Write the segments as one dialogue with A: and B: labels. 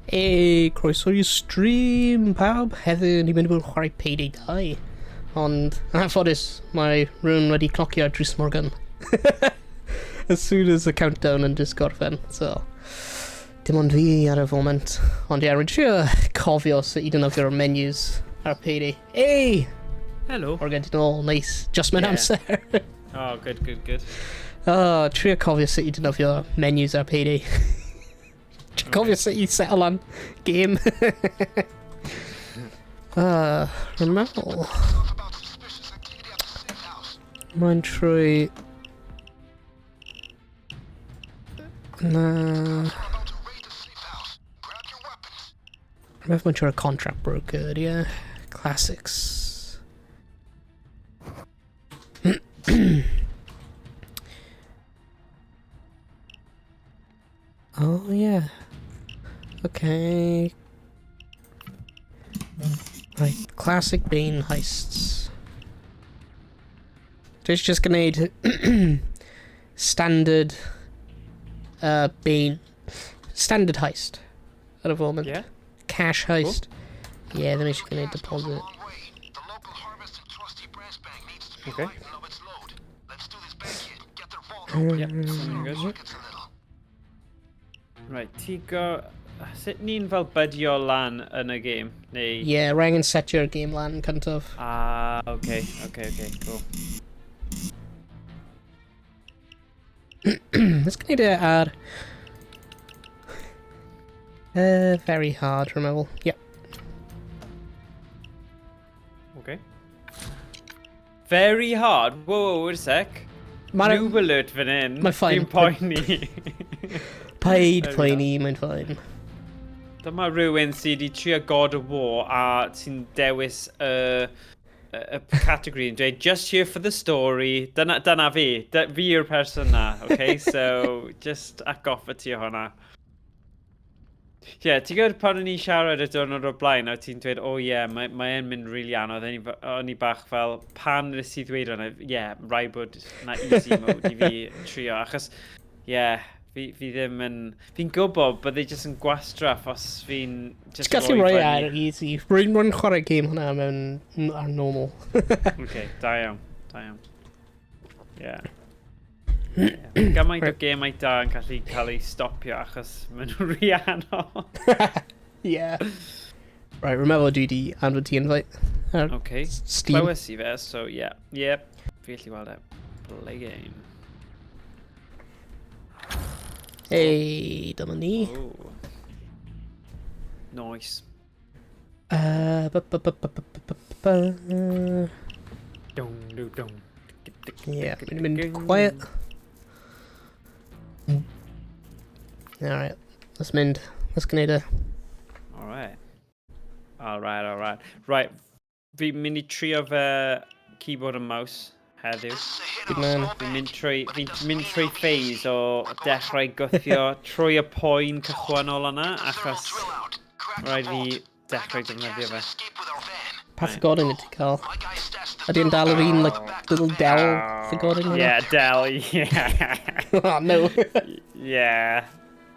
A: Hey, croeso i stream, pawb. Heddiw ni'n mynd i bod yn chwarae Payday 2. Ond, yn anffodus, mae rhywun wedi clocio ar Dries Morgan. As soon as the countdown yn just gorffen, so... Dim ond fi ar y foment. Ond ie, yeah, rwy'n trio cofio sut i defnyddio'r menus ar Payday. Hey!
B: Hello.
A: Morgan, ti'n ôl, nice. Just mewn
B: Yeah.
A: amser.
B: Oh, good, good, good.
A: Oh, trio cofio sut i defnyddio menus ar Payday. Trio cofio sut i settle lan game. Rwy'n meddwl. Mae'n trwy... Na... Rwy'n meddwl mae'n trwy'r contract broker, ie. Yeah. Classics. Oh, yeah. Okay. Right, classic Bane heists. Dwi'n just gwneud standard Bane... Standard heist ar y foment.
B: Yeah.
A: Cash heist. Cool. Yeah, ddim eisiau gwneud deposit.
B: Okay. Yep, sounding good. Right, ti go... Sut ni'n fel bydio lan yn y game? Neu...
A: Yeah, rhaid angen setio'r game lan cyntaf.
B: Ah, okay, cool.
A: Let's gwneud e ar... Very hard, rwy'n meddwl. Yep.
B: Okay. Very hard? Whoa, whoa, wait a sec. Noob alert fan hyn.
A: Mae'n fine.
B: Fi'n poeni.
A: Paid poeni, mae'n fine.
B: Dyma rhywun sydd wedi trio God of War a sy'n dewis y category yn dweud, just here for the story. Dyna fi. Fi yw'r person na, okay? So, just atgoffa ti o hwnna. Ie, yeah, ti'n gwybod pan o'n i'n siarad y diwrnod o'r blaen, a ti'n dweud, oh yeah, mae'n mae mynd really anodd, o'n i bach fel, pan nes i ddweud hwnna, yeah, rhaid bod na easy mode i fi trio, achos, yeah, fi ddim yn, fi'n gwybod bydde jyst yn gwastraff os fi'n
A: just Ti'n gallu rhoi ar easy. Rwy'n chwarae game hwnna mewn ar normal.
B: Okay, da iawn, da iawn. Yeah. Yeah. Gymaint o gemau da yn gallu cael ei stopio achos maen nhw'n rhy anodd.
A: Yeah. Right, rwy'n meddwl dwi di anfon ti invite.
B: Okay.
A: Steam.
B: Clywes i fe, so yeah. Yep. Fi gallu weld e. Play game.
A: Hey, dyma ni.
B: Oh. Nice. Dong, dong, dong.
A: Yeah, mynd i mynd quiet. Alright, let's mynd. Let's gwneud e.
B: Alright. Alright. Right, fi'n mynd i trio fe keyboard and mouse heddiw.
A: Good man.
B: Fi'n mynd trwy phase o dechrau gwthio trwy y poen cychwynnol yna, achos rhaid fi dechrau defnyddio fe.
A: Pa llygoden i ti cael? Ydy yn dal yr un, like, little Dell llygoden yna?
B: Yeah, Dell, yeah.
A: Oh, no.
B: Yeah,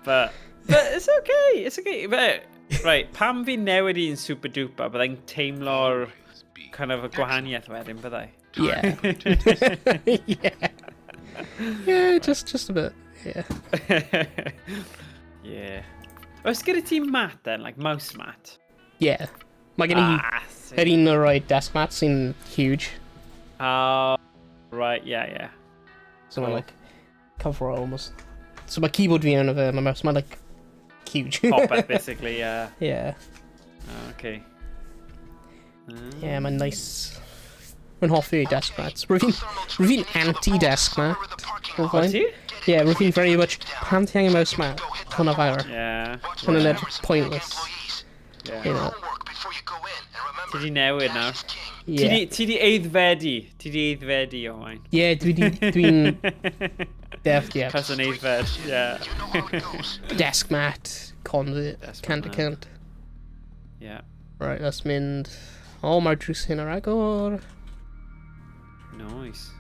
B: but it's okay, it's okay. But, right, pam fi newid i'n super duper, byddai'n teimlo'r kind of y gwahaniaeth wedyn, byddai?
A: Yeah. Yeah. Yeah, just a bit, yeah.
B: Yeah. Oes gyda ti mat then, like mouse mat?
A: Yeah. Mae gen i yr un o'r rhai desk mat sy'n huge.
B: Oh, right, yeah, yeah.
A: So mae'n like, cover almost. So mae keyboard fi arno fe, mae mouse, mae'n like, huge.
B: Popeth, basically, yeah.
A: Yeah.
B: Okay.
A: Yeah, mae'n nice. Rwy'n hoffi desk mats. Rwy'n anti-desk mat.
B: Wyt ti?
A: Yeah, rwy'n very much, pam ti angen mouse mat? Hwna fawr.
B: Yeah.
A: Hwna'n edrych pointless.
B: Yeah.
A: You know.
B: Ti di newid nawr.
A: Yeah.
B: Ti di eiddfedu. Ti di eiddfedu, Owain.
A: Yeah, dwi'n deft, yeah.
B: Person eiddfed, yeah.
A: Desk mat, convert, cant to cant.
B: Yeah.
A: Right, let's mynd. Oh, mae'r drws hyn ar agor.
B: Nice.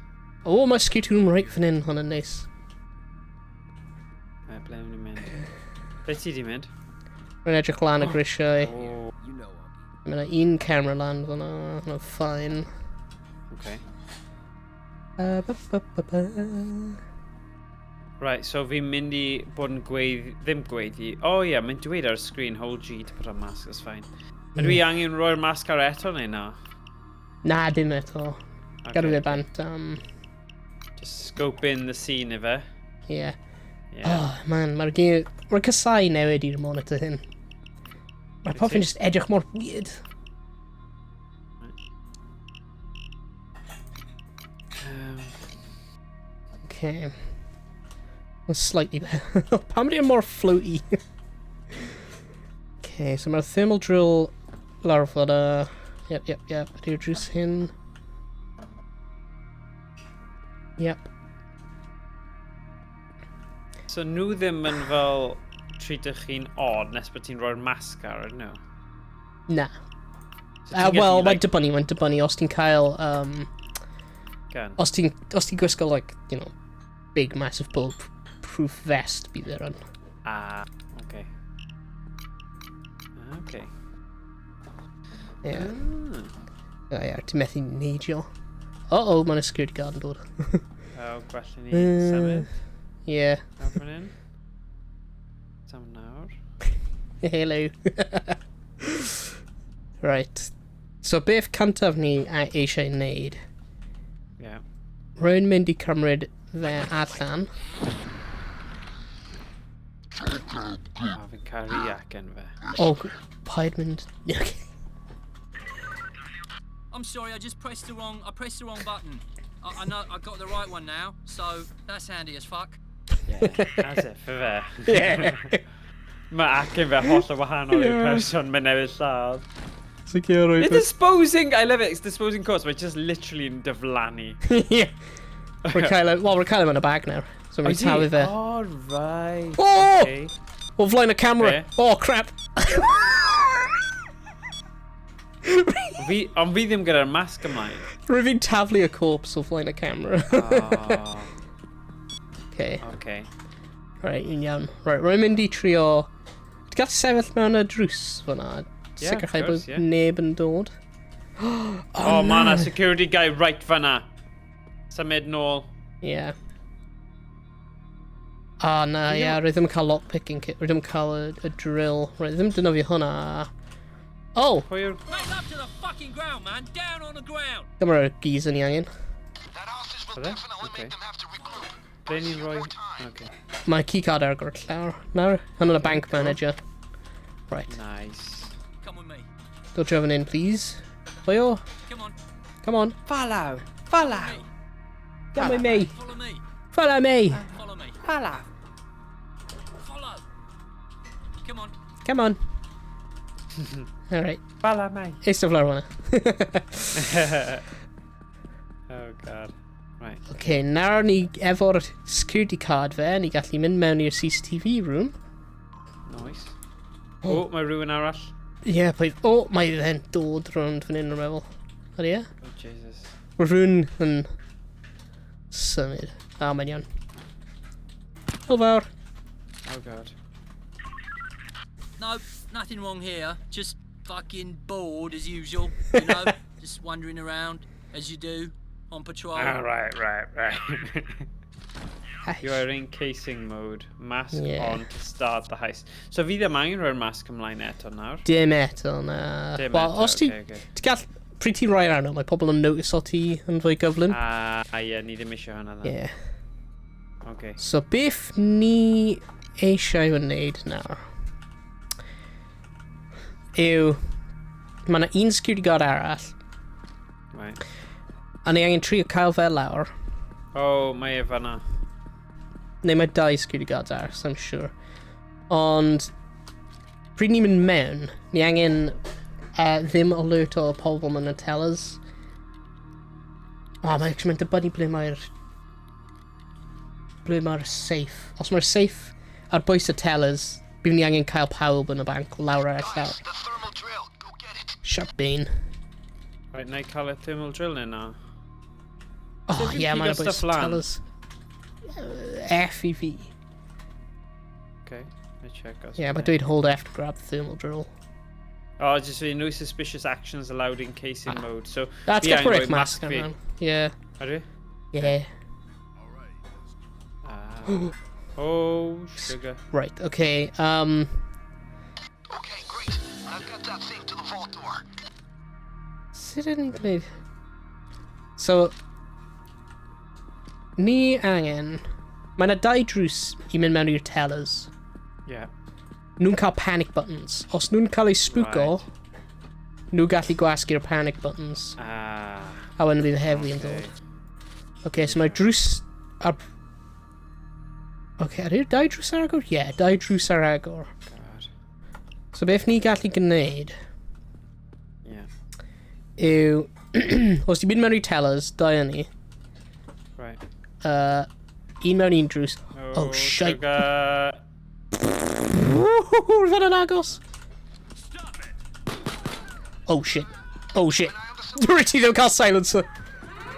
A: Oh, mae security room right fan hyn, hwnna'n neis.
B: Right, ble ni'n mynd? Ble ti di mynd?
A: Rwy'n edrych lan y grisiau.
B: Oh,
C: You know I'll be.
A: Mae yna un camera lan fyna. Hwnna'n fine.
B: Okay.
A: Ba, ba, ba, ba.
B: Right, so fi'n mynd i bod yn gweiddi, ddim gweiddi. Oh ie, yeah, mae'n dweud ar y screen, hold G to put on mask, that's fine. Ydw i angen rhoi'r mask ar eto neu na?
A: Na, dim eto.
B: Okay.
A: Gadw fe bant.
B: Just scope in the scene ife.
A: Yeah.
B: Yeah.
A: Oh, man, mae'r game. Mae'r casau newid i'r monitor hyn. Mae'r
B: Wyt
A: popeth
B: ti?
A: yn just edrych mor weird. Okay. That's slightly better. Pam ydy e mor floaty? Okay, so mae'r thermal drill lawr fyna. Yep. Ydy'r drws hyn? Yep.
B: So nhw ddim yn fel treatio chi'n odd nes bod ti'n rhoi'r mask ar, ydyn nhw?
A: Na.
B: So ti'n gallu,
A: Wel, mae'n
B: like,
A: dibynnu, mae'n dibynnu. Os ti'n cael
B: Gun.
A: Os ti'n gwisgo, like, big, massive bulletproof vest bydd e yn.
B: Ah, okay. Okay.
A: Yeah.
B: Ah.
A: Oh, yeah, ti'n methu neidio. Uh-oh, mae'n y security guard yn dod.
B: Oh, gwell i ni symud.
A: Yeah.
B: Nawr fan hyn. Sam nawr.
A: Hello. Right. So beth cyntaf ni eisiau wneud?
B: Yeah.
A: Rwy'n mynd i cymryd fe allan.
B: Oh, fi'n caru acen fe.
A: Oh, paid mynd. Okay.
C: I'm sorry, I just pressed the wrong. I pressed the wrong button. I know I got the right one now, so that's handy as fuck.
B: Yeah, that's it for fe.
A: Yeah.
B: Mae acen fe holl o wahanol i'r person mae'n newydd lladd.
A: Secure.
B: It's disposing, I love it, it's disposing corpse, mae just literally yn diflannu.
A: Yeah. We're cael, well, we're cael him yn y bag nawr. So mae'n talu fe.
B: Oh, right.
A: Oh!
B: Okay.
A: O flaen y camera.
B: Be?
A: Oh, crap.
B: Fi, ond fi ddim gyda'r masg ymlaen.
A: Rwy'n fi'n taflu y corpse o flaen y camera.
B: Oh,
A: Okay.
B: Okay.
A: Right, yn iawn. Right, rwy'n mynd i trio. Ti'n gallu sefyll mewn y drws fyna?
B: Yeah, of
A: Sicrhau
B: course,
A: bod
B: yeah.
A: neb yn dod.
B: Oh, ma' na security guy right fyna. Symud nôl.
A: Yeah. Ah, na,
B: Fi
A: ie,
B: ddim-
A: rwy ddim yn cael lockpicking kit, rwy ddim yn cael y drill. Rwy ddim defnyddio hwnna. Oh!
B: Pwy yw'r
C: Make up to the fucking ground, man. Down on the ground.
A: Dyma'r geezer ni angen.
D: That hostage will
B: Are they?
D: definitely
B: Okay.
D: make them have to regroup.
B: Ble ni'n rhoi.
D: More time.
B: Okay.
A: Mae keycard ar agor llawr nawr. Hwnna'n y bank manager. Right.
B: Nice.
C: Come with me.
A: Dod draw fan hyn, please. Oyo,
C: Come on.
A: Come on.
B: Follow! Follow!
A: Come with me.
C: Follow me.
A: Follow me.
C: Follow me.
B: Follow!
C: Follow. Come on.
A: Come on. Alright.
B: Follow me!
A: Eistedd lawr hwnna.
B: Oh, God. Right.
A: Okay, nawr ni efo'r security card fe, ni gallu mynd mewn i'r CCTV room.
B: Nice. Oh, mae rhywun arall.
A: Ie, yeah, please. Oh, mae fe'n dod rownd fan hyn, rwy'n meddwl. Ydy e?
B: Oh, Jesus.
A: Mae rhywun yn symud. Ah, mae'n iawn. Hwyl fawr.
B: Oh, God.
C: No, nothing wrong here. Just fucking bored as usual. Just wandering around as you do on patrol.
B: Ah, right. You are in casing mode. Mask on to start the heist. So fi ddim angen rhoi'r mask ymlaen eto nawr.
A: Dim eto, na.
B: Dim
A: Wel,
B: eto,
A: os ti
B: ocê, ocê.
A: Ti'n gall. Pryd ti'n rhoi arno, mae pobl yn notice o ti yn fwy gyflym.
B: Ah, ie, ni ddim eisiau hwnna dda.
A: Yeah.
B: Okay.
A: So, beth ni eisiau wneud nawr yw. Mae yna un security guard arall, a ni angen trio cael fe lawr.
B: Oh, mae e fanna.
A: Neu mae dau security guards arall, I'm sure. Ond, pryd ni'n mynd mewn, ni angen ddim alert o pobl yn y tellers. O, oh, mae'n actually mynd dibynnu ble mae'r safe. Os mae'r safe ar bwys y tellers, bydd ni angen cael pawb yn y banc lawr ar y llawr.
D: Guys, the thermal drill. Go get it.
A: Shut bean.
B: Right, na i cael y thermal drill neu na?
A: Oh,
B: fi'n
A: ie,
B: pigo
A: mae'n ar bwys
B: stuff
A: y
B: lan?
A: tellers. F i fi.
B: Okay. I check os...
A: Yeah, mae dweud hold F to grab the thermal drill.
B: Oh, just say no suspicious actions allowed in casing mode. So,
A: That's
B: fi
A: got
B: angen
A: brick
B: rhoi
A: mask
B: fi.
A: arno. Yeah.
B: Ydw i?
A: Yeah.
B: Ah. Oh, sugar.
A: Right, okay.
D: Okay, great. I've got that thing to the vault door.
A: Sut ydyn ni'n gwneud? So, ni angen... Mae yna dau drws i mynd mewn i'r tellers.
B: Yeah.
A: Nhw'n cael panic buttons. Os nhw'n cael eu spwco,
B: Right.
A: nhw gallu gwasgu'r panic buttons.
B: Ah.
A: A wedyn fydd heddlu yn
B: Okay.
A: dod. Okay, so mae drws ar... Okay, ydy'r dau drws ar agor? Yeah, dau drws ar agor.
B: God.
A: So beth ni gallu gwneud
B: Yeah.
A: yw... os ti'n mynd mewn i tellers, dau yn ni.
B: Right.
A: Un mewn un drws. Oh, shite.
B: Sugar.
A: Roedd yn agos. Oh shit. Oh shit. Richie ddim cael silencer.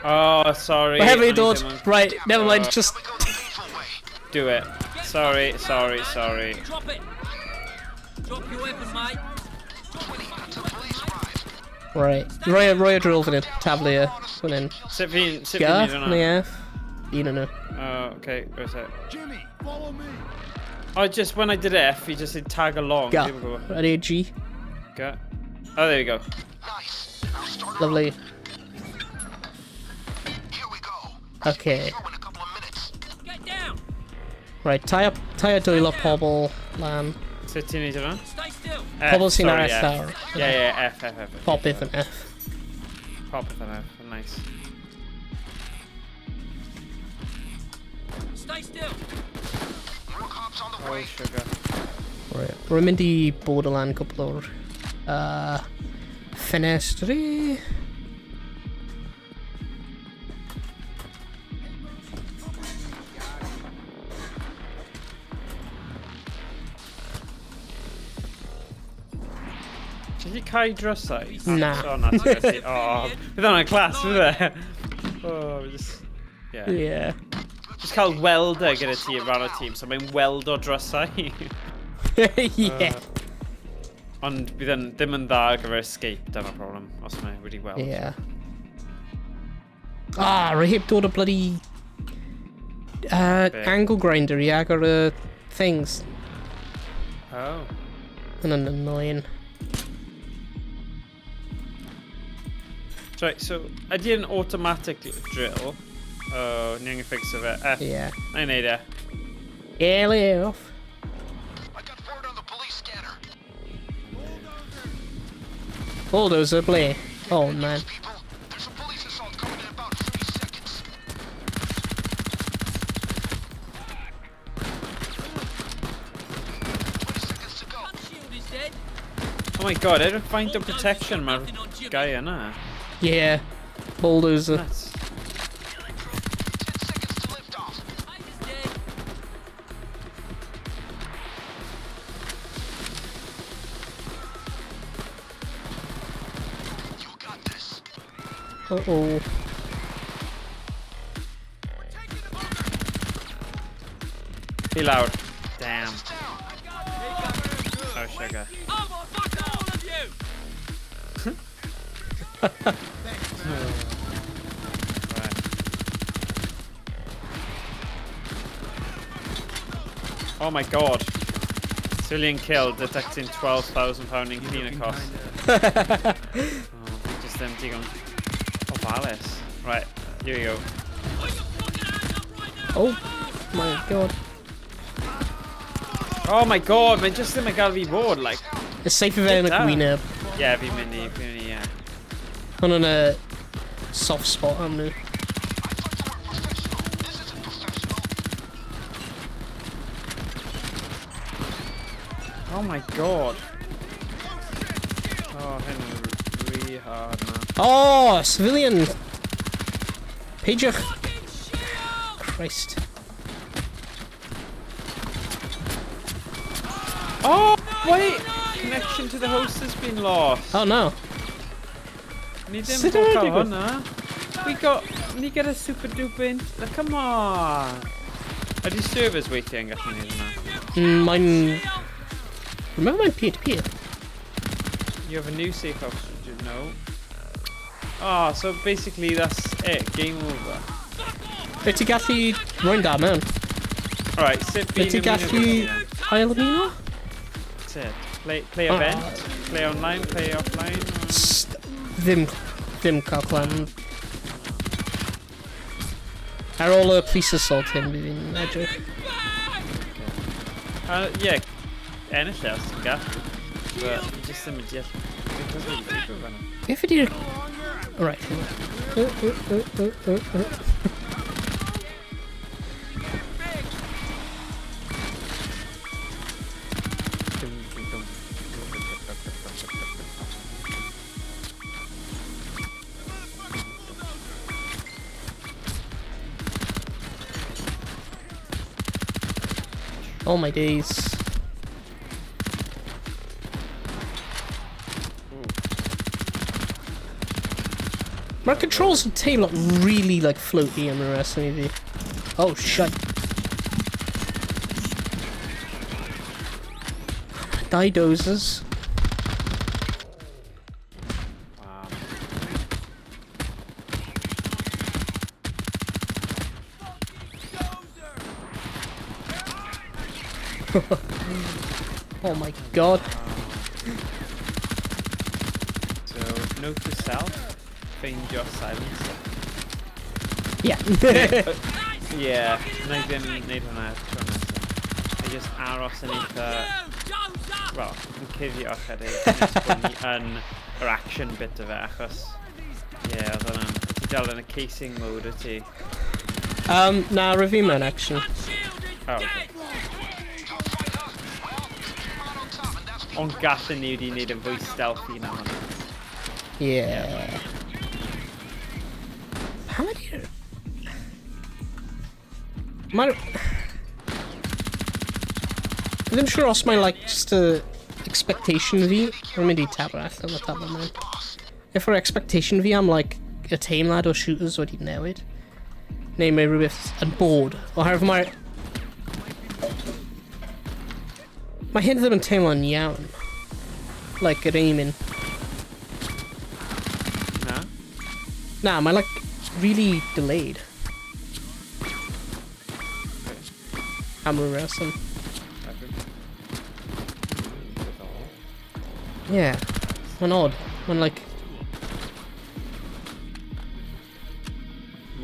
B: Oh, sorry.
A: Mae heddlu
B: O'n i
A: dod.
B: ddim yn-
A: Right, never mind, just...
D: We go the painful way.
B: Do it. Sorry, sorry, sorry.
C: Drop it. Drop your weapon, mate.
D: 20 until police arrive.
A: Right. Roi y drill fan hyn. Taflu e. Fan hyn.
B: Sut fi'n
A: Ga,
B: neud hwnna?
A: neu F. Un o'n nhw.
B: Oh, okay, where's it?
E: Jimmy, follow me.
B: Oh, just when I did F, he just said tag along.
A: Ga.
B: Here we go.
A: Ready, G.
B: Ga. Oh, there we go.
D: Nice. Now start her
A: Lovely.
D: up. Here we go.
A: Okay.
D: Through in a couple of minutes.
C: Get down.
A: Right, tie a dwylo pobl lan.
B: Sut ti'n neud hwnna?
C: Stay still.
B: F,
A: Pobl sy'n
B: sorry,
A: ar
B: F.
A: F lawr.
B: Yeah, F, F, F.
A: Popeth yn F.
B: Popeth yn F, nice.
C: Stay still.
D: More cops on the
B: Oh,
D: way.
B: sugar.
A: Right. Rwy'n mynd i borderland cwpl o'r ffenestri.
B: Ti'n gallu cau drysau?
A: Na.
B: Oh, na, ti'n gallu. Oh, bydd hwnna'n class, bydd e? Oh, just... Yeah.
A: Yeah.
B: Just cael welder gyda ti yn rhan o'r tîm, so mae'n weldo drysau.
A: Yeah.
B: Ond bydd yn ddim yn dda ar gyfer escape, dyma'r problem, os mae wedi weld.
A: Yeah. Ah, rwy heb dod o bloody
B: Be?
A: angle grinder i agor y things.
B: Oh.
A: Hwnna'n annoying.
B: Right, so, ydy yn automatic drill? Oh, ni angen fixo fe. F.
A: Yeah.
B: Na i neud e.
A: Ele off.
D: I got word on the police scanner.
A: Bulldozer, ble. Oh, man.
D: People, there's a police assault coming in about 30 seconds. 20 seconds to go.
C: Gun shield is dead.
B: Oh my god, edrych faint o protection mae'r guy yna.
A: Yeah. Bulldozer.
B: Nuts.
D: 10 seconds to lift off.
C: Taser's dead.
D: You got this.
A: Uh-oh.
B: Fi lawr. Damn.
D: Down.
B: Oh, sugar.
C: I will fuck all of you.
B: Right. Oh my god. Civilian killed, detecting £12,000 in cleaner costs. Oh, just them digon ofalus. Right, here we go.
C: Put your fucking hands up right now.
A: Oh my god.
B: Oh my god, mae'n just ddim yn gael fi bod, like.
A: It's safe if yn y
B: down.
A: gwyneb.
B: Yeah, fi'n mynd i, yeah.
A: Hwn yn y soft spot am nhw.
D: I thought you were professional. This isn't professional.
B: Oh my god. Oh, hyn yn really hard, man.
A: Oh, civilian! Peidiwch.
C: Fucking shield.
A: Christ.
B: Oh, wait! Connection to the host has been lost.
A: Oh no.
B: Ni ddim
A: Sut
B: yn
A: yw e
B: cael
A: digwydd?
B: hwnna. We got... Ni gyda super duper... Come on! Ydy servers weithiau yn gallu neud hwnna?
A: Mae'n... Remember mae'n peer-to-peer.
B: You have a new safe house, you know. Oh, so basically that's it, game over.
A: Wyt ti gallu rwy'n da mewn?
B: Alright, sut
A: Wyt
B: fi'n
A: ti gallu ail ymuno?
B: That's it. Play event, play online, play offline.
A: Ddim cael clan. Ar ôl y police assault hyn, bydd fi'n edrych.
B: Yeah, ennill e os ti'n gallu. But fi just ddim yn deall. Beth wedi digwydd fan'na.
A: Beth ydy'r... Alright.
B: Dum, dum, dum.
A: Oh my days. Mae'r controls yn teimlo really like floaty am y reswm i fi. Oh shit. Dau dozers.
B: Wow.
A: Oh my god.
B: So, note to self, ffeindio silencer.
A: Yeah.
B: Yeah, na i ddim wneud hwnna tro nesaf. I just aros yn eitha... Wel, yn cuddio ychydig nes bod ni yn yr action bit o fe, achos... Yeah, oedd hwnna'n... Ti dal yn y casing mode wyt ti?
A: Na, rwy fi mewn action.
B: Oh, okay. Ond gallen ni wedi wneud yn fwy stealthy na hwnna.
A: Yeah. Pam ydy'r... Mae'r... Fi ddim siŵr os mae'n like just a expectation fi. Rwy'n mynd i tablo allan o tablo mewn. If yr expectation fi am like y teimlad o shooters wedi newid. Neu mae rhywbeth yn bod. Oherwydd mae'r... Mae hyn ddim yn teimlo'n iawn. Like, yr aiming.
B: Na?
A: Na, mae'n like really delayed. Am ryw reswm. Yeah. Mae'n odd. Mae'n like...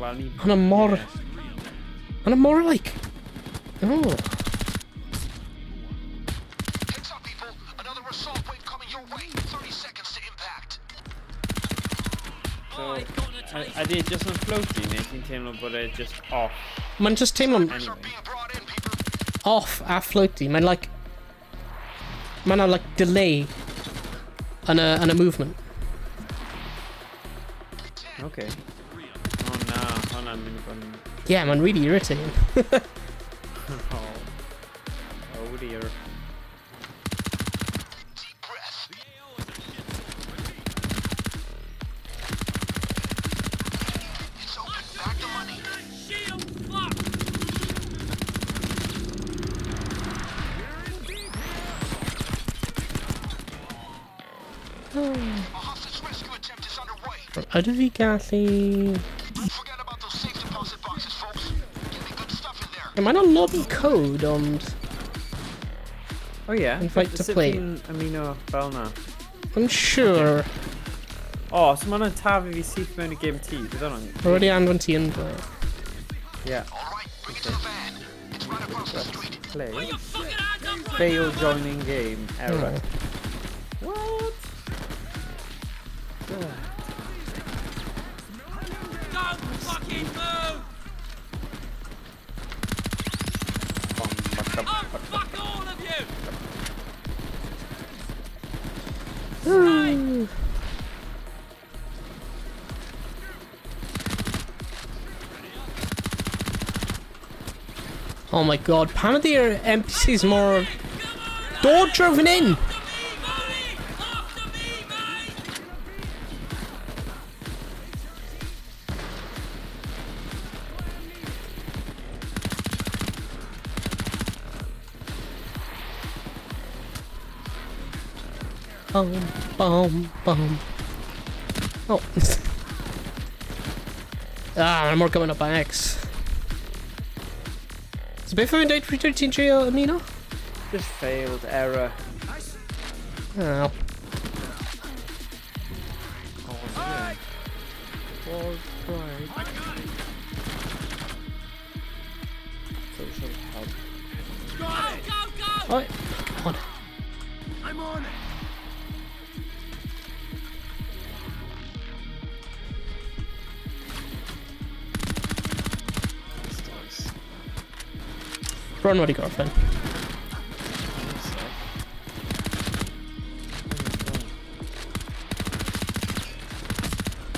B: Wel, ni...
A: Hwnna mor... Hwnna mor like... Oh.
D: Heads up, people. Another assault wave coming your way. 30 seconds to impact.
B: So, ydy e just yn floaty neu ti'n teimlo bod e just off
A: Mae'n just teimlo'n
B: anyway?
D: Being brought in, people.
A: off a floaty. Mae'n like... Mae'n like delay yn y movement.
B: Okay. Oh na, hwnna'n mynd i bod yn...
A: Yeah, mae'n really irritating.
B: Oh. Oh dear.
D: Deep breath. It's open. Back the money.
C: Shield fuck!
D: A hostage rescue attempt is underway.
A: Ydw fi gallu...
D: Don't forget about those safe deposit boxes, folks. Can be good stuff in there.
A: Mae'n a lobby code, ond...
B: Oh yeah.
A: Invite to
B: Sut
A: play.
B: ti'n ymuno fel na?
A: I'm sure.
B: Oh, so ma'n taflu fi syth mewn i game ti, bydd hwnna'n...
A: Rwy wedi anfon ti yn dweud.
B: Yeah.
D: All right, bring it to the van. It's right across the street.
B: Play.
C: Your fucking hands up right
B: Fail joining game. Error.
A: Oh.
B: What?
C: Don't fucking move! Oh, fuck all of you! Stay!
A: Oh my god, pam ydy'r NPCs mor... Dod driven in!
C: After me, Molly! After me, mate!
A: Bum, bum, bum. Oh. Ah, I'm more coming up by X. So beth yw'n dweud pryd wyt ti'n trio ymuno?
B: Just failed error.
A: Oh.
B: Oh, was right. Social hub.
C: Go, go, go!
A: Oh, come on.
D: I'm on it.
B: Pistols.
A: Bron wedi gorffen.
B: Sick.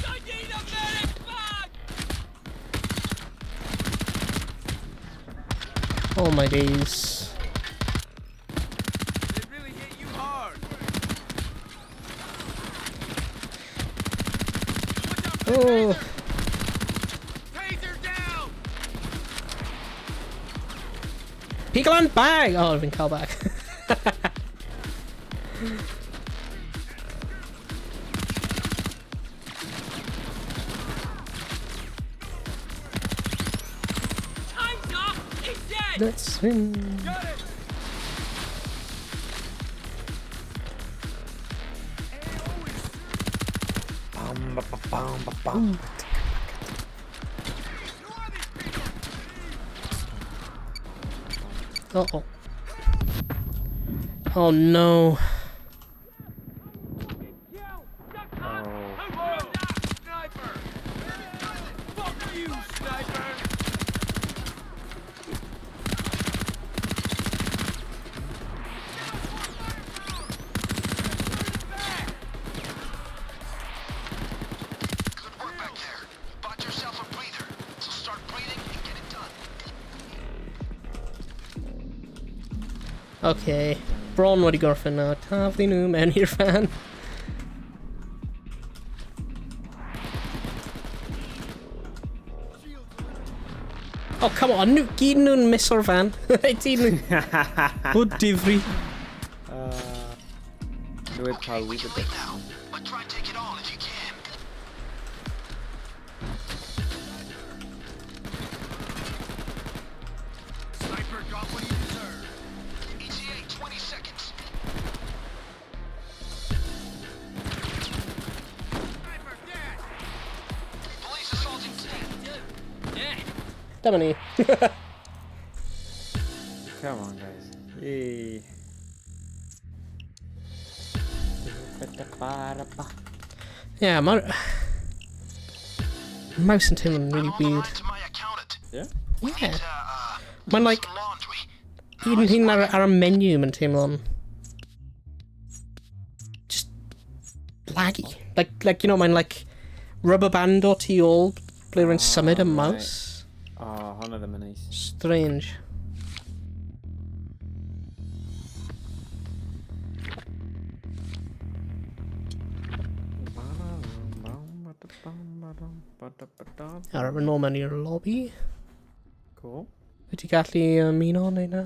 C: I need a medic back!
A: Oh my days.
D: It really hit you hard.
A: Oh.
D: Taser down.
A: Pigolan bag! Oh, I've been cael bag.
C: Time's up! He's dead!
A: Let's win.
D: Got it.
B: Bam, ba, ba, bam, ba, bam.
A: Uh oh. Oh no.
B: Oh.
D: Sniper! Fuck you, sniper! Good work back there. You bought yourself a breather, so start breathing and get it done.
A: Okay. Bron wedi gorffen nawr. Taflu nhw mewn i'r fan. Oh, come on. Nhw, gyd nhw'n miss o'r fan. Ti nhw. O difri.
B: Newid
D: Okay, we
B: pawb
D: can
B: y
D: leave
B: bit.
D: now, but try and take it all if you can. Sniper got what he deserved. ETA 20 seconds. Sniper dead. Police assaulting 10.
C: Yeah.
A: Dyma ni.
B: Come on, guys. Yay.
A: Yeah, mae'r... Mouse yn teimlo'n really
D: I'm on the
A: weird.
D: line to my accountant.
B: Yeah?
A: Yeah.
D: Mae'n
A: Mae'n like,
D: laundry.
A: un hyn ar y menu mae'n teimlo'n... Just laggy. Like, mae'n like rubber band o tu ôl ble rwy'n symud y
B: right.
A: mouse.
B: Oh, hwnna ddim yn neis.
A: Strange. Ar y nôl mewn i'r lobby.
B: Cool.
A: Wyt ti gallu ymuno neu na?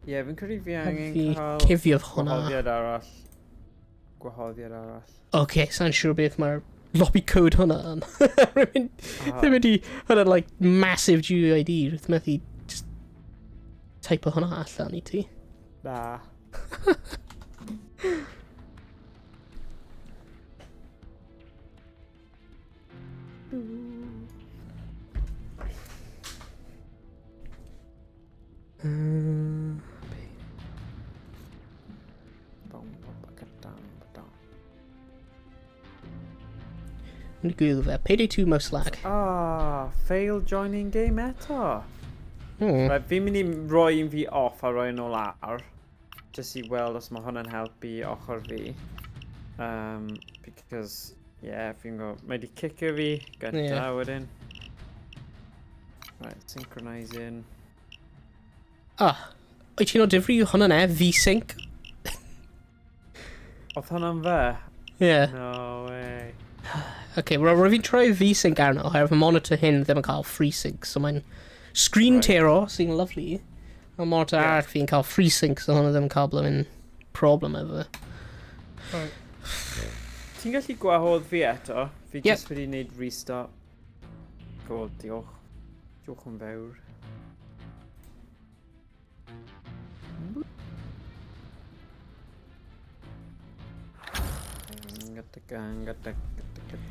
B: Ie, yeah, fi'n credu fi angen
A: Fi
B: cael
A: cuddio hwnna.
B: gwahoddiad arall. Gwahoddiad arall.
A: Okay, sa'n siŵr beth mae'r lobby code hwnna yn. Rwy'n ddim wedi hwnna like massive GUID, rwy'n methu just type o hwnna allan i ti.
B: Na. Bum, bum, ba, ga, dum, ba, dum.
A: Mynd i Google fe. Payday 2 mouse lag.
B: Ah, fail joining game eto. Right, fi'n mynd i roi un fi off a roi yn ôl ar. Just i weld os mae hwnna'n helpu ochr fi. Because, yeah, fi'n go... Mae di cicio fi gynta
A: Ie.
B: wedyn. Right, synchronising.
A: Ah, wyt ti'n o difri hwnna ne? V-Sync?
B: Oedd hwnna'n fe?
A: Yeah.
B: No way.
A: Okay, well, rwy'n fi'n troi V-Sync arno, oherwydd y monitor hyn ddim yn cael FreeSync, so mae'n screen
B: Right.
A: tearo, sy'n lovely. Mae monitor
B: Ie.
A: arall fi'n cael FreeSync, so hwnna ddim yn cael blymyn problem efo fe.
B: Right. Ti'n gallu gwahodd fi eto? Fi
A: Yep.
B: just wedi gwneud restart. Cool, diolch. Diolch yn fawr.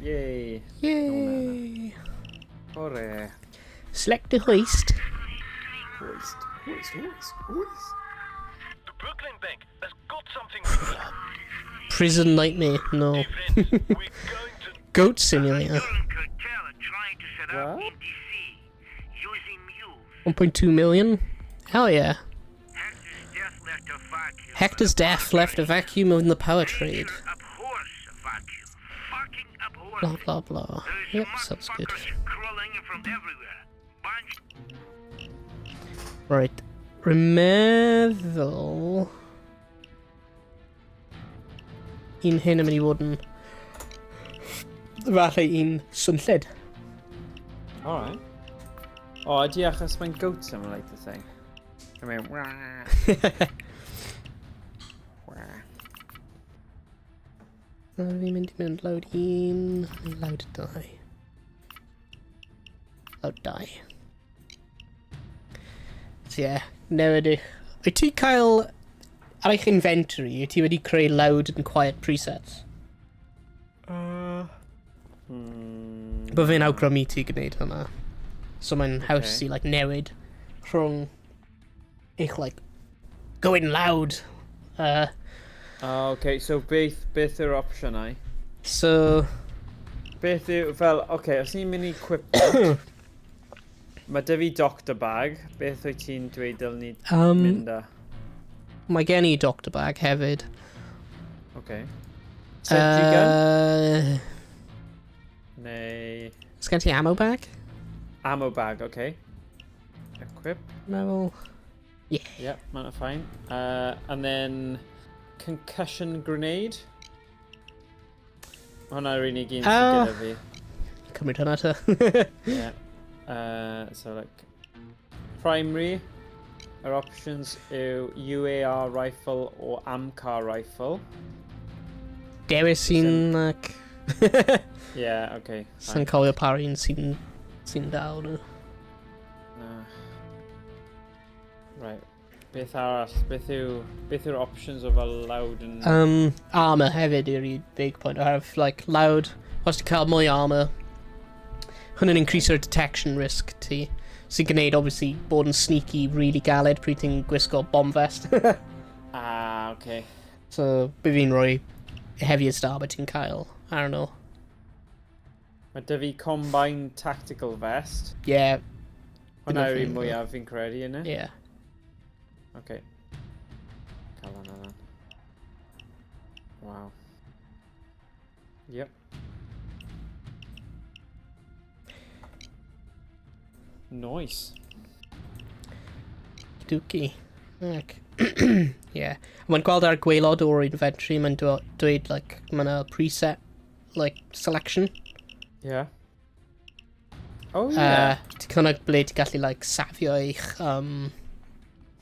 B: Yay!
A: Yay!
B: Ore.
A: Select the hoist.
B: Hoist, hoist, hoist, hoist.
D: The Brooklyn Bank has got something we need.
A: Prison Nightmare, no.
D: Friends, we're going to
A: Goat Simulator.
E: Cartel are trying to set up
B: What?
E: in DC using mules.
A: 1.2 million? Hell yeah.
E: Hector's death left a vacuum.
A: Hector's death left a vacuum in the power trade.
E: Abhors vacuum. Fucking abhors.
A: Blah blah blah.
E: There's
A: Yep, sounds good.
E: motherfuckers crawling in from everywhere. Bunch
A: Right. Remeddwl... Un hyn yn mynd i fod yn... Falle un swnllyd.
B: Alright. O, ydy achos mae'n goat simulator thing. I mean, wah. Wah.
A: Na fi'n mynd i mewn load un, load dau. Load dau. So yeah, newid i. Wyt ti cael, ar eich inventory, wyt ti wedi creu loud and quiet presets? Bydd fe'n awgrymu ti gwneud hwnna. So mae'n haws
B: Okay.
A: i like, newid rhwng eich like, going loud.
B: Oh, okay, so beth yw'r opsiynau?
A: So,
B: Beth yw, fel, okay, os ni'n mynd i equipment, mae dy fi doctor bag, beth wyt ti'n dweud dylen ni mynd â?
A: Mae gen i doctor bag hefyd.
B: Okay. Sentry gun? Neu
A: Sgen ti ammo bag?
B: Ammo bag, okay. Equip.
A: Meddwl.
B: Yep, mae'n fine. And then concussion grenade. Hwna'r unig un sydd
A: Ah.
B: gyda fi.
A: Cymryd hwnna te.
B: Yeah. So like primary, yr options yw UAR rifle or AMCAR rifle.
A: Dewis un like...
B: Yeah, okay.
A: Sy'n
B: Fine.
A: cofio pa un sy'n dal nhw.
B: Na. Right. Beth arall? Beth yw'r options o fel loud and
A: Armor hefyd yw'r un big point. Oherwydd, like, loud, os ti'n cael mwy armor, hwnna'n increase detection risk ti. Sy'n gwneud, obviously, bod yn sneaky really galed pryd ti'n gwisgo bomb vest.
B: Ah, okay.
A: So, bydd fi'n rhoi heaviest armor ti'n cael. I don't know.
B: Mae dy fi combined tactical vest.
A: Yeah,
B: Hwna
A: Dyna
B: yw'r un
A: fi,
B: mwyaf fi'n credu yna.
A: yeah.
B: Okay. Cael hwnna then. Wow. Yep. Nice.
A: Dookie. Ac. Yeah. Mae'n gweld ar gwaelod o'r inventory, mae'n dweud, like, mae'n a preset, like, selection.
B: Yeah. Oh, yeah.
A: Ti'n kind of ble ti'n gallu, like, safio eich,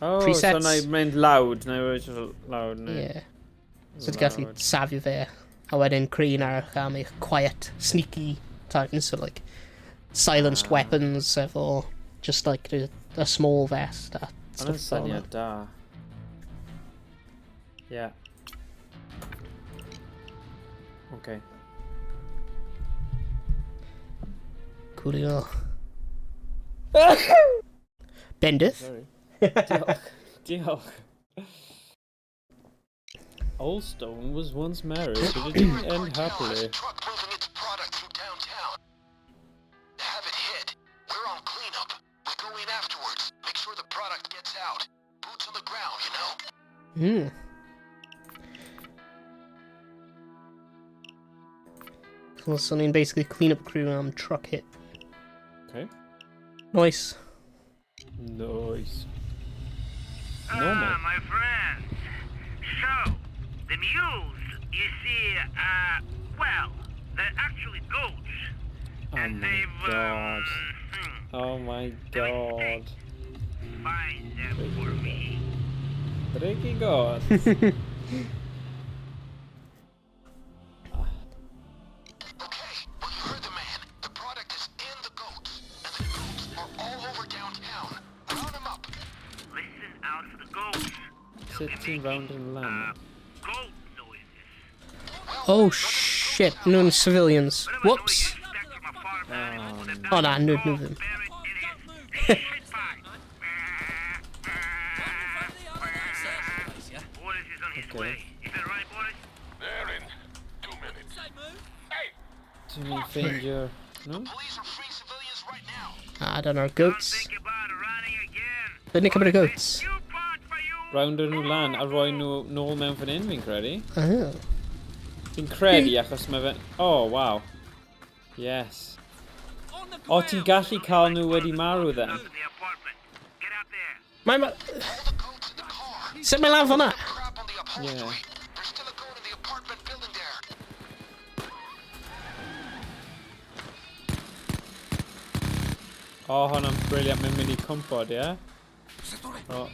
B: Oh, so
A: presets.
B: na i mynd loud, na i wedi loud, neu...
A: Yeah. So ti'n gallu
B: Loud.
A: safio fe, a wedyn creu un arall am eich quiet, sneaky times, so, like, silenced weapons efo just, like, a small vest a
B: Hwna'n
A: stuff fel 'na.
B: syniad da. Yeah. Okay.
A: Coolio. Bendith.
B: Sorry. Diolch. Diolch. Oldstone was once married, but it didn't end
D: Cartel has
B: happily.
D: a truck moving its product through downtown. Have it hit. We're on cleanup. We go in afterwards. Make sure the product gets out. Boots on the ground, you know?
A: So ni'n basically clean up crew am truck hit.
B: Okay.
A: Nice.
B: Nice. Normal.
E: Ah, my friends. So, the mules, you see, well, they're actually goats.
B: Oh
E: And
B: my
E: they've,
B: god. Oh my god.
E: Find them for me.
B: Tricky god.
D: Okay, well you heard the man. The product is in the goats, and the goats are all over downtown. Round them up.
E: Listen out for the goats.
B: Sut ti'n round yn lan?
E: Goat noises.
A: Oh shit, nhw'n civilians. Whoops. Oh na, nhw ddim.
E: Boris is on his
B: Okay.
E: way. Is that right, Boris?
D: They're in 2 minutes. Hey,
B: Dwi'n ni'n ffeindio... No?
D: police are freeing civilians right now.
A: I don't know, goats.
E: Think about running again.
A: Dyn ni'n cymryd y goats?
E: New part for you.
B: Round nhw lan a roi nhw nôl mewn fan hyn, fi'n credu.
A: Oh.
B: Fi'n credu achos mae fe... Oh, wow. Yes. O, ti'n gallu cael nhw wedi marw then?
E: In the apartment. Get out there.
A: Mae ma...
D: All the goats in the car.
A: Sut mae lan fan'na?
D: Crap on the upholstery.
B: Yeah.
D: There's still a goat in the apartment building there.
B: O, hwnna'n brilliant, mae'n mynd i cwmpod, ie? O.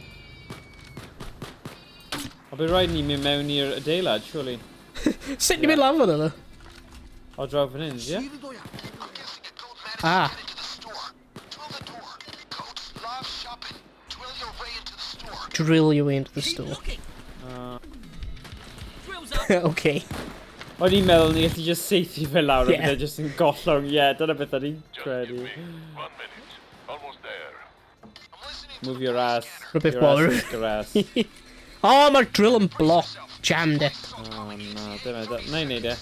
B: O, bydd rhaid ni mynd mewn i'r adeilad, surely.
A: Sut ni'n mynd lan fan'na ddo?
B: O, draw fan hyn, ie?
D: I'm guessing a goat managed
A: Ah.
D: to get into the store. Drill the door. Goats love shopping. Drill your way into the store.
A: Drill your way into the store. Okay.
B: O'n i'n meddwl ni gallu just seithi fe lawr a
A: Yeah.
B: bydd e just yn gollwng, ie, dyna beth o'n i'n
D: Just
B: credu.
D: give me 1 minute. Almost there. I'm listening to
B: Move
D: the
B: your
D: police
B: ass.
D: scanner.
A: Rhywbeth
B: Your ass
A: mawr.
B: is grass.
A: Oh, mae'r drill yn block. Jammed it.
B: Oh, na, dyna, na i neud e.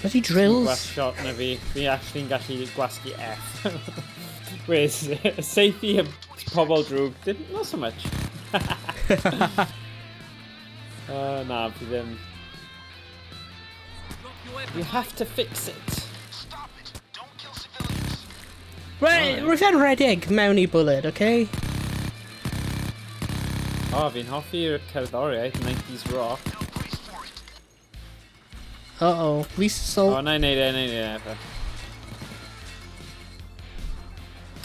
A: Bloody drills.
B: Gwas shot na fi. Fi actually'n gallu gwasgu F. Whereas, seithi y pobl drwg, didn't, not so much. Na, fi ddim. You have to fix it.
D: Stop it. Don't kill civilians.
A: Right, rwy'n fe'n redeg mewn i bullet, okay?
B: O, fi'n hoffi'r cerddoriaeth, 90s rock.
D: Now brace for it.
A: Uh-oh, police
B: O,
A: assault.
B: na i neud e, na i neud e.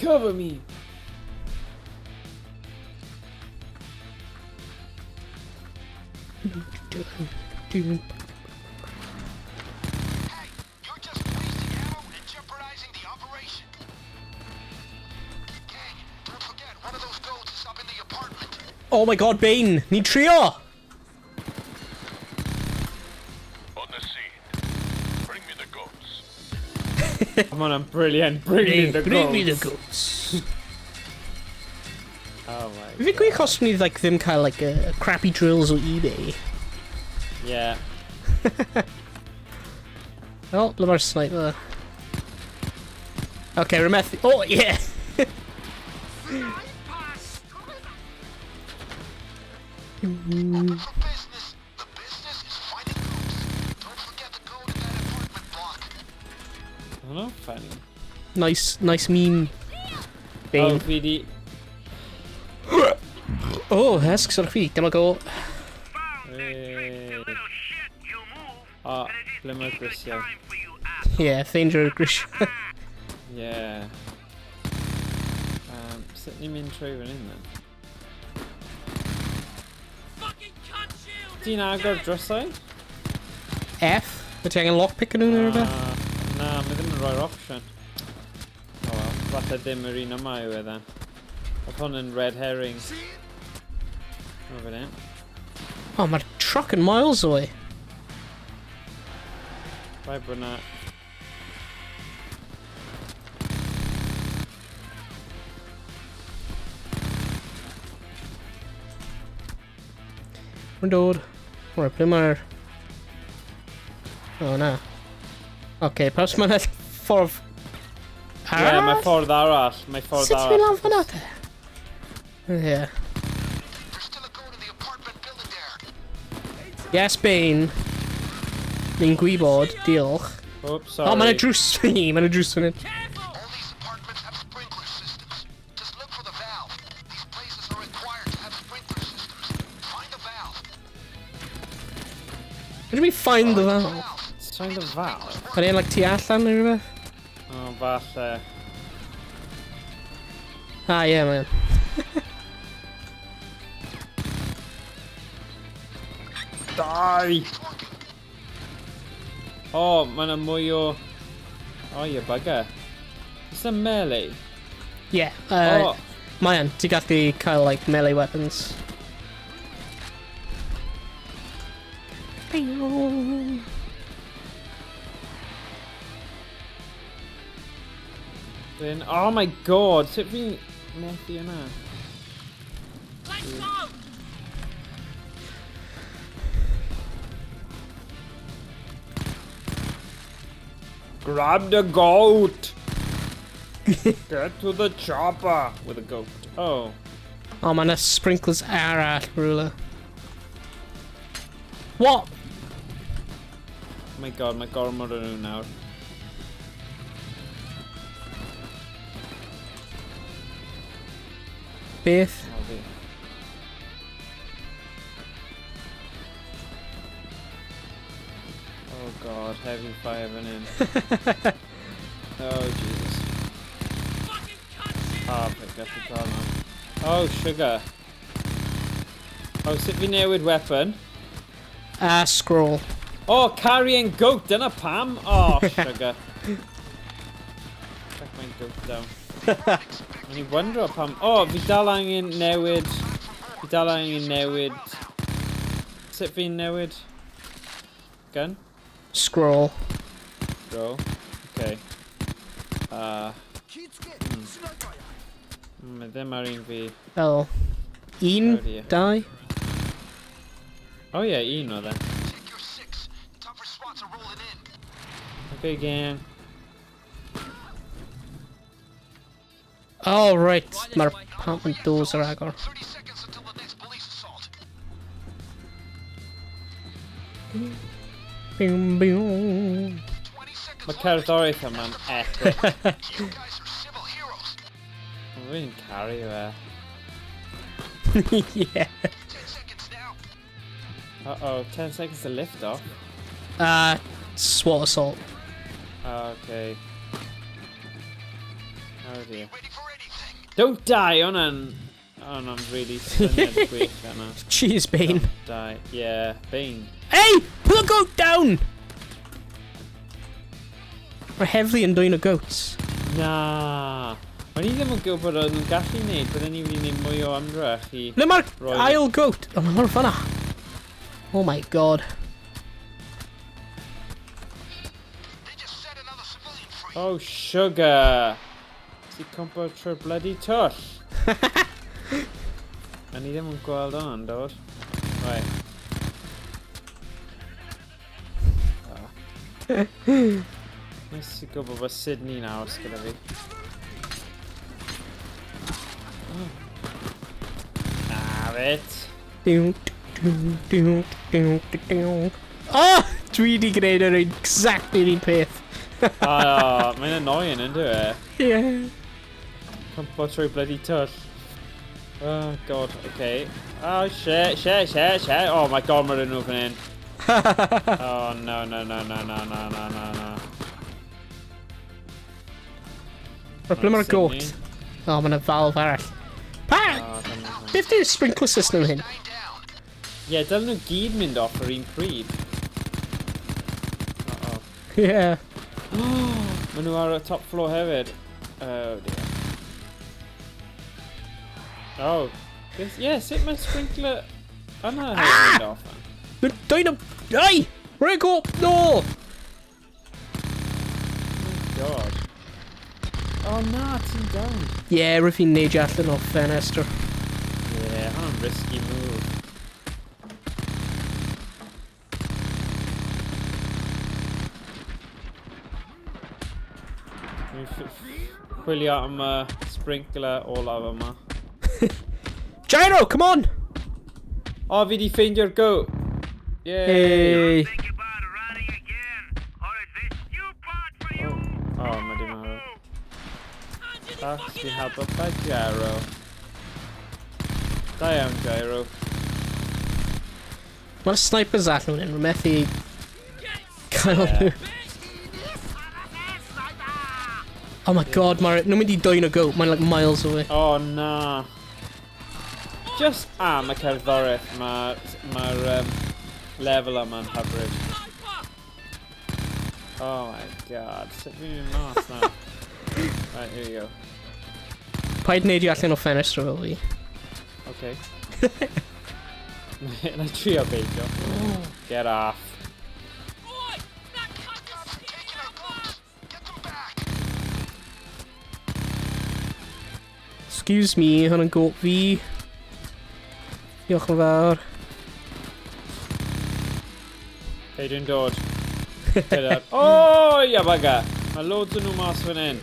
B: Cover me!
D: Hey, you're just wasting ammo and jeopardizing the operation. Gang, don't forget, one of those goats is up in the apartment.
A: Oh my god, Bane! Ni'n trio!
D: On the scene. Bring me the goats.
B: Come on, I'm brilliant. Bring me the
A: Bring me the
B: goats.
A: goats.
B: Oh my
A: Fi'n gwych os ni like, ddim cael like, a crappy drills o eBay.
B: Yeah.
A: Oh, ble mae'r sniper? Okay, rhywbeth... Oh, yeah!
D: Open for business. The business is finding goats. Don't forget the goat in that apartment block.
B: Hwnnw'n funny.
A: Nice meme.
B: Oh,
A: Bane.
B: fi di...
A: Oh, hesg sort of fi. Dyma go.
E: Found that tricksy little shit. You move,
B: O,
E: and it is
B: ble mae'r
E: eager
B: grisiau?
E: time for you, asshole.
A: Yeah, ffeindio'r grisiau.
B: Yeah. Sut ni'n mynd trwy fan hyn then? Ti'n agor drysau?
A: F? Wyt ti angen lockpick yn nhw neu rhywbeth?
B: Na, mae ddim yn rhoi'r option. Oh well, falle ddim yr un yma yw e then. Oedd hwn yn red herring. O fan hyn.
A: Oh, mae'r truck yn miles away.
B: Rhaid bod na...
A: Mae'n dod. O'r, ble mae'r... Oh, na. Okay, perhaps mae'n ffordd...
B: Ie, yeah, mae ffordd arall. Mae ffordd
A: Sut ti'n mynd
B: arall.
A: lan fan'na te? Yeah.
D: There's still a goat in the apartment building there.
A: Yes, Bane. Ni'n gwybod, diolch.
B: Oops, sorry.
A: Oh, mae'n drws fi, mae'n drws fan hyn.
D: All these apartments have sprinkler systems. Just look for the valve. These places are required to have sprinkler systems. Find the valve.
A: What do you mean find the valve?
B: Find the valve?
A: Ydy e'n like tu allan neu rhywbeth?
B: Oh, falle.
A: Ah, yeah, man.
B: Die!
D: It's working.
B: Oh, mae yna mwy o... Oh, you bugger. Is that melee?
A: Yeah.
B: Oh,
A: Mae yn, ti'n gallu cael, like, melee weapons.
B: then, oh my god, sut fi'n methu yna?
C: Let's go!
B: Grab the goat! Get to the chopper with a goat. Oh.
A: O, mae yna sprinklers arall rhywle. What?
B: Oh my god, mae gormod o'n nhw nawr.
A: Beth?
B: Oh, fi. Oh god, heavy fire fan hyn. Oh Jesus.
C: Fucking cunts!
B: Ah, oh, gallu cael nhw. Oh, sugar. Oh, sut fi newid weapon?
A: Scroll.
B: Oh, carrying goat, dyna pam! Oh, sugar. Check my goat down. O'n i wondro pam... Oh, fi dal angen newid... Fi dal angen newid... Sut fi'n newid? Gun?
A: Scroll.
B: Roll. Okay. Mae ddim ar un fi.
A: Fel. Un,
B: Oh dear.
A: dau.
B: Oh yeah, un oedd e.
D: Check your six. Tougher spots are rolling in.
B: Okay, gang.
A: Oh, right. Mae'r apartment doors ar agor.
D: 30 seconds until the next police assault.
A: Boom, boom.
D: 20 seconds
B: Mae
D: left.
B: cerddoriaeth yma'n epic.
D: You guys are civil heroes.
B: Fi'n caru fe.
A: Yeah.
D: 10 seconds now.
B: Uh-oh, 10 seconds to lift off.
A: SWAT assault.
B: Okay. Oh dear.
D: Ready for anything.
B: Don't die, hwnna'n... Hwnna'n really syniad gwych yna.
A: Cheers, Bane.
B: Don't die. Yeah, Bane.
A: Hey! Put the goat down! We're heavily yn dwyn o goats.
B: Na. O'n i ddim yn gwybod oedd nhw'n gallu neud, bydden ni wedi neud mwy o ymdrech i...
A: Le mae'r
B: Roi-
A: ail goat? Oh, mae mor fanna. Oh my god.
D: They just set another civilian free.
B: Oh, sugar! Ti cwmpo trwy'r bloody twll. O'n i ddim yn gweld hwnna'n dod. Right. Oh. Nice i gwybod bod Sydney'n aros gyda fi. Oh. Have it.
A: Diw, diw, diw, diw, diw. Oh! Dwi di gwneud yr exactly yr un peth.
B: Oh, mae'n annoying, ynddo e?
A: Yeah.
B: Cwmpo trwy bloody twll. Oh god, okay. Oh shit, shit, shit, shit. Oh my god, mae'r nhw fan hyn. Oh no, no, no, no, no, no, no, no, no.
A: Right, ble mae'r goat?
B: Sydney.
A: Oh, mae'n valve arall. Pa!
B: Oh, dyna hwn.
A: Beth yw'r sprinkler system hyn?
D: Nine down.
B: Ie, dylen nhw gyd mynd off yr un pryd. Uh-oh.
A: Yeah.
B: Maen nhw ar y top floor hefyd. Oh dear. Oh. This, yeah, sut mae sprinkler yna hefyd mynd off?
A: Mae'n dwyn o... Ai! Rhaid go! No!
B: God. Oh na, ti'n down.
A: Yeah, rwyf fi'n neidio allan o ffenestr.
B: Yeah, hwnna'n risky move. Dwi'n chwilio am y sprinkler olaf yma.
A: Gyro, come on!
B: O, fi di ffeindio'r goat! Yay!
A: Hey!
E: Think about running again, or is this new part for you?
B: Oh, mae di marw. That's been helped by Gyro. Da iawn, Gyro.
A: Mae'r snipers allan fan hyn, rwy'n methu cael
B: Yeah.
A: nhw. Oh my god, mae'r... Nhw'n mynd i dwyn o goat, mae'n like miles away.
B: Oh, na. Just am y cerddoriaeth, mae'r ma Lefel yma'n hyfryd. Oh my god, sut fi'n mynd mas nawr? Right, here we go.
A: Paid neidio allan o ffenestr fel fi.
B: Okay. Na i trio beidio. Get off.
C: Oi! That cunt is
D: Cops are
C: stealing
D: taking
C: our
D: our goats.
C: boots!
D: Get them back.
A: Excuse me, hwn yn goat fi. Diolch yn fawr.
B: Hey, dwi'n dod. Gyda'r... Oh, ia bugger! Mae loads o nhw mas fan hyn.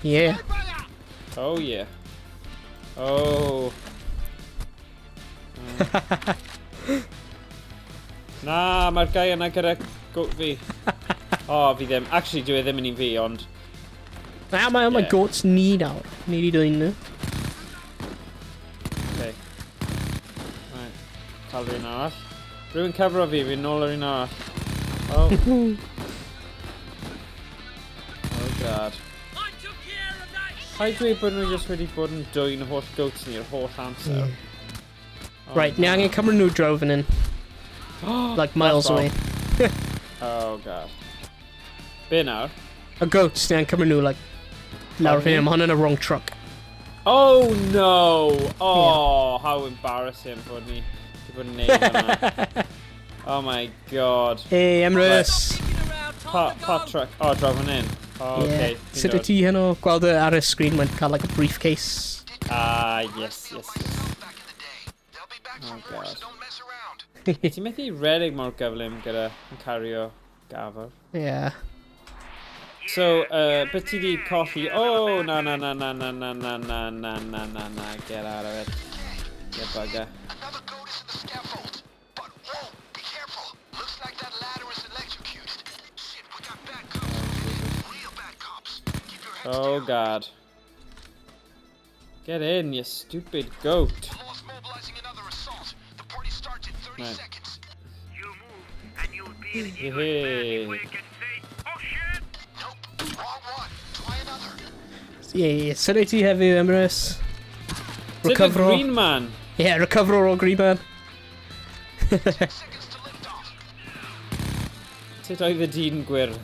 A: Yeah.
B: Oh, yeah. Oh. Na, mae'r guy yna gyda goat fi. Oh, fi ddim. Actually, dwi e ddim yn un fi, ond...
A: Na, mae yeah.
B: Yeah.
A: goats ni nawr. Ni wedi dwyn nhw.
B: Okay. Right. Cael rhywun arall. Rhywun cyfro fi, fi'n nôl yr un arall. Oh. Oh god.
C: I took care of that shit!
B: Paid dweud bod nhw jyst wedi bod yn dwyn y holl goats ni'r holl amser.
A: Yeah.
B: Oh,
A: Right, ni angen cymryd nhw draw fan hyn. Like miles
B: That's
A: away.
B: Oh god. Be nawr?
A: Y goats, ni angen cymryd nhw, like, lawr fan hyn. Mae hwn yn y wrong truck.
B: Oh no! Oh, how embarrassing bod ni wedi bod yn neud hwnna. Oh my god.
A: Hey, Emrys!
C: Kicking around, time
B: Pa,
C: to go!
B: pa truck? Oh, draw fan hyn. Oh, okay.
A: Yeah.
B: Fi'n
A: Sut
B: dod.
A: wyt ti heno? Gweld e ar y screen, mae'n cael like a briefcase.
B: Ah, yes,
D: Reminds me of
B: yes, yes.
D: myself back in the day. They'll be back
B: Oh,
D: for more, so
B: God.
D: don't mess around.
B: Ti'n methu redeg mor gyflym gyda yn cario gafr.
A: Yeah.
B: So, beth ti di colli? Oh, na, na, na, na, na, na, na, na, na, na, na, na, get out of it. You bugger.
D: Another goat is in the scaffold. But whoa, be careful. Looks like that ladder is electrocuted. Shit, we got bad cops. Real bad cops. Keep your heads
B: Oh,
D: down.
B: God. Get in, you stupid goat.
D: The law's mobilizing another assault. The party starts in 30
B: Right.
D: seconds.
E: You move, and you'll be in Eagle's
B: Hey.
E: bed before you can say, oh shit!
D: Nope, wrong one. Try another.
A: Yeah, sut wyt ti heddiw, Emrys?
B: Sut y
A: Recovero.
B: green man?
A: Yeah, recovero o'r green man.
D: 10 seconds to lift off.
B: Sut oedd y dyn gwyrdd?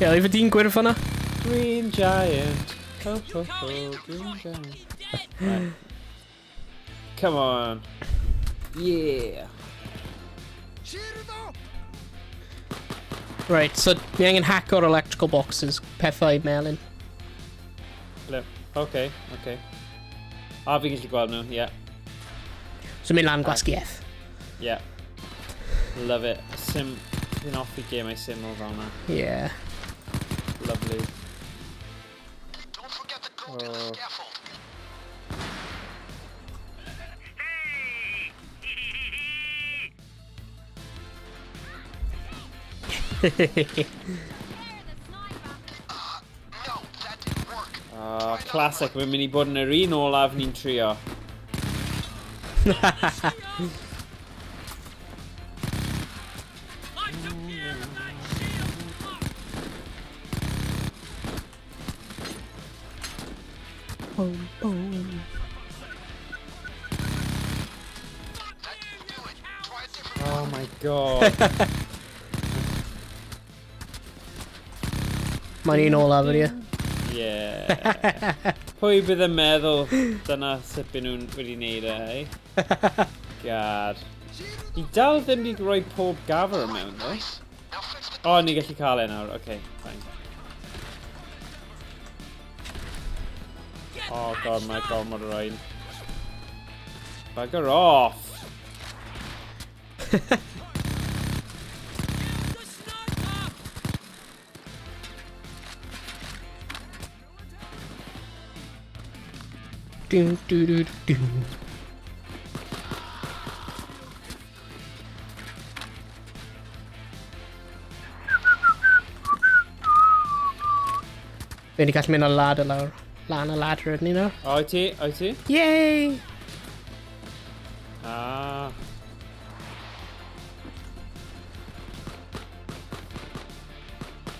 A: Yeah, oedd y dyn gwyrdd fan'na?
B: Green giant. Ho, ho, ho, green giant.
C: Dead!
B: Right. Come on. Yeah.
A: Right, so ni angen hacko'r electrical boxes, pethau melyn.
B: Flip. Okay, okay. A fi'n gallu gweld nhw, yeah.
A: So mynd lan gwasgu F.
B: Yeah. Love it. Sim... Fi'n hoffi gemau syml fel yna.
A: Yeah.
B: Lovely.
D: Don't forget the goat in the
B: Oh.
D: scaffold.
E: Stay!
D: No, that didn't work.
B: Oh, classic. Mae'n mynd i bod yn yr un olaf ni'n trio.
C: I took care of that shield! Fuck!
D: That didn't do it. Try a different
B: Oh my god.
A: Mae'n un olaf ydi e.
B: Yeah. Pwy bydd yn meddwl dyna sut byd nhw'n wedi wneud e, hei? God. Ni dal ddim wedi rhoi pob gafr mewn, ddo.
D: Nice. Now fix the
B: O, oh, ni gallu cael e nawr. Okay, fine.
C: Get
B: Oh god, mae
C: patched up!
B: gormod o rhain. Bugger off!
C: Kill the sniper!
A: Dun, du, du, du. Fe ni gallu mynd ar ladder lawr. Lan y ladder ydyn ni nawr.
B: O, wyt ti? Wyt ti?
A: Yay!
B: Ah.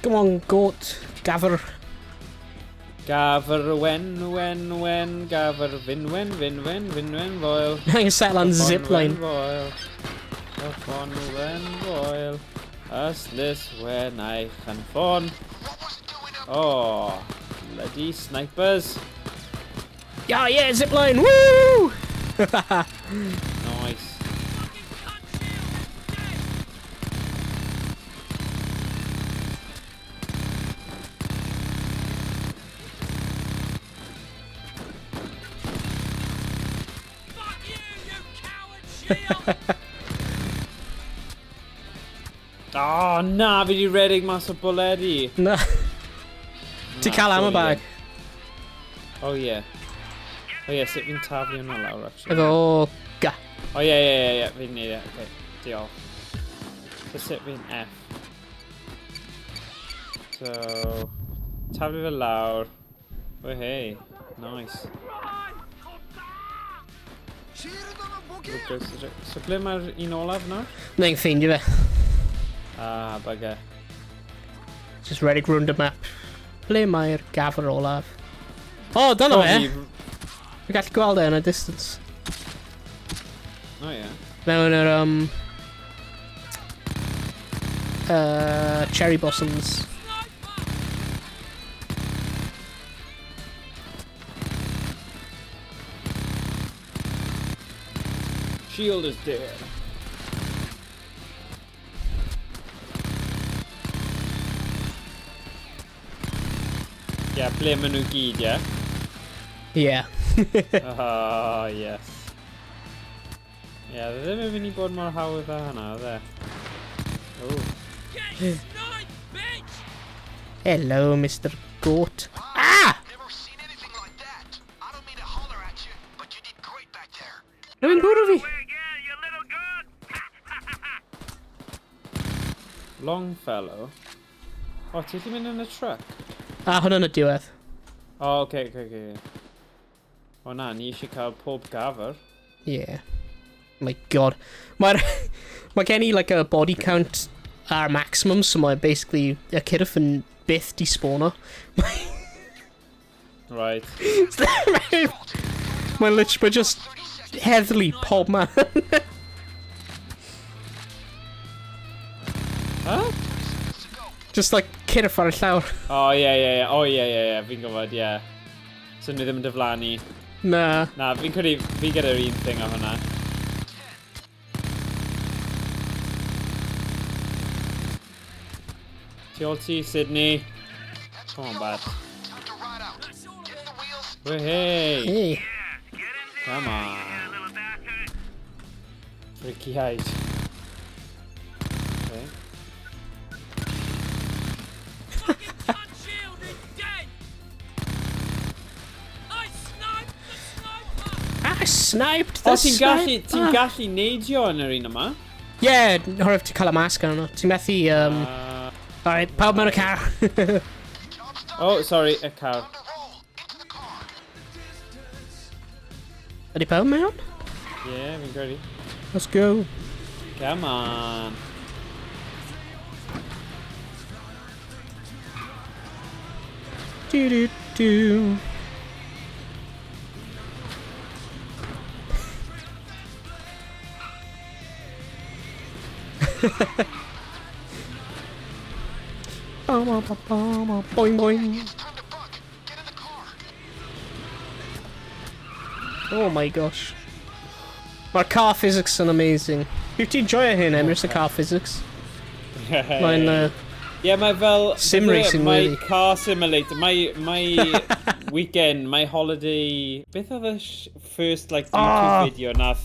A: Come on, goat. Gafr.
B: Gafr wen, wen, wen, gafr finwen, finwen, finwen, foel.
A: Angen settle on zipline.
B: Wen, foel. Y ffon wen, foel. Ystlys wen a'i chanffon.
D: What was it doing up?
B: Oh, bloody snipers.
A: Yeah, yeah, zipline, woo!
B: Nice.
C: Fucking cunt shield is dead! Fuck you, you coward shield!
B: Oh, na, fi di redeg mas o bwledi.
A: Na. Ti cael ammo bag.
B: Oh, yeah. Oh, yeah, sut fi'n taflu hwnna lawr, actually.
A: Efo ga.
B: Oh, yeah, yeah, yeah, yeah, fi'n neud e. Okay, diolch. So sut fi'n F. So, taflu fe lawr. Oh, hey. Nice. So ble mae'r un olaf nawr?
A: Neu'n ffeindio fe.
B: Ah, bugger.
A: Just redeg rownd y map. Ble mae'r gafr olaf? O, oh, dyna fe! Fi'n gallu gweld e yn y distance.
B: Oh, yeah.
A: Mewn yr, cherry blossoms.
B: Shield is dead. Yeah, ble maen nhw gyd, yeah?
A: Yeah.
B: Oh, yes. Yeah, ddim yn mynd i bod mor hawdd â hwnna, oedd e? Oh.
C: Get sniped, bitch!
A: Hello, Mr. Goat. Ah!
D: Never seen anything like that. I don't mean to holler at you, but you did great back there.
A: Rwy'n bwrw fi!
E: Way again, you little goat!
B: Longfellow. O, ti wedi mynd yn y truck?
A: Ah, hwnna'n y diwedd.
B: O, oh, okay, okay, okay. O na, ni eisiau cael pob gafr.
A: Yeah. My god. Mae'r... Mae gen i like a body count ar maximum, so mae basically y cyrff yn byth di spawno.
B: Right.
A: Mae'n literally, mae just heddlu pob man.
B: Huh?
A: Just like cyrff ar y llawr.
B: Oh, yeah, yeah, yeah. Oh, yeah, yeah, yeah. Fi'n gwybod, yeah. So nhw ddim yn diflannu.
A: Na.
B: Na, fi'n credu, fi gyda'r un thing o hwnna. Tu ôl ti, Sydney.
D: That's
B: Come on,
D: me
B: bud.
D: over. Time to ride out. Get in the wheels.
B: Hey,
A: Hey.
E: Yes, get in there,
B: Come on.
E: you little bastard!
B: Freaky height. Okay.
C: Fucking cunt shield is dead! I sniped the sniper!
A: I sniped the
B: O, ti'n gallu,
A: sniper.
B: ti'n gallu neidio yn yr un yma?
A: Yeah, horif ti cael y masg arno. Ti'n methu... Alright, pawb mewn y car.
D: Job's done.
B: Oh, sorry, y car.
D: Time to roll. Into the car.
A: Ydy pawb mewn?
B: Yeah, fi'n credu.
A: Let's go.
B: Come on.
A: Do do do. Ba, ba, ba, ba, ba, boing boing.
D: It's time to buck. Get in the car.
A: Oh my gosh. Mae'r car physics yn amazing. Wyt ti'n joio hyn, Emrys, y car physics? Mae'n...
B: Yeah, mae fel...
A: Sim racing,
B: My
A: really.
B: car simulator, my weekend, my holiday... Beth oedd y first, like, YouTube video nath?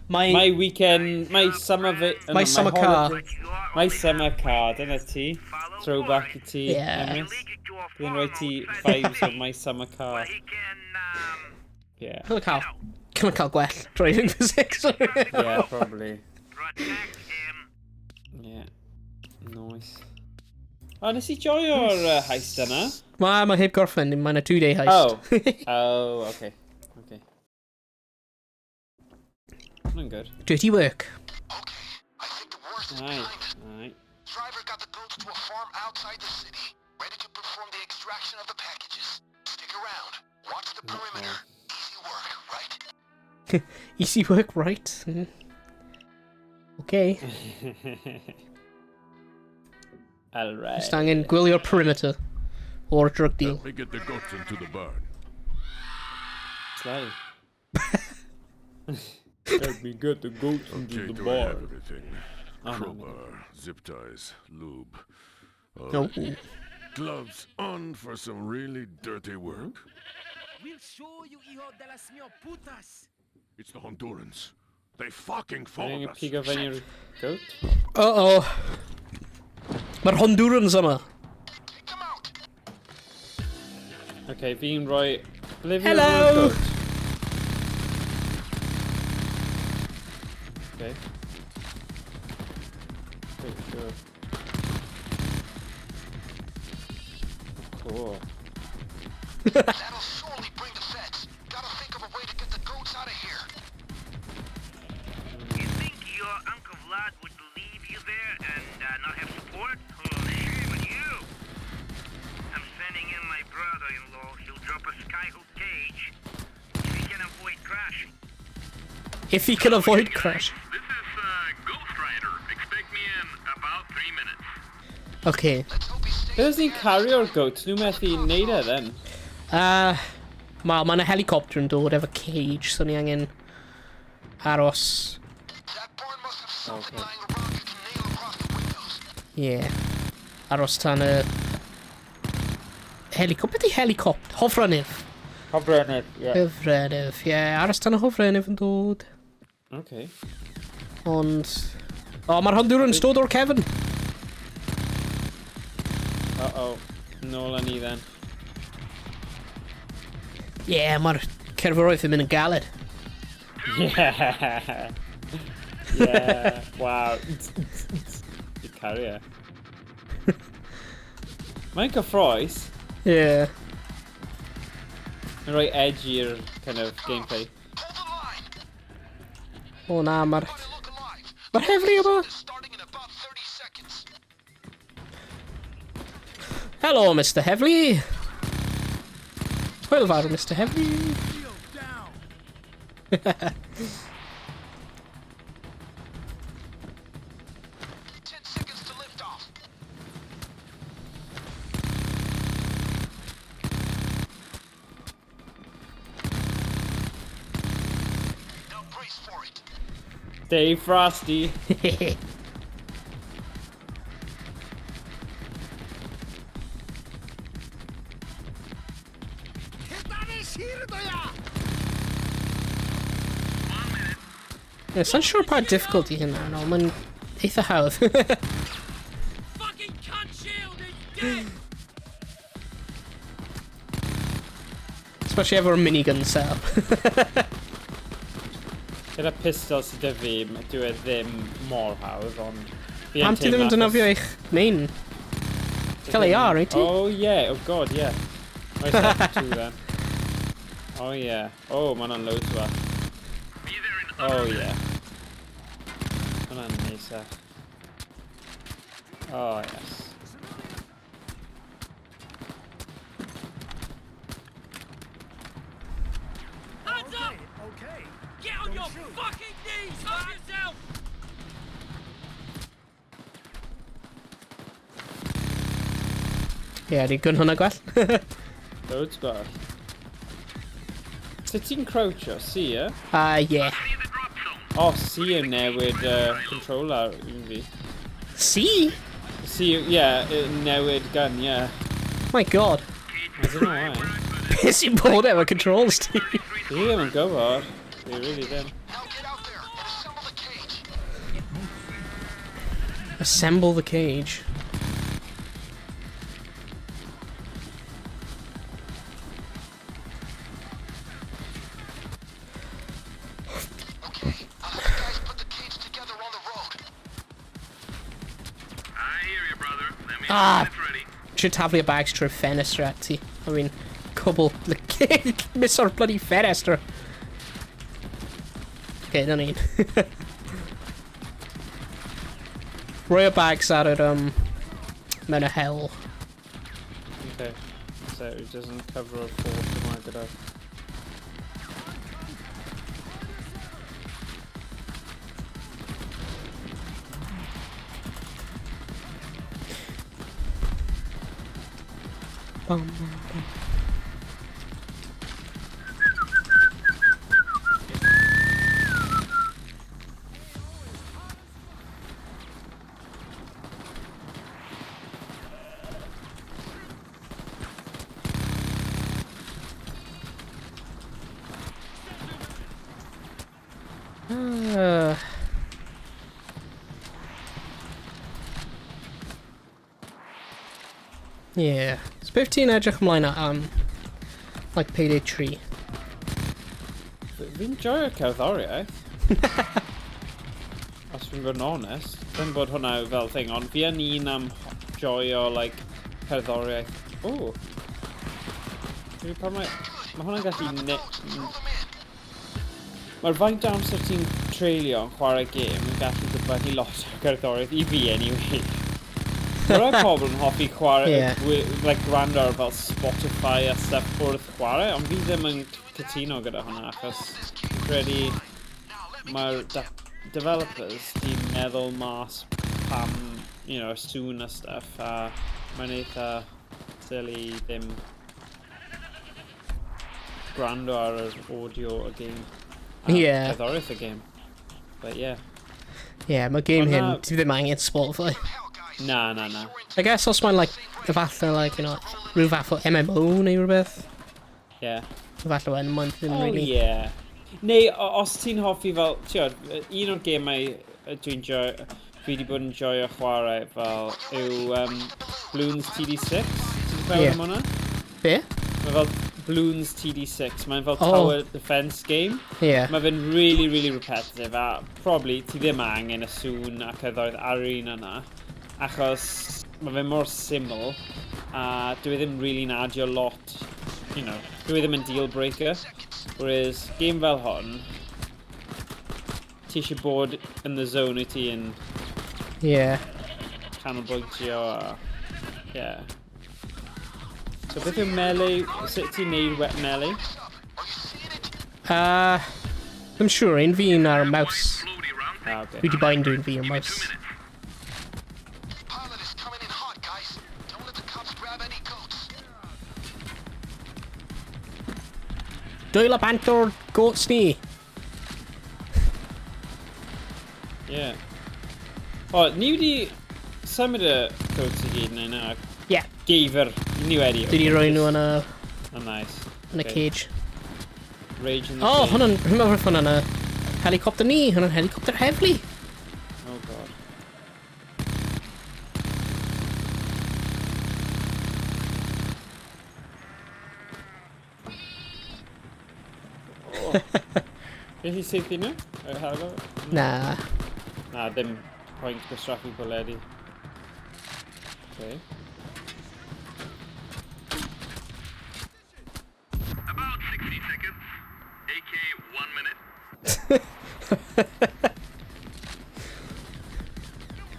A: My,
B: My weekend, my summer...
A: My summer car.
B: holiday- My summer car, dyna ti. Throwback i ti,
A: Yeah.
B: Emrys. Bydd yn rhoi ti vibes of my summer car.
E: He can,
B: Yeah.
A: Can cael, can cael gwell driving physics.
B: Yeah, probably.
E: protect him.
B: Yeah. Nice. O, nes i joio'r heist yna.
A: Mae heb gorffen, mae'n a two-day heist.
B: Oh. Oh, okay. Okay. Hwnna'n good.
A: Dirty work.
D: Okay, I think the worst is
B: Aye.
D: behind us.
B: Aye.
D: Driver got the goats to a farm outside the city, ready to perform the extraction of the packages. Stick around. Watch the perimeter. Easy work, right?
A: Easy work, right? Okay.
B: Alright.
A: Just angen gwylio'r perimeter. Or drug deal.
F: Let me get the goats into the barn.
B: Slay. Let me get the goats into
F: Okay,
B: the
F: do I have
B: barn.
F: everything?
B: Oh, no,
F: Crowbar, zip ties, lube. All
A: No.
F: right. Gloves on for some really dirty work.
C: We'll show you, hijo de las mil putas.
F: It's the Hondurans. They fucking
B: Angen
F: followed us.
B: pigo fyny i'r goat?
A: Uh-oh. Mae'r Hondurans yma.
D: Take them out.
B: Okay, fi'n rhoi... Ble fi'n
A: Hello!
B: rhoi'r goat? Okay. Pretty sure. Cool.
D: That'll surely bring the feds. Gotta think of a way to get the goats out of here.
E: You think your Uncle Vlad would leave you there and not have support? Oh, shame on you. I'm sending in my brother-in-law. He'll drop a skyhook cage if he can avoid crashing.
A: If he can avoid crash.
E: This is Ghost Rider. Expect me in about 3 minutes.
A: Okay.
D: Let's hope he stays.
B: Beth ni'n cario'r goat? Nhw methu neud e then.
A: Wel, mae yna helicopter yn dod efo cage, so ni angen aros.
D: That barn must have something
B: Okay.
D: lying around you can nail across the windows.
A: Yeah. Aros tan y... Helicopter? Beth yw helicopter? Hofrennydd.
B: Hofrennydd, yeah.
A: Hofrennydd, ie. Yeah. Aros tan y hofrennydd yn dod.
B: Okay.
A: Ond... O, oh, mae'r Hondurans dod o'r cefn.
B: Uh-oh. Nôl â ni then.
A: Ie, yeah, mae'r cerddoriaeth yn mynd yn galed.
B: Yeah. Yeah. Wow. Di cario. Mae'n cyffroes.
A: Ie. Yeah.
B: Mae'n rhoi edge i'r kind of gameplay.
D: Hold the line.
A: O na, mae'r...
D: Gotta look alive.
A: Mae'r heddlu yma.
D: Is starting in about 30 seconds.
A: Hello, Mr Heddlu. Hwyl fawr, Mr Heddlu.
C: Down.
D: 10 seconds to lift off. Now brace for it.
B: Stay frosty.
A: Yeah, sa'n siŵr pa difficulty hynna, no, mae'n eitha hawdd.
C: Fucking cunt shield is dead.
A: Especially efo'r minigun setup.
B: Gyda pistol sydd 'da fi, dyw e ddim mor hawdd, ond... fi yn
A: Pam ti ddim yn
B: teimlo
A: defnyddio eich main? Cael AR, right ti?
B: Oh yeah, oh god, yeah. Oes two then. Oh yeah. Oh, mae hwnna'n loads well.
E: Be there in
B: Oh yeah. Ma' hwnna'n neisach. Oh yes.
C: Hands up! Okay. Get on your fucking knees! Help yourself!
A: Ie, yeah, di gwn hwnna gwell.
B: Loads gwell. So ti'n croucho, C, ie?
A: Yeah.
E: See the drop zone.
B: Oh, C yn newid controller un fi.
A: C?
B: C, yeah, newid gun, yeah.
A: My god.
B: I don't know why.
A: Beth sy'n bod efo controls ti?
B: Fi ddim yn gwybod. Fi really ddim.
D: Now get out there and assemble the cage.
A: Assemble the cage.
D: Okay, I'll have the guys put the cage together on the road.
E: I hear you, brother. Let me know
A: Ah.
E: when it's ready.
A: Trio taflu y bags trwy'r ffenestr at ti. I mean, cwbl. Miss o'r bloody ffenestr. Okay, dyna un. Rhoi y bags ar yr, mewn y hel.
B: Okay. amser, yw jyst yn cyfro'r force yma gyda.
A: Bum, bum, bum. Yeah. So beth ti'n edrych ymlaen at am, like, Payday 3?
B: Fi'n joio cerddoriaeth. Os fi'n bod yn onest. Ddim bod hwnna fel thing, ond fi yn un am joio, like, cerddoriaeth. O! Fi pan mae... Mae hwnna'n gallu Mae'r faint o amser ti'n treulio yn chwarae gêm yn gallu dibynnu lot o gerddoriaeth, i fi anyway. Mae rai pobl yn hoffi chwarae, like, gwrando ar fel Spotify a stuff wrth chwarae, ond fi ddim yn cytuno gyda hwnna, achos fi'n credu mae'r developers di meddwl mas pam, sŵn a stuff, a mae'n eitha silly ddim gwrando ar yr audio y game. A cerddoriaeth y game. But yeah.
A: Yeah, mae game
B: Ond
A: hyn,
B: na-
A: ti ddim angen Spotify.
B: Na, na, na.
A: I guess os mae'n, like, efallai, like, rhyw fath o MMO neu rhywbeth. Efallai wedyn, mae'n ddim really.
B: Yeah. Neu, os ti'n hoffi fel, ti'n un o'r gemau dwi'n joio, fi wedi bod yn joio chwarae fel, yw Bloons TD6. Ti'n clywed am hwnna?
A: Be?
B: Mae fel Bloons TD6, mae'n fel
A: Oh.
B: tower defense game. Mae fe'n really, really repetitive, a probably ti ddim angen y sŵn ac cerddoriaeth ar yr un yna, achos mae fe mor syml, a dwi ddim really'n adio lot, dwi ddim yn deal breaker. Whereas, game fel hon, ti eisiau bod in the zone wyt ti yn canolbwyntio a... Yeah. So beth yw melee? Sut ti'n neud wet melee?
A: I'm sure, un fi'n ar mouse.
B: Ah, okay.
A: Dwi wedi bind un fi ar mouse.
D: Pilot is coming in hot, guys. Don't let the cops grab any goats.
A: Dwylo bant o'r goats ni.
B: Yeah. O, ni wedi symud y goats i gyd neu na?
A: Yeah.
B: Geifr, ni wedi.
A: Dwi wedi rhoi nhw yn y,
B: Oh, nice.
A: yn y
B: Okay.
A: cage.
B: Rage in the
A: Oh,
B: cage.
A: hwnna'n, rwy'n meddwl hwnna'n y helicopter ni, hwnna'n helicopter heddlu.
B: Oh god. Oh. Beth i saethu nhw? Yr helicopter?
A: Na.
B: Na, ddim pwynt gwastraffu bwledi. Okay.
E: About 60 seconds, aka 1 minute.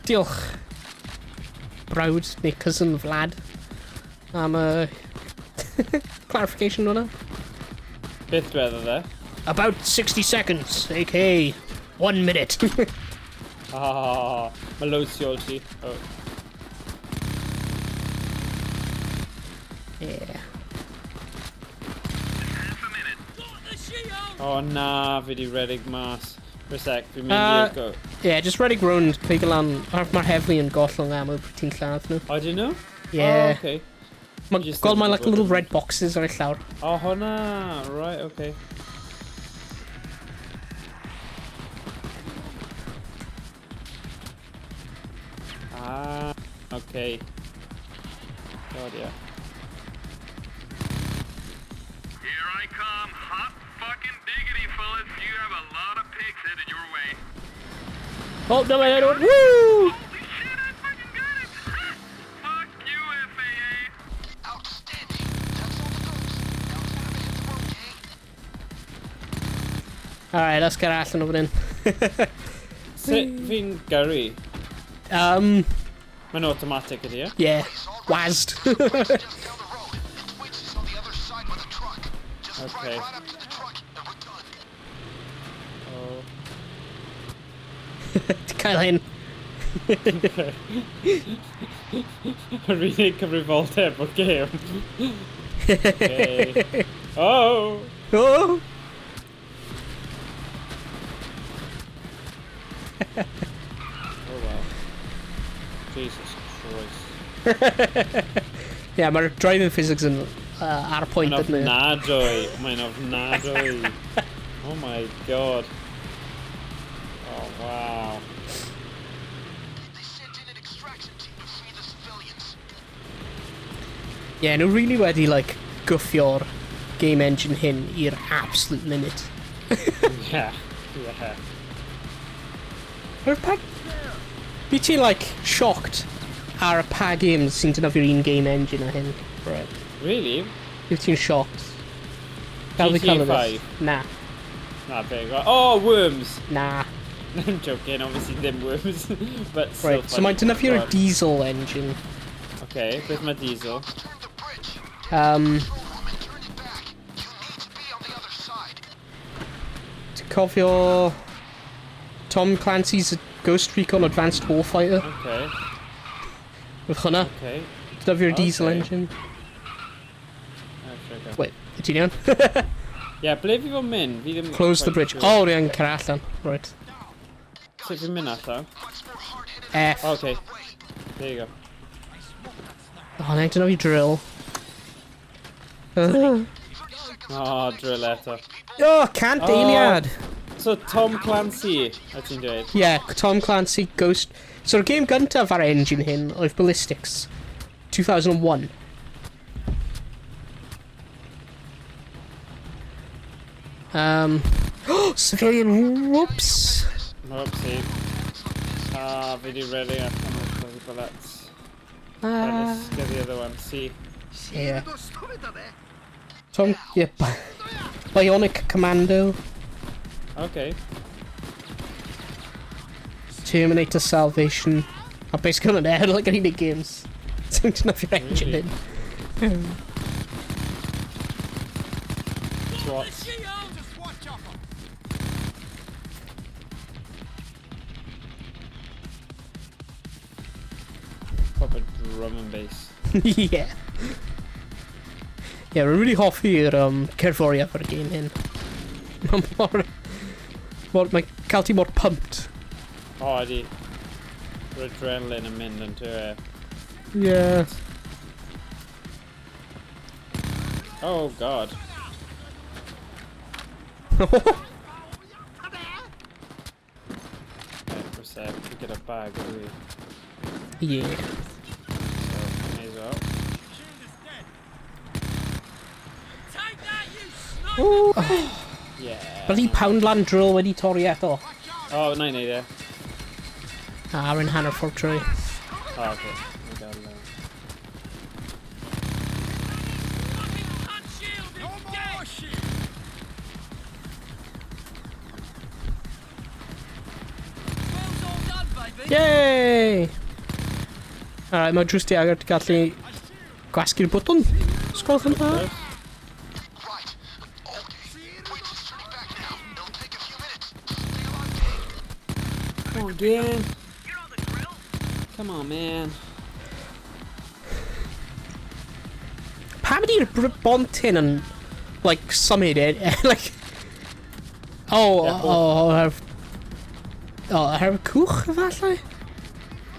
A: Diolch, brawd neu cousin Vlad, am y clarification hwnna.
B: Beth dweddodd e?
A: About 60 seconds, aka 1 minute.
B: Ah, mae loads tu ôl ti. Oh.
A: Yeah.
E: Half a minute.
B: Oh na, fi di redeg mas. For a sec, fi'n mynd i'r go.
A: Yeah, just redeg rownd, pigo lan, mae'r heddlu yn gollwng ammo pryd ti'n lladd nhw.
B: Oh, dyn nhw?
A: Yeah.
B: Oh, okay.
A: Mae
B: Just
A: gweld
B: ddim
A: mae
B: yn
A: like
B: gwybod
A: little
B: am-
A: red boxes ar y llawr.
B: Oh, hwnna. Right, okay. Ah, okay. God, yeah.
E: Here I come. Hot fucking diggity, fellas. You have a lot of pigs headed your way.
A: Oh, no, I don't. Woo!
E: Holy shit, I fucking got it! Fuck you, FAA!
D: Outstanding. That's all the goats. Now time to hit the road, gang.
A: Alright, let's get allan o fan hyn.
B: Sut fi'n gyrru?
A: Um,
B: Mae'n automatic ydi, e?
A: Yeah. WASD.
D: Just down the road. It's waiting Just
B: Okay.
D: drive right up to the truck and we're done.
B: Oh.
A: Ti cael hyn.
B: Yr unig cyfrifoldeb o'r gêm. Okay. Oh!
A: Oh!
B: Oh well. Jesus Christ.
A: Yeah, mae'r driving physics yn ar y pwynt
B: Mae'n
A: ydyn nhw.
B: ofnadwy. Mae'n ofnadwy. Oh my god. Oh wow.
D: They sent in an extraction team to free the civilians.
A: Yeah, nhw really wedi, like, gwffio'r game engine hyn i'r absolute limit.
B: Yeah. Yeah.
A: Mae'r pa... Fi ti'n, like, shocked ar y pa games sy'n defnyddio'r un game engine a hyn. Right.
B: Really?
A: Fi ti'n shocked. Fel fi
B: GTA
A: cael y
B: 5?
A: Na,
B: Na big. Oh, worms!
A: na.
B: I'm joking, obviously ddim worms. But still
A: Right, so
B: funny.
A: mae'n defnyddio'r
B: God.
A: diesel engine.
B: Okay, beth mae diesel?
D: Turn the bridge. Control room and turn it back. You need to be on the other side.
A: Ti'n cofio Tom Clancy's Ghost Recon Advanced Warfighter?
B: Okay,
A: With hwnna,
B: okay.
A: defnyddio'r diesel
B: Okay.
A: engine.
B: Oh, sure, go.
A: Wait, ydy ti'n iawn?
B: Yeah, ble fi fod mynd? Fi ddim
A: Close the
B: quite
A: bridge.
B: sure.
A: Oh, rwy'n cyrraedd allan. Right.
B: Sut fi'n mynd allan?
D: Much more hard-headed
A: F.
B: Okay,
D: way.
B: there you go.
A: Oh, na, dyna fi drill.
B: Oh, drill eto.
A: Oh, cant
B: Oh.
A: eiliad.
B: So, Tom Clancy, a ti'n dweud?
A: Yeah, Tom Clancy Ghost. So'r game gyntaf ar engine hyn oedd Ballistics. 2001. Civilian, whoops.
B: Whoopsie. Ah, fi di redeg allan o'r bloody bullets. Right, let's get the other one. See.
A: Yeah. Tom, yeah, Bionic Commando,
B: Okay.
A: Terminator Salvation. A basically on air like any games. Sy'n defnyddio'r engine
B: Really?
A: hyn.
B: SWAT.
C: Shield!
B: Proper drum and bass.
A: Yeah. Yeah, rwy'n really hoffi'r cerddoriaeth ar y game hyn. Mae'n mor... mor mae'n cael ti mor pumped.
B: Oh, ydi. Yr adrenaline yn mynd yn e.
A: Yeah.
B: Oh, God. Right, reset. We get a bag, do we?
A: Yeah.
B: So, may as well.
C: Take that, you sniper!
A: Ooh.
B: Yeah.
A: Bloody Poundland drill wedi torri eto.
B: Oh, na i neud e.
A: Ah, rwy'n hanner ffordd trwy.
B: Oh, okay. We got it.
C: Fucking cunt shield is dead! Drill's all done, baby!
A: Yay! Alright, mae drws di agor, ti'n gallu gwasgu'r bwtwn. Sgwelwch yn dda.
D: Right. Okay. Bridge is turning back now. It'll take a few minutes. Stay alive, Kane.
B: Come on, Dan.
E: You know the drill.
B: Come on, man.
A: Pam ydy'r bont hyn yn, like, symud e? Like... Oh,
B: Yeah,
A: oh, oh, oh, oherwydd cwch, efallai?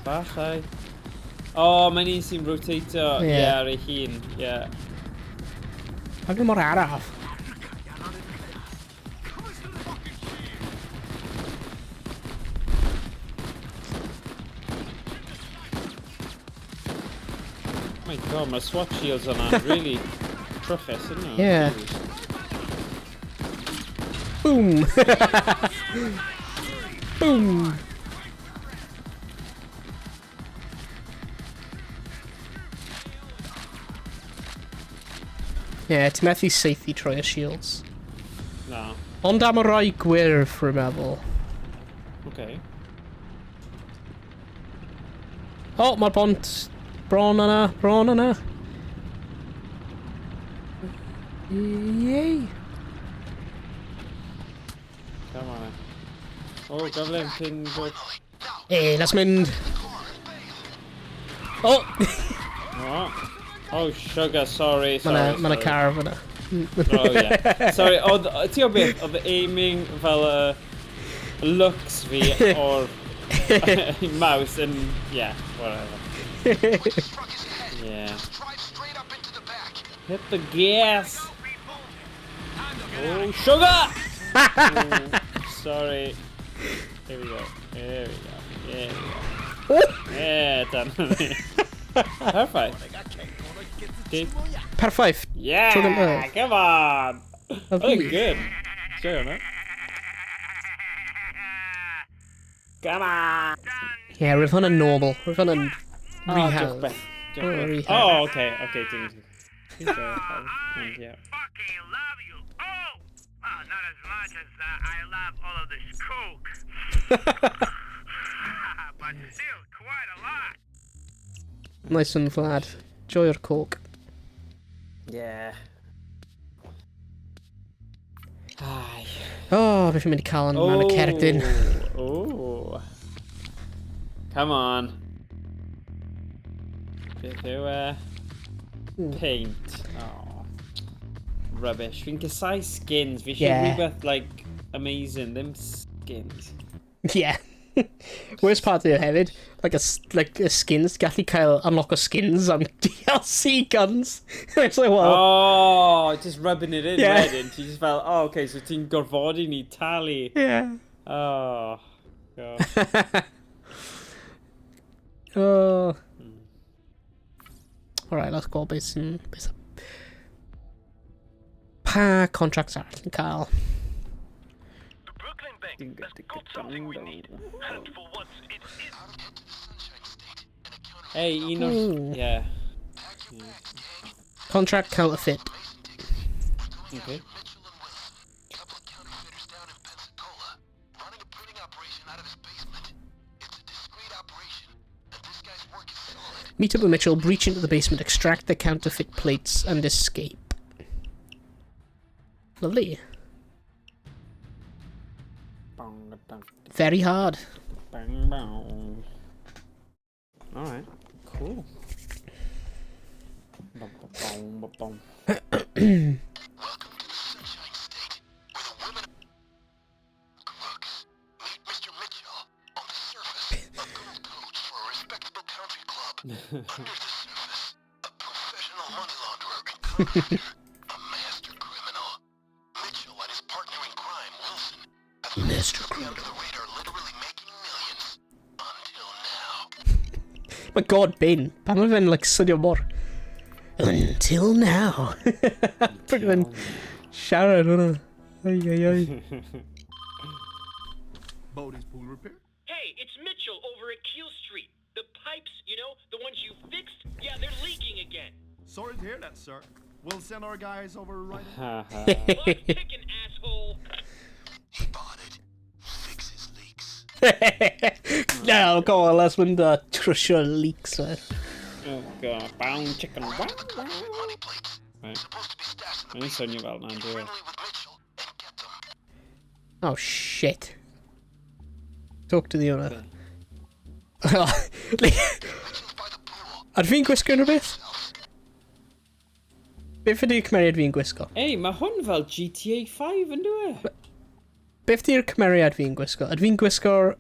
B: Bachau. Oh, mae'n un sy'n rotato.
A: Ie.
B: Yeah, ar ei hun. Yeah.
A: Pam yw mor araf?
B: Oh my god, mae SWAT shields yna'n really trwchus, ydyn nhw?
A: Yeah. Boom! Boom! Yeah, ti'n methu saethu trwy y shields.
B: Na.
A: Ond am y rai gwyrdd, rwy'n meddwl.
B: Okay.
A: O, oh, mae'r bont bron yna, bron yna. Yay!
B: Come on. Oh, gyflym cyn bod...
A: Hey, let's mynd. Oh!
B: Oh, oh sugar, sorry, sorry.
A: Mae 'na
B: sorry.
A: car fyna.
B: Oh, yeah. Sorry, oedd, ti o beth, oedd aiming fel y looks fi o'r mouse yn, yeah, whatever.
D: This truck is ahead.
B: Yeah.
D: Just drive straight up into the back.
B: Hit the gas! Oh, sugar! Oh, sorry. Here we go. Here we go. Here we go. Yeah, done. Perfect.
A: Perffaith.
B: Yeah!
A: Tro gyntaf.
B: Come on!
A: Lovely.
B: Looking good. Sure, no? Come on!
A: Yeah, roedd hwnna'n normal. Roedd hwnna'n
B: Oh,
A: rehab.
B: diolch beth. Diolch
A: Oh,
B: beth.
A: rehab.
B: Oh, okay, okay, dim. Dim yeah.
E: Fucking love you. Oh! Well, not as much as I love all of this coke. But still, quite a lot.
A: Nice and Vlad. Joio'r coke.
B: Yeah. Ai.
A: Oh, beth fi'n mynd i cael yn mewn y cerdyn.
B: Oh. Come on. Beth yw e? Paint. Oh. Rubbish. Fi'n casáu skins. Fi eisiau
A: Yeah.
B: rhywbeth, like, amazing. Ddim skins.
A: Yeah. Worst part yw hefyd, like a, like a skins, gallu cael unlock o skins am DLC guns. It's like, well,
B: Oh, just rubbing it in
A: Yeah.
B: wedyn. Ti just fel, oh, okay, so ti'n gorfodi ni talu.
A: Yeah.
B: Oh, God.
A: Oh. Alright, let's go. Beth sy'n... Beth sy'n... Pa contracts arall yn cael?
D: The Brooklyn Bank has got something we need. And for once, it is Head to the Sunshine State and a counterfeit.
B: Hey, un o'r...
A: Ooh.
B: Yeah.
D: Pack your bags, gang.
A: Contract counterfeit.
D: Mason Dixon. We're going
B: Okay.
D: after Mitchell and Wilson. Couple of counterfeiters down in Pensacola. Running a printing operation out of his basement. It's a discreet operation, and this guy's work is solid.
A: Meet up with Mitchell, breach into the basement, extract the counterfeit plates, and escape. Lovely.
B: Bong, dong,
A: Very hard.
B: bang, bong. Alright, cool. Bum, bum, bum, bum, bum.
D: Welcome to the Sunshine State, where the women are crooks. Meet Mr. Mitchell. On the surface, a gold coach for a respectable country club. Under the surface, a professional money launderer and counterfeiter, a master criminal. Mitchell and his partner in crime, Wilson, have managed
A: Master
D: to stay under
A: criminal.
D: the radar, literally making millions. Until now.
A: My God, Ben. Pam mae fe'n like, swnio mor... Until now. Pryd fe'n siarad hwnna. Ai, ai, ai.
F: Bodie's pool repair?
C: Hey, it's Mitchell over at Keel Street. The pipes, you know, the ones you fixed? Yeah, they're leaking again.
F: Sorry to hear that, sir. We'll send our guys over right away.
B: Ha ha.
C: Clock's ticking, asshole.
D: He bought it. Fix his leaks.
A: No, go on, let's mynd a trwsio leaks fe.
B: Oh god, bound chicken. Wow, wow.
D: Money plates.
B: Right.
D: Supposed to be stashed in the
B: Mae'n swnio fel na'n
D: Get
B: dwi.
D: friendly with Mitchell and get them.
A: Oh, shit. Talk to the owner.
D: Mitchell's by the pool.
A: Ar fi'n gwisgo unrhyw beth? Beth ydy'r cymeriad fi'n gwisgo?
B: Ei, mae hwn fel GTA 5 yn dwi?
A: Beth ydy'r cymeriad fi'n gwisgo? Ydw fi'n gwisgo'r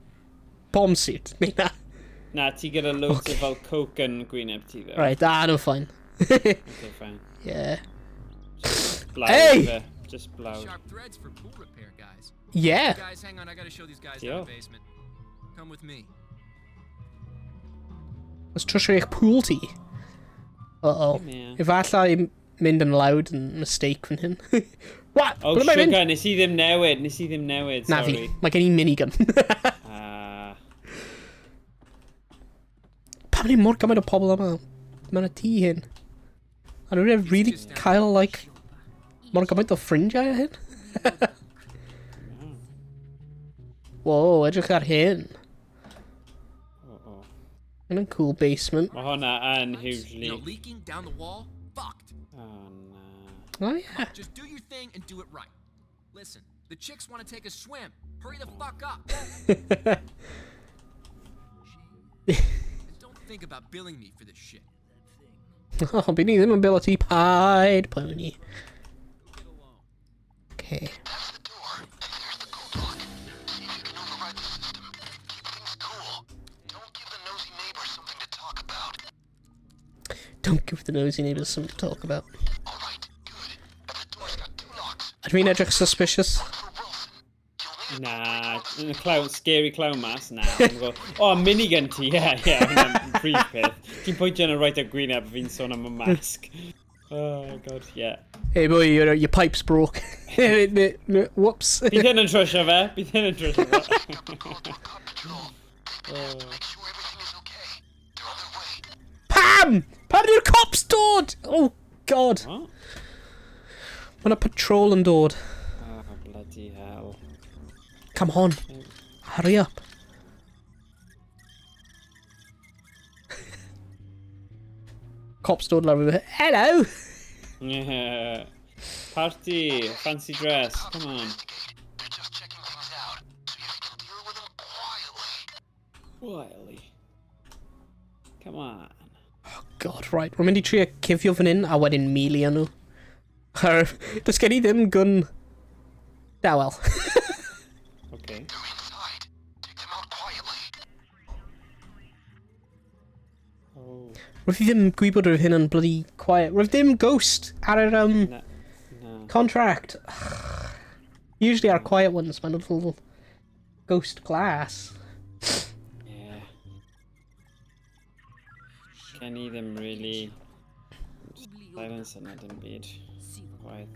A: bomb suit? Neu na?
B: Na, ti gyda loads
A: Okay.
B: o fel coke yn gwyneb ti ddo.
A: Right, ah, no, fine.
B: Okay, fine.
A: Yeah.
B: Blawd
A: Hey!
B: fe. Just blawd.
C: Sharp threads for pool repair, guys.
A: Yeah.
C: Guys, hang on, I gotta show these guys
B: Yo.
C: down the basement. Come with me.
A: Os trwsio eich pool ti. Uh-oh.
B: Yeah.
A: Efallai mynd yn loud yn mistake fan hyn. What?
B: Oh,
A: Ble mae'n mynd?
B: sugar, nes i ddim newid, nes i ddim newid,
A: Na fi.
B: sorry.
A: Mae gen i minigun.
B: Ah,
A: Pam ni mor gymaint o pobl yma mewn y tŷ hyn? A nhw'n really cael, like, mor gymaint o ffrindiau a hyn? Whoa, edrych ar hyn.
B: oh, oh.
A: Yn cool basement.
B: Mae hwnna yn
C: You
B: hugely...
C: know, leaking down the wall? Fucked.
B: Oh, na.
A: Oh, yeah.
C: Just do your thing and do it right. Listen, the chicks want to take a swim. Hurry the fuck up. And don't think about billing me for this shit.
A: Oh, beneath immobility, pied pony. Okay.
D: That's the door, and there's the code lock. See if you can override the system. Keep things cool. Don't give the nosy neighbors something to talk about.
A: Don't give the nosy neighbors something to talk about.
D: All right, good. And the door's got two locks.
A: Ydw i'n edrych suspicious?
D: One for Wilson. You'll need a
B: Na, yn y clown, scary clown mask, na. I'm go, oh, minigun ti, yeah, hwnna'n prif peth. Ti'n pwyntio yn y right ar gwyneb fi'n sôn am y mask. Oh, God, yeah.
A: Hey boy, your pipe's broke. Whoops.
B: Bydd hyn yn trwsio fe, bydd hyn yn trwsio fe.
D: Pick up a call to a cop patrol. They've been asked to make sure everything is okay. They're on their way.
A: Pam! Pam yw'r cops dod? Oh, God.
B: What?
A: Mae yna patrol yn dod.
B: Oh, bloody hell.
A: Come on. Hurry up. Cops dod lawr with Hello!
B: Yeah. Party, fancy dress, come on.
D: Investigate. They're just checking things out, so you can deal with them quietly.
B: Quietly. Come on.
A: God, right. Rwy'n mynd i trio cuddio fan hyn a wedyn melee nhw. Does gen i ddim gun... Dawel.
B: Okay.
D: They're inside. Take them out quietly.
B: Oh,
A: Rwyf i ddim gwybod roedd hyn yn bloody quiet. Roedd ddim ghost ar yr
B: na. Na.
A: contract. Usually our quiet ones, mae'n little ghost glass.
B: Yeah. Gen i ddim really... Silence yna dim byd. Gwaith.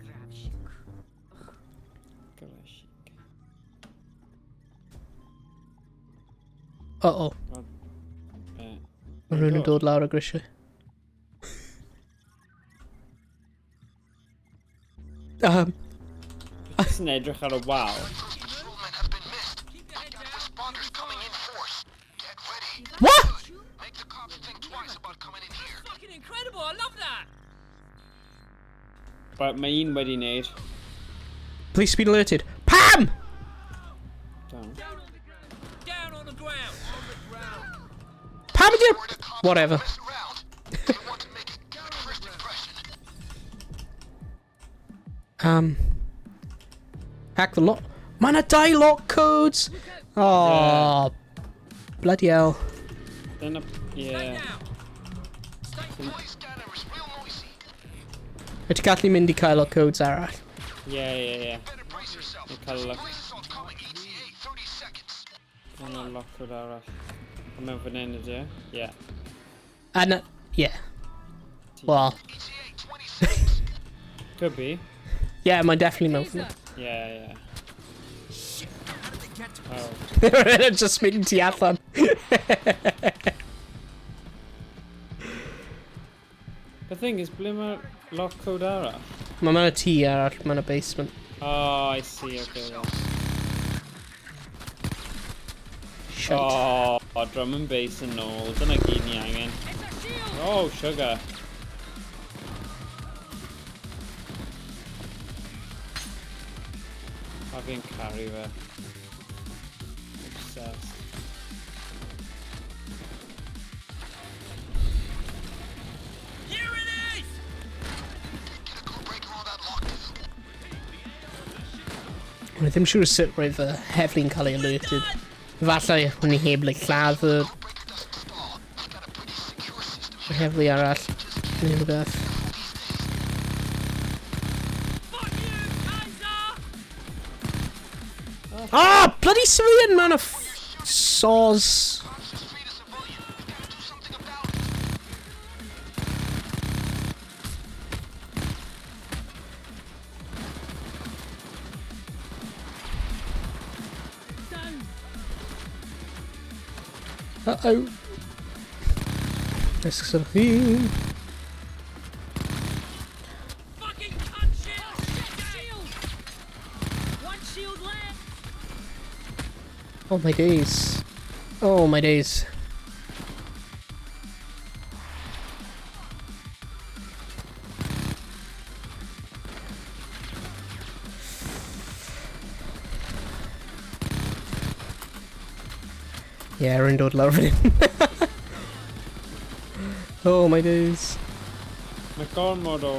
B: Grashik.
A: Uh-oh. Mae rhywun yn dod lawr y grisiau.
B: Jyst yn edrych ar y wal.
D: Those patrolmen have been missed. We've got responders coming in force. Get ready.
A: What?
D: Good. Make the cops think twice about coming in here.
C: Fucking incredible! I love that.
B: But mae un wedi wneud.
A: Police been alerted. Pam!
B: Down.
C: Down on the ground. Down on the ground. On the ground.
A: Pam ydy'r...
D: Where the cops
A: Whatever.
D: don't mess around. They want to make a good first impression.
A: Hack the lock. Mae yna dau lock codes! Oh, bloody hell.
B: Dyna... Yeah.
C: Now.
D: Noise scanner is real noisy.
A: Wyt ti'n gallu mynd i cael lock codes arall?
B: Yeah.
D: Better brace yourself.
B: Dwi'n cael
D: There's a
B: lock.
D: police assault coming. ETA 30 seconds.
B: Dyna lock code arall. A mewn fan hyn ydy e? Yeah.
A: And, yeah. Well,
D: ETA 20 seconds.
B: Could be.
A: yeah, mae'n definitely mewn fan hyn.
B: Yeah.
C: Shit! How did they get to us?
B: Oh.
A: Just mynd ti allan.
B: The thing is, ble mae'r lock code arall?
A: Mae mewn y tŷ arall, mewn y basement.
B: Oh, I see, okay. Yeah.
A: Shite.
B: Oh, drum and bass yn ôl. Dyna gyd ni angen.
C: It's a shield.
B: Oh, sugar. A fi'n caru fe. Obsessed.
C: Here it is.
D: Get a code breaker on that lock too.
A: Rwy ddim siŵr sut roedd y heddlu'n cael ei alerted. Falle o'n i heb like, lladd y
D: Code breaker doesn't stall. They got a pretty secure system here.
A: heddlu arall. Neu rhywbeth.
D: These days.
C: Fuck you, Kaiser!
A: Ah, bloody civilian man of saws.
D: Cops just freed a civilian. We gotta do something about it.
C: Down.
A: Uh-oh. This is a
C: Fucking cunt shield! Shit, shield! One shield left.
A: Oh my days. Oh my days. Yeah, rwy'n dod lawr fan hyn. Oh my days.
B: Mae gormod o...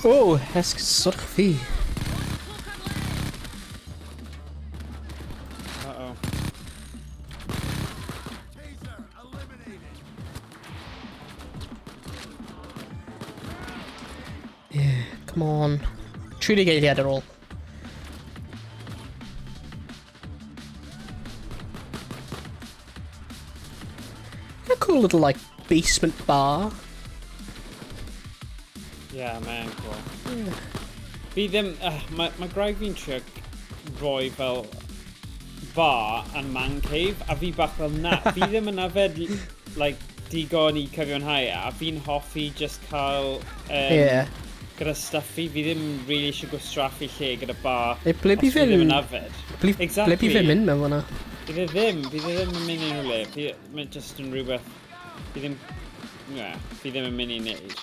A: Oh, esgusodwch fi.
B: Uh-oh.
A: Yeah, come on. 30 eiliad ar ôl. A cool little, like, basement bar.
B: Yeah, mae'n cool. Fi ddim... Mae gwraig fi'n trio rhoi fel bar and man cave, a fi bach fel na. Fi ddim yn yfed, like, digon i cyfiawnhau, a fi'n hoffi just cael...
A: Yeah.
B: Gyda stuff fi, fi ddim really eisiau gwastraffu lle gyda bar.
A: Ble
B: os
A: bydd
B: fi ddim
A: fe'n...
B: yn yfed.
A: Ble,
B: Exactly.
A: ble bydd fe'n mynd mewn fan'na?
B: Bydd e ddim yn mynd unrhyw le. Mae just yn rhywbeth... Fi ddim... Yeah, fi ddim yn mynd i wneud.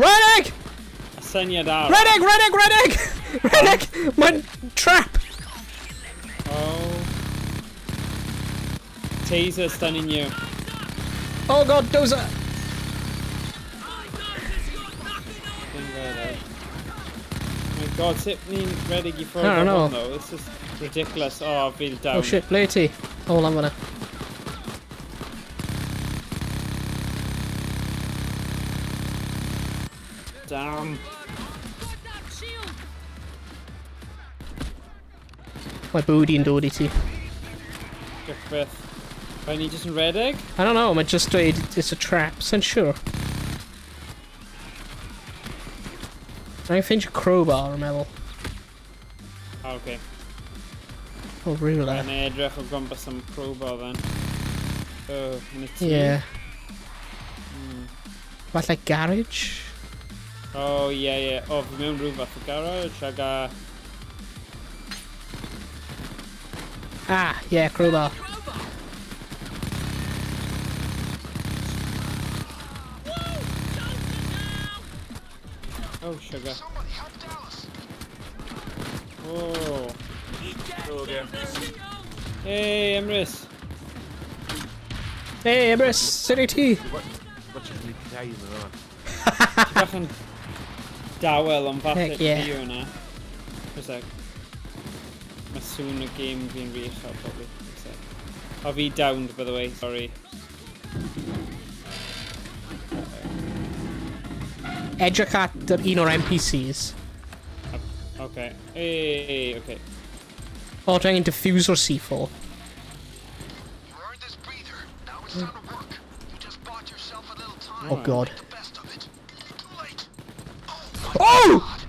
A: Redeg!
B: A syniad arall.
A: Redeg, redeg, redeg! Redeg! Mae'n trap!
B: Oh. Taser stunning you.
A: Oh god, dozer!
B: Fi'n redeg. Oh my god, sut ni'n redeg i ffwrdd
A: I don't
B: o
A: know.
B: hwn though? This is ridiculous. Oh, fi'n down.
A: Oh shit, ble ti? Oh, lan fan'na.
B: Damn.
A: Mae booty yn dod i ti.
B: Diolch byth. Rhaid ni jyst yn redeg?
A: I don't know, mae just dweud it's a trap, sa'n siŵr. Rhaid ffeindio crowbar, yn meddwl.
B: Ah, okay.
A: O, rhywle.
B: Rhaid ni edrych o gwmpas am crowbar then. Oh, yn y tŷ.
A: Yeah. Falle garage?
B: Oh, yeah, yeah. Oh, fi mewn rhyw fath o garage ag a...
A: Ah, yeah, crowbar.
B: Oh, sugar.
D: Somebody help Dallas.
B: Oh.
F: Hello again.
B: Hey, Emrys.
A: Hey, Emrys, sut wyt ti?
F: What you really crying yn yma?
B: Ti bach yn dawel ond falle
A: Heck yeah.
B: fi yw hwnna. Just like, mae sŵn y game fi'n rhy uchel, probably. Just like. O, fi downed, by the way, sorry.
A: Edrych at yr un o'r NPCs.
B: Okay. Hey, okay.
A: O, dwi angen diffuser C4.
D: You earned this breather. Now it's time to work. You just bought yourself a little time.
A: Oh god.
D: Make the best of it. Too late. Oh my
A: Oh!
D: God.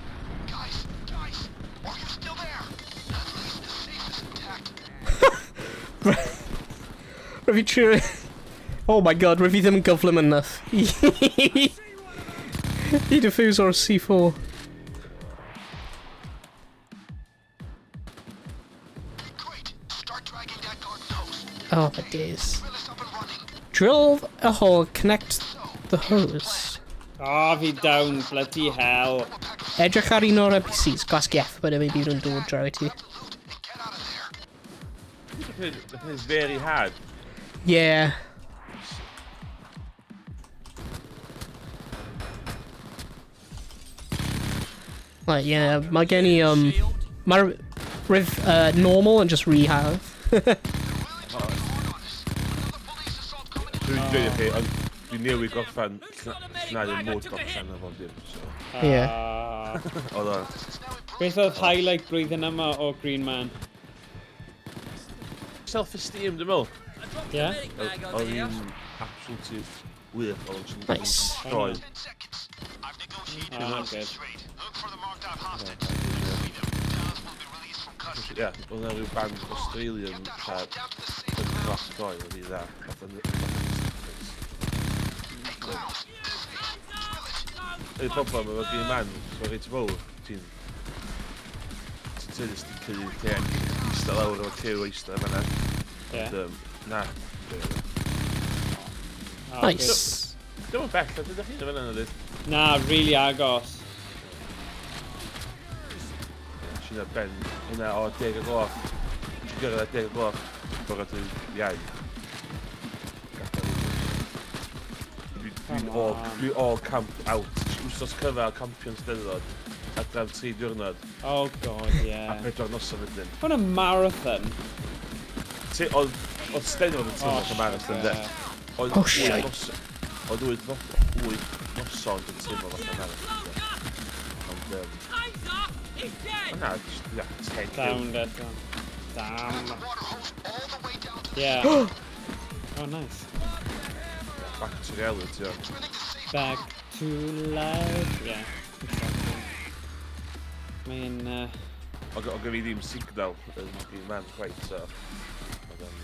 D: Guys, guys, are you still there? At least the safe is intact.
A: Rwyf fi trio... Oh my god, rwyf fi ddim yn gyflym enough. I diffuser C4.
D: Great. Start dragging that garden hose.
A: Oh my days.
D: Drill is up and running.
A: Drill a hole, connect the hose.
B: Ah, fi down, bloody hell.
A: Edrych ar un o'r NPCs, gwasgu F, but maybe nhw'n dod draw i ti.
D: Grab the loot and get out of there.
F: It's very hard.
A: Yeah. Like, yeah, mae gen i, mae'r rif normal and just rehab.
D: Really trying hard on us. Another police assault coming in.
F: Dwi'n dweud i chi, ond dwi'n newydd gorffan llnau y mod gorffan efo dim, so.
A: Yeah.
B: Ah.
F: Oedd o,
B: Beth oedd highlight blwyddyn yma o Green Man?
F: self-esteem, dwi'n meddwl.
B: Yeah?
F: Oedd hi'n absolutely wych, oedd o'n
A: Nice.
F: Droi.
D: 10 seconds. I've negotiated
B: Ah,
D: a hostage
B: good.
D: trade. Look for the marked out hostage. Free them. Dallas will be released from custody.
F: Ie, oedd yna rhyw band Australian
D: Get that
F: ta
D: hose down to the safe.
F: punk rock doi, oedd hi dda. Fatha
D: Hey, clowns. The safe. Drill it.
F: Y problem efo Green Man, so reit fawr, ti'n... Ti'n tynnu sticker i'r lle, eistedd lawr efo cyw eistedd fan'na.
B: Yeah.
F: Ond, na.
B: Ah,
A: Nice.
F: Dim yn bell, ydych chi'n fan'na, nadi?
B: good. Na, really agos.
F: Sy'n ar ben hynna o 10 o gloch. gyrraedd 10 gloch bore dydd Iau. Gadael i fi. Dwi'n all, dwi all camp out. Wsos cyfa o campio'n Steddfod. Adref 3 diwrnod.
B: Oh god, yeah.
F: A 4 noson wedyn.
B: Hwn yn marathon.
F: Ti, oedd Steddfod yn teimlo oh, marathon, de. Oedd
A: Oh, shite.
F: Oedd 8 noson yn teimlo fatha marathon, de. Ond, na, just, yeah, 10
B: Down eto. Damn. Yeah. Oh, nice.
F: Back to reality, yeah.
B: Back to life. Yeah, exactly. Mae'n...
F: Oedd gen fi ddim signal yn Green Man quite, so... Oedd o'n...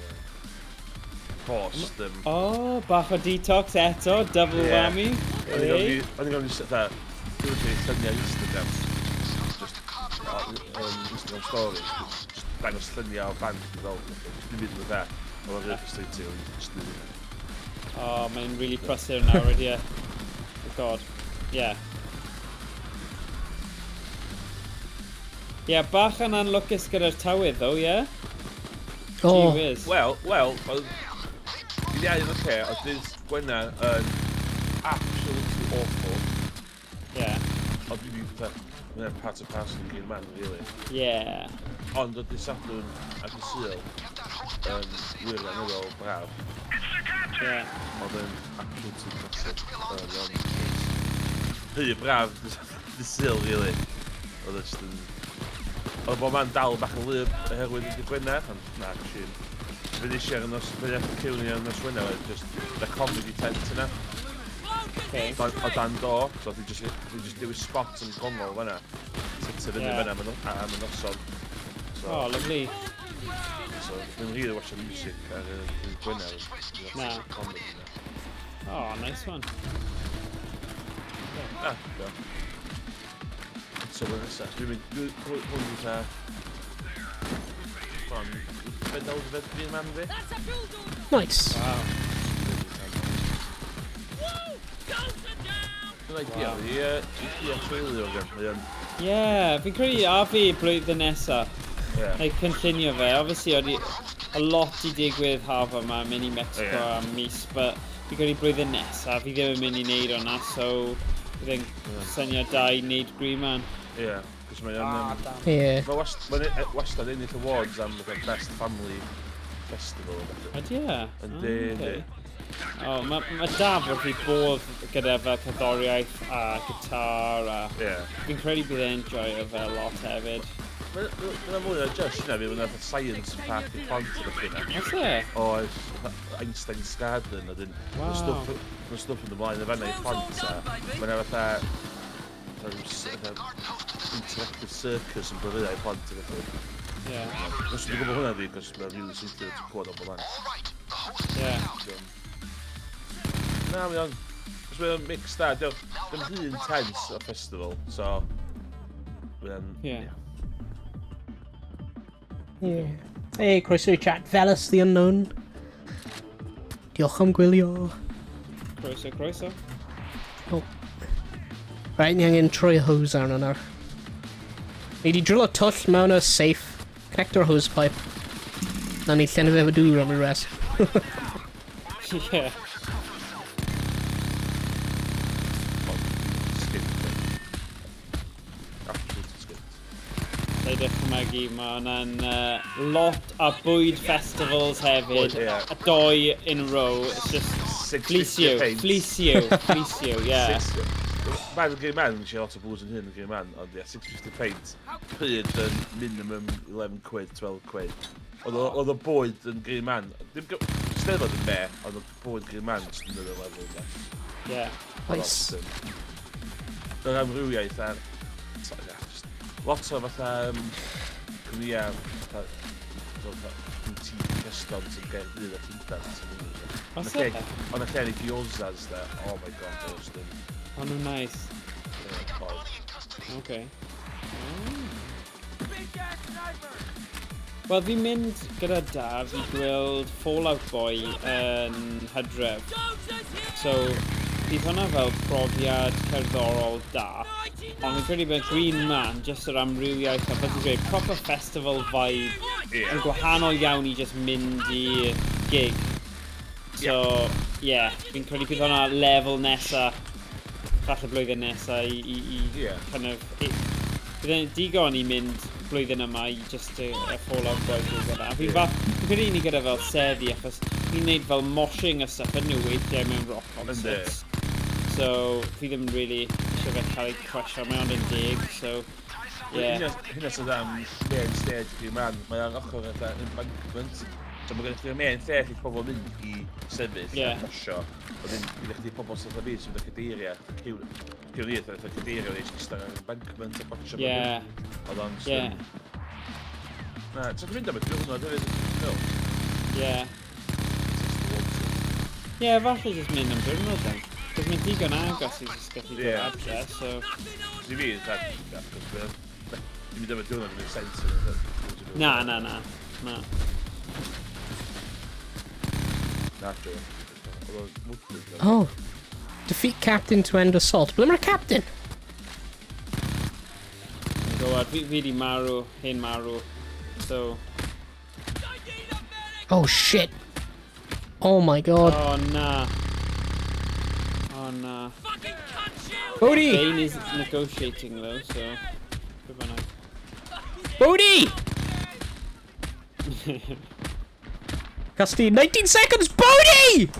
F: Post.
B: Oh, bach o detox eto, double whammy.
F: O'n i'n gofyn i... Dwi'n gwneud lluniau Instagram. Just, Instagram stories. Just dangos lluniau o band i fel. Just ddim byd yn dda. Oedd o'n really frustrating. Just ddim byd.
B: Oh, mae'n really prysur nawr, ydy e. Oh god. Yeah. Yeah, bach yn anlwcus gyda'r tywydd, though, yeah?
A: Oh.
B: Gee whiz.
F: Wel, dydd Iau yn oce, oedd dydd Gwener yn absolutely awful.
B: Yeah.
F: Ond dwi wedi mae'n part of parcel yn Green Man, really.
B: Yeah.
F: Ond oedd dydd Sadwrn a dydd Sul yn wirioneddol braf.
B: Yeah.
F: Oedd yn absolutely classic. Rhy braf dydd Sul, really. Oedd just yn... Oedd bob man dal bach yn wlyb oherwydd y dydd Gwener, ond na, actually. Fe nes i ar y nos, fe nes i cywn i ar y nos Wener, oedd just the comedy tent yna.
B: Okay.
F: O dan do, so oedd hi just dewis spot yn gongol fan'na. Setio fyny fan'na am y noson. So,
B: oh, lovely.
F: So, dwi'n rili watch music ar y dydd Gwener.
B: Na.
F: Comedy yna.
B: Oh, nice one.
F: Ah, do. Eto blwyddyn nesaf. Dwi'n mynd, hwn dwi'n ta... Bron, bedel fed Green Man fi.
A: Nice.
B: Wow.
F: Dwi'n idea fi, i treulio gan. Mae o'n...
B: Yeah, fi'n credu a fi blwyddyn nesa.
F: Yeah.
B: Like, cynllunio fe. Obviously, oedd a lot i digwydd haf yma, mynd i Mexico am mis, but fi'n credu blwyddyn nesa, fi ddim yn mynd i wneud hwnna, so bydd e'n syniad da i wneud Green Man.
F: Ie, cos mae o'n...
A: Yeah.
F: Mae wastad ennill awards am the Best Family Festival.
B: Ydy e?
F: Yndi, yndi.
B: Oh, mae Daf wrth ei bodd gyda fel cerddoriaeth a gitar a...
F: Yeah.
B: Fi'n credu bydd e'n enjoyo fe lot hefyd.
F: Mae'n mwy na just yna, fi mae'n science park i plant yn y yna.
B: Oes e?
F: Oes, Einstein's Garden, a dyn...
B: Wow.
F: Mae stwff yn ymlaen y fanna i plant a... Mae'n fatha... Interactive circus yn byrddau i plant yn felly.
B: Yeah.
F: Os dwi'n gwybod hwnna fi, cos mae'n really simple to clywed o bob man.
B: Yeah.
F: Na, mae o'n... Cos mae o'n mix da, diolch. Dim rhy intense o festival, so... Mae o'n...
B: Yeah.
A: Yeah. Hey, croeso i chat. Felus the Unknown. Diolch am gwylio.
B: Croeso, croeso.
A: Oh. Right, ni angen troi hose arno nawr. Ni di drillo twll mewn y safe. Connector hose pipe. Na ni llenwi fe efo dŵr am y res.
B: Yeah.
F: Skint. Absolute skint.
B: Sa'i dychmygu, mae hwnna'n lot a bwyd festivals hefyd.
F: Bwyd, ie.
B: A doi in a row. It's just fleece you, fleece you, fleece you, yeah.
F: Mae'n Green Man, nes i lot o booze yn hyn yn Green Man, ond ie, 6.50 peint. Pryd yn minimum 11 quid, 12 quid. Oedd y bwyd yn Green Man, dim Steddfod yn be, ond oedd y bwyd Green Man just another level, de.
B: Yeah.
A: Nice.
F: Yr amrywiaeth ar... So, yeah, just lot o fatha cwmnïau fatha boutique restaurants yn Gaerdydd a Llundain.
B: Oes e?
F: Ond y lle ni gyozas de, oh my god, those just yn...
B: O'n nhw'n nice.
F: Oedd.
B: Okay. Wel, fi'n mynd gyda Daf i gweld Fall Out Boy yn Hydref. So, bydd hwnna fel profiad cerddorol da. Ond fi'n credu bod Green Man, just yr amrywiaeth, a fel ti'n dweud, proper festival vibe. Yn gwahanol iawn i just mynd i gig. So, yeah, fi'n credu bydd hwnna lefel nesa, falle blwyddyn nesa i kind of... Bydd e'n digon i mynd blwyddyn yma i just y Fall Out Boy gig yna. Fi'n credu ni gyda fel seddi, achos ni'n neud fel moshing a stuff yn nhw weithiau mewn rock concerts. So, fi ddim really eisiau fe cael ei crusho, mae ond yn 10, so... Yeah.
F: Hynna sydd am main stage i man, mae ar ochr fatha embankment. So mae gennych chi'r main lle lle pobl mynd i sefyll a mosio. Wedyn gyda chdi pobl sydd fi sy'n mynd â cadeiriau, ciw ni fatha cadeiriau wedi eistedd ar embankment a bocsio. Oedd o'n... Na, ti'n mynd am y diwrnod hefyd? No.
B: Yeah. Yeah, falle jyst mynd am diwrnod then. Cos mae'n digon agos i jyst gallu dod adre, so...
F: I fi, achos dwi'n mynd am y diwrnod yn sense.
B: Na. Na,
F: Joe.
A: Oh. Defeat captain to end assault. Ble mae'r captain?
B: Gwybod, fi di marw, hen marw. So...
A: Oh, shit. Oh my god.
B: Oh, na. Oh, na.
A: Bodhi!
B: Bane is negotiating, though, so... Good one.
A: Bodhi! Casti, 19 seconds, Bodhi!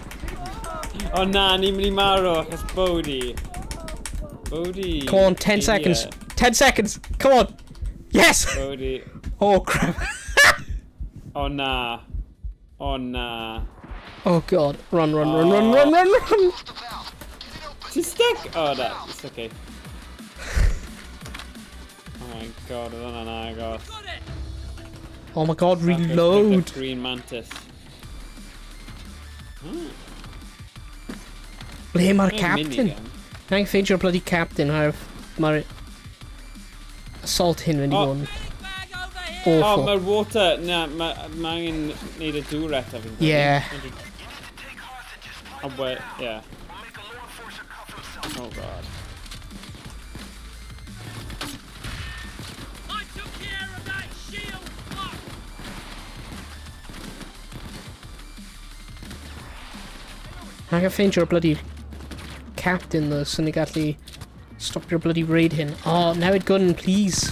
B: Oh na, ni'n mynd i marw achos Bodhi. Bodhi.
A: Come on, 10 seconds. 10 seconds. Come on. Yes!
B: Bodhi.
A: Oh, crap.
B: Oh na. Oh na.
A: Oh god. Run, run, run, run, run, run, run!
B: Ti'n stuck? Oh, na. It's okay. Oh my god, oedd hwnna'n agos.
A: Oh my god, reload!
B: Green Mantis.
A: Ble mae'r captain? Na'n ffeindio'r bloody captain ar mae'r assault hyn mynd i fod yn awful.
B: Oh, mae'r water... Na, mae angen neud y dŵr eto fi'n credu.
A: Yeah.
B: Oh, wait, yeah. Oh god.
A: Angen ffeindio'r bloody captain though, so ni gallu stopio'r bloody raid hyn. Oh, newid gun, please.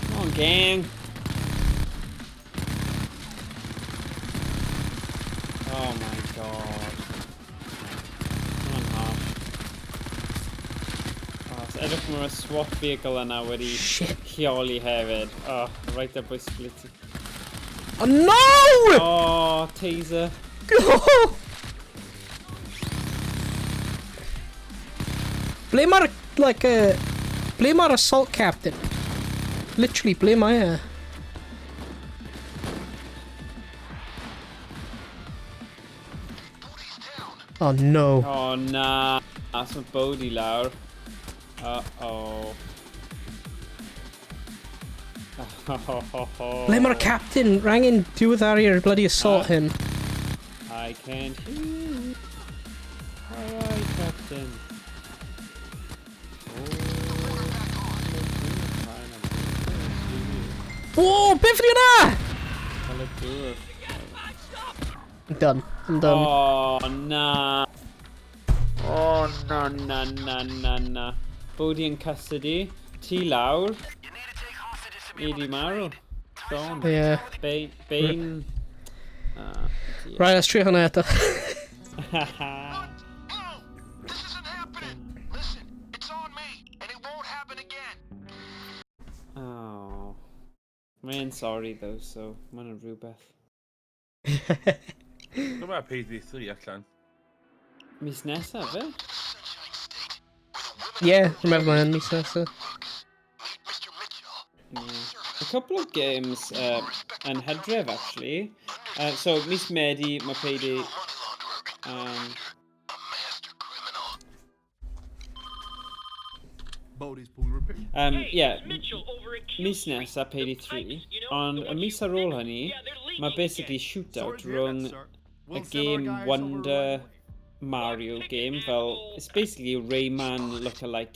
B: Come on, gang. Oh my god. Come on, harsh. Oh, so edrych mae'r SWAT vehicle yna wedi lleoli hefyd. Oh, right up by split.
A: Oh no!
B: Oh, taser.
A: Ble mae'r, like, ble mae'r assault captain? Literally, ble mae e? Oh no.
B: Oh na. That's my Bodhi lawr. Uh-oh.
A: Ble mae'r captain? Rangin diweddaru'r bloody assault hyn.
B: I can't hear you. Aye, Captain.
A: Whoa, beth yna? I'm done. I'm done.
B: Oh, na. Oh, na, na, na, na, na. Bodhi in custody. Ti lawr. Edi marw. Gone.
A: Yeah.
B: Bane.
A: Right, let's trio hwnna eto.
D: This isn't happening. Listen, it's on me, and it won't happen again.
B: Oh. Mae'n sorry though, so mae'n rhywbeth.
F: Dyma Payday 3 allan.
B: Mis nesaf, fe?
A: Yeah, remember mae'n mis nesaf.
B: Yeah. A couple of games yn Hydref, actually. So, mis Medi, mae Payday... Yeah, mis nesaf, Payday 3. Ond y mis ar ôl hynny, mae basically shootout rhwng y game Wonder... Mario game, fel, it's basically a Rayman look-alike.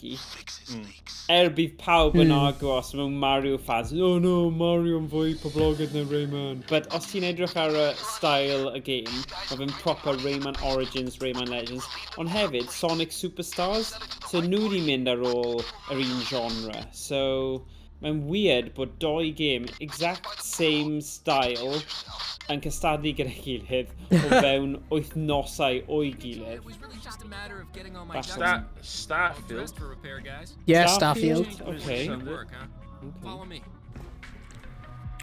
B: Bydd pawb yn argue os mewn Mario fans, oh no, Mario yn fwy poblogaidd na Rayman. But os ti'n edrych ar y style y game, mae fe'n proper Rayman Origins, Rayman Legends, ond hefyd Sonic Superstars, so nhw wedi mynd ar ôl yr un genre. So, mae'n weird bod doi game, exact same style, yn cystadlu gyda'i gilydd o fewn wythnosau o'i gilydd.
C: It was really just a matter of getting all my
B: That's
C: ducks
F: Starfield.
C: dressed for repair, guys.
A: Yeah, Starfield.
B: Okay.
C: Good work, huh? Follow me.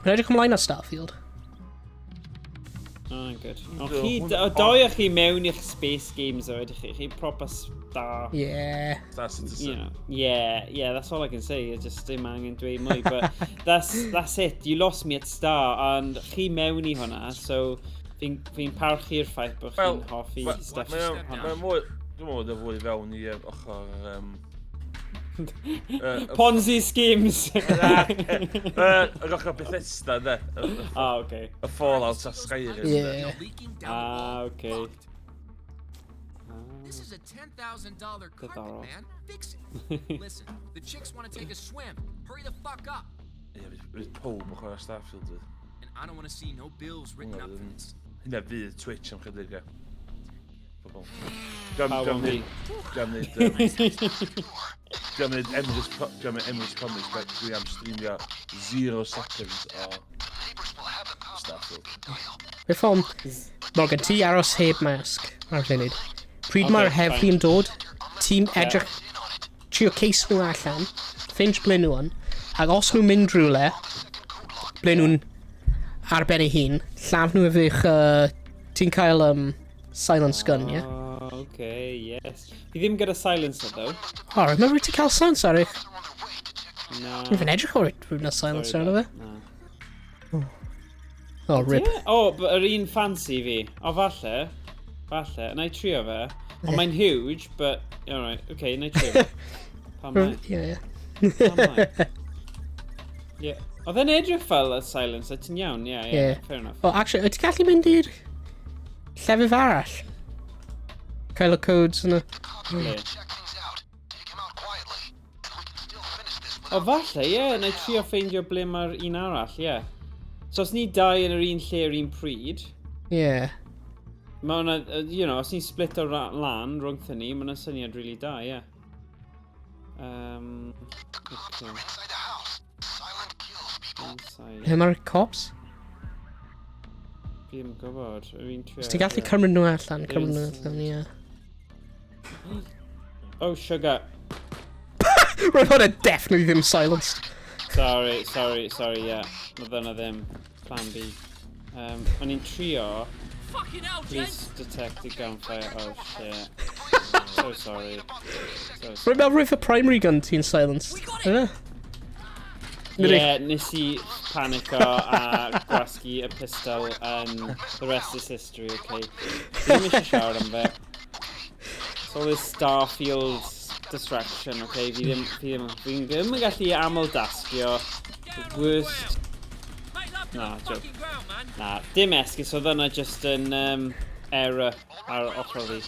A: Yn edrych ymlaen at Starfield.
B: Oh, good. O,
F: Yndw,
B: chi, o doi o chi mewn i'ch space games o, ydych chi? Chi proper star.
A: Yeah.
F: Star
B: You
F: Citizen.
B: know, yeah, that's all I can say. It's just dim angen dweud mwy, but that's it. You lost me at star, and chi mewn i hwnna, so fi'n parchu'r ffaith bod chi'n
F: Wel,
B: hoffi stuff hwnna.
F: Mae'n mwy... Dwi'n meddwl bod o fwy fewn i ochr...
B: Ponzi schemes!
F: Yr ochr Bethesda, de.
B: Ah, okay.
F: Y Fallout a Skyrim. de.
A: Yeah.
C: Leaking down the
B: Ah,
C: wall.
B: okay.
C: Fucked. This is a $10,000 carpet,
B: Diddorol.
C: man. Fix it. Listen, the chicks want to take a swim. Hurry the fuck up.
F: Ie, fydd pawb yn chwarae Starfield. Fydd.
C: And I don't want to see no bills written up for this.
F: Hynna fydd Twitch am chydig, ie. Pobl.
B: Pawb am fi.
F: Dwi'n neud Emrys Promise, but dwi am streamio 0 seconds o Starfield.
A: Beth om, Morgan, ti aros heb masg ar y funud. Pryd mae'r
B: Ocê,
A: heddlu yn dod, ti'n edrych, trio ceis nhw allan, ffeindio ble nhw yn, ac os nhw'n mynd rhywle, ble nhw'n ar ben ei hun, lladd nhw efo'ch, ti'n cael silence gun, ie? Yeah?
B: Oh, okay, yes. Fi ddim gyda silencer, though.
A: Oh, remember ti cael silencer ar eich...
B: Na.
A: Dwi'n edrych o'r rhywun â silencer
B: Sorry,
A: arno fe.
B: Na.
A: Oh, rip.
B: Yeah. Oh, but yr un fancy fi. O, falle. Falle. Na i trio fe. Ond mae'n huge, but... Alright, okay, na i trio fe. Pam lai?
A: Yeah.
B: Pam lai? Yeah. Oedd e'n edrych fel y silencer, ti'n iawn, yeah,
A: Yeah.
B: fair enough.
A: Oh, actually, wyt ti'n gallu mynd i'r llefydd arall? Cael y codes yna.
B: Ble?
D: Check things out. Take him out quietly, and we can still finish this
B: O,
D: without
B: falle, ie, yeah, na i trio ffeindio ble mae'r un arall, ie. Yeah. So os ni dau yn yr un lle yr un pryd,
A: Yeah.
B: mae hwnna, os ni'n split o lan rhwngthyn ni, mae hwnna'n syniad really da, ie. Yeah. Okay.
D: inside the house. Silent kills, people.
B: Inside.
A: Lle mae'r cops?
B: Fi ddim yn gwybod. Fi'n trio...
A: Os ti'n gallu cymryd nhw allan, cymryd nhw
B: Yes.
A: allan, ie.
B: Oh, sugar.
A: Roedd hwnna definitely ddim silenced.
B: Sorry, sorry, sorry, yeah. Oedd hwnna ddim. Plan B. O'n i'n trio...
C: Fucking hell,
B: Police
C: gents!
B: detected gunfire. Oh, shit. So sorry. So sorry.
A: Rwy'n meddwl roedd y primary gun ti'n silenced.
C: We got it!
A: Yna? Nid
B: Yeah, nes i panico a gwasgu y pistol and the rest is history, okay? Fi ddim eisiau siarad am fe. It's all this Starfield distraction, okay? Fi ddim yn gallu aml-dasgio. The worst...
C: Mate, love to
B: Nah,
C: the
B: joke.
C: fucking ground, man.
B: Na, dim esgus, oedd yna just yn error ar ochr fi.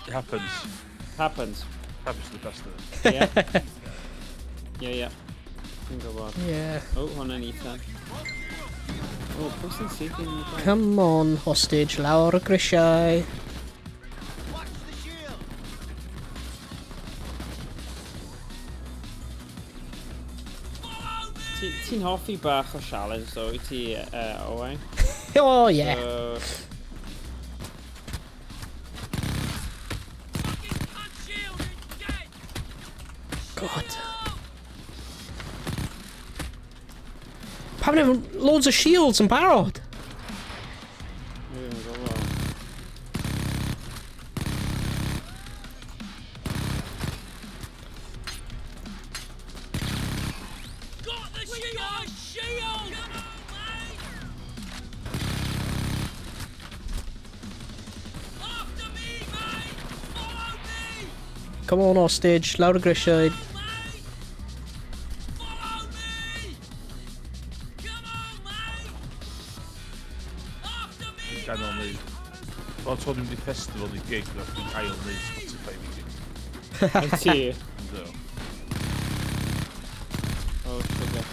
F: It happens.
B: Happens.
F: Happens to the best of us.
B: Yeah. Yeah. Fi'n gwybod.
A: Yeah.
B: Oh, hwnna'n Ethan. Oh, pwy sy'n saethu yn y bag?
A: Come on, hostage, lawr y grisiau.
C: Watch the shield.
B: Ti'n hoffi bach o challenge, though, wyt ti, Owain?
A: Oh, yeah.
B: So,
C: Fucking cunt shield is dead.
A: God. Pam efo loads of shields yn barod?
B: fi ddim yn gwybod.
C: Got the shield! Got a shield! Come on, mate! After me, mate! Follow me!
A: Come on, hostage, lawr y grisiau.
C: Mate! Follow me! Come on, mate! After me,
F: Ganol
C: mate!
F: ni. O, to dwi'n mynd i festival i gig, nath dwi'n ail wneud Spotify music.
B: Yn ti?
F: Ynddo.
B: Oh, sugar.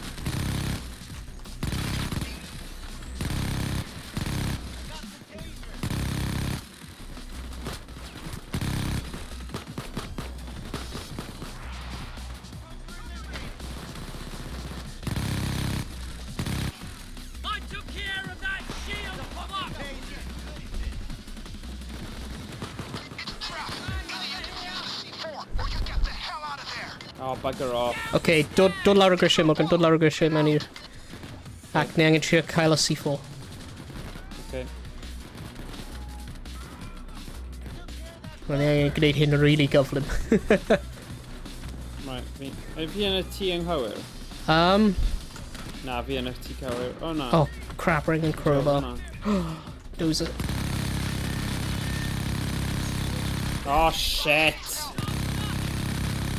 C: I took care of that shield fuck!
D: It's a trap. Either you defuse the C4 or you get the hell out of there.
B: Oh, bugger off.
A: Okay, dod lawr y grisiau, Morgan, dod lawr y grisiau mewn i'r... Ac ni angen trio cael y C4.
B: Okay.
A: Wel, ni angen gwneud hyn yn really gyflym.
B: Right, fi... Ydy fi yn y tŷ anghywir? Na, fi yn y tŷ cywir. O, na.
A: Oh, crap, we're angen crowbar.
B: Na.
A: Dozer.
B: Oh, shit!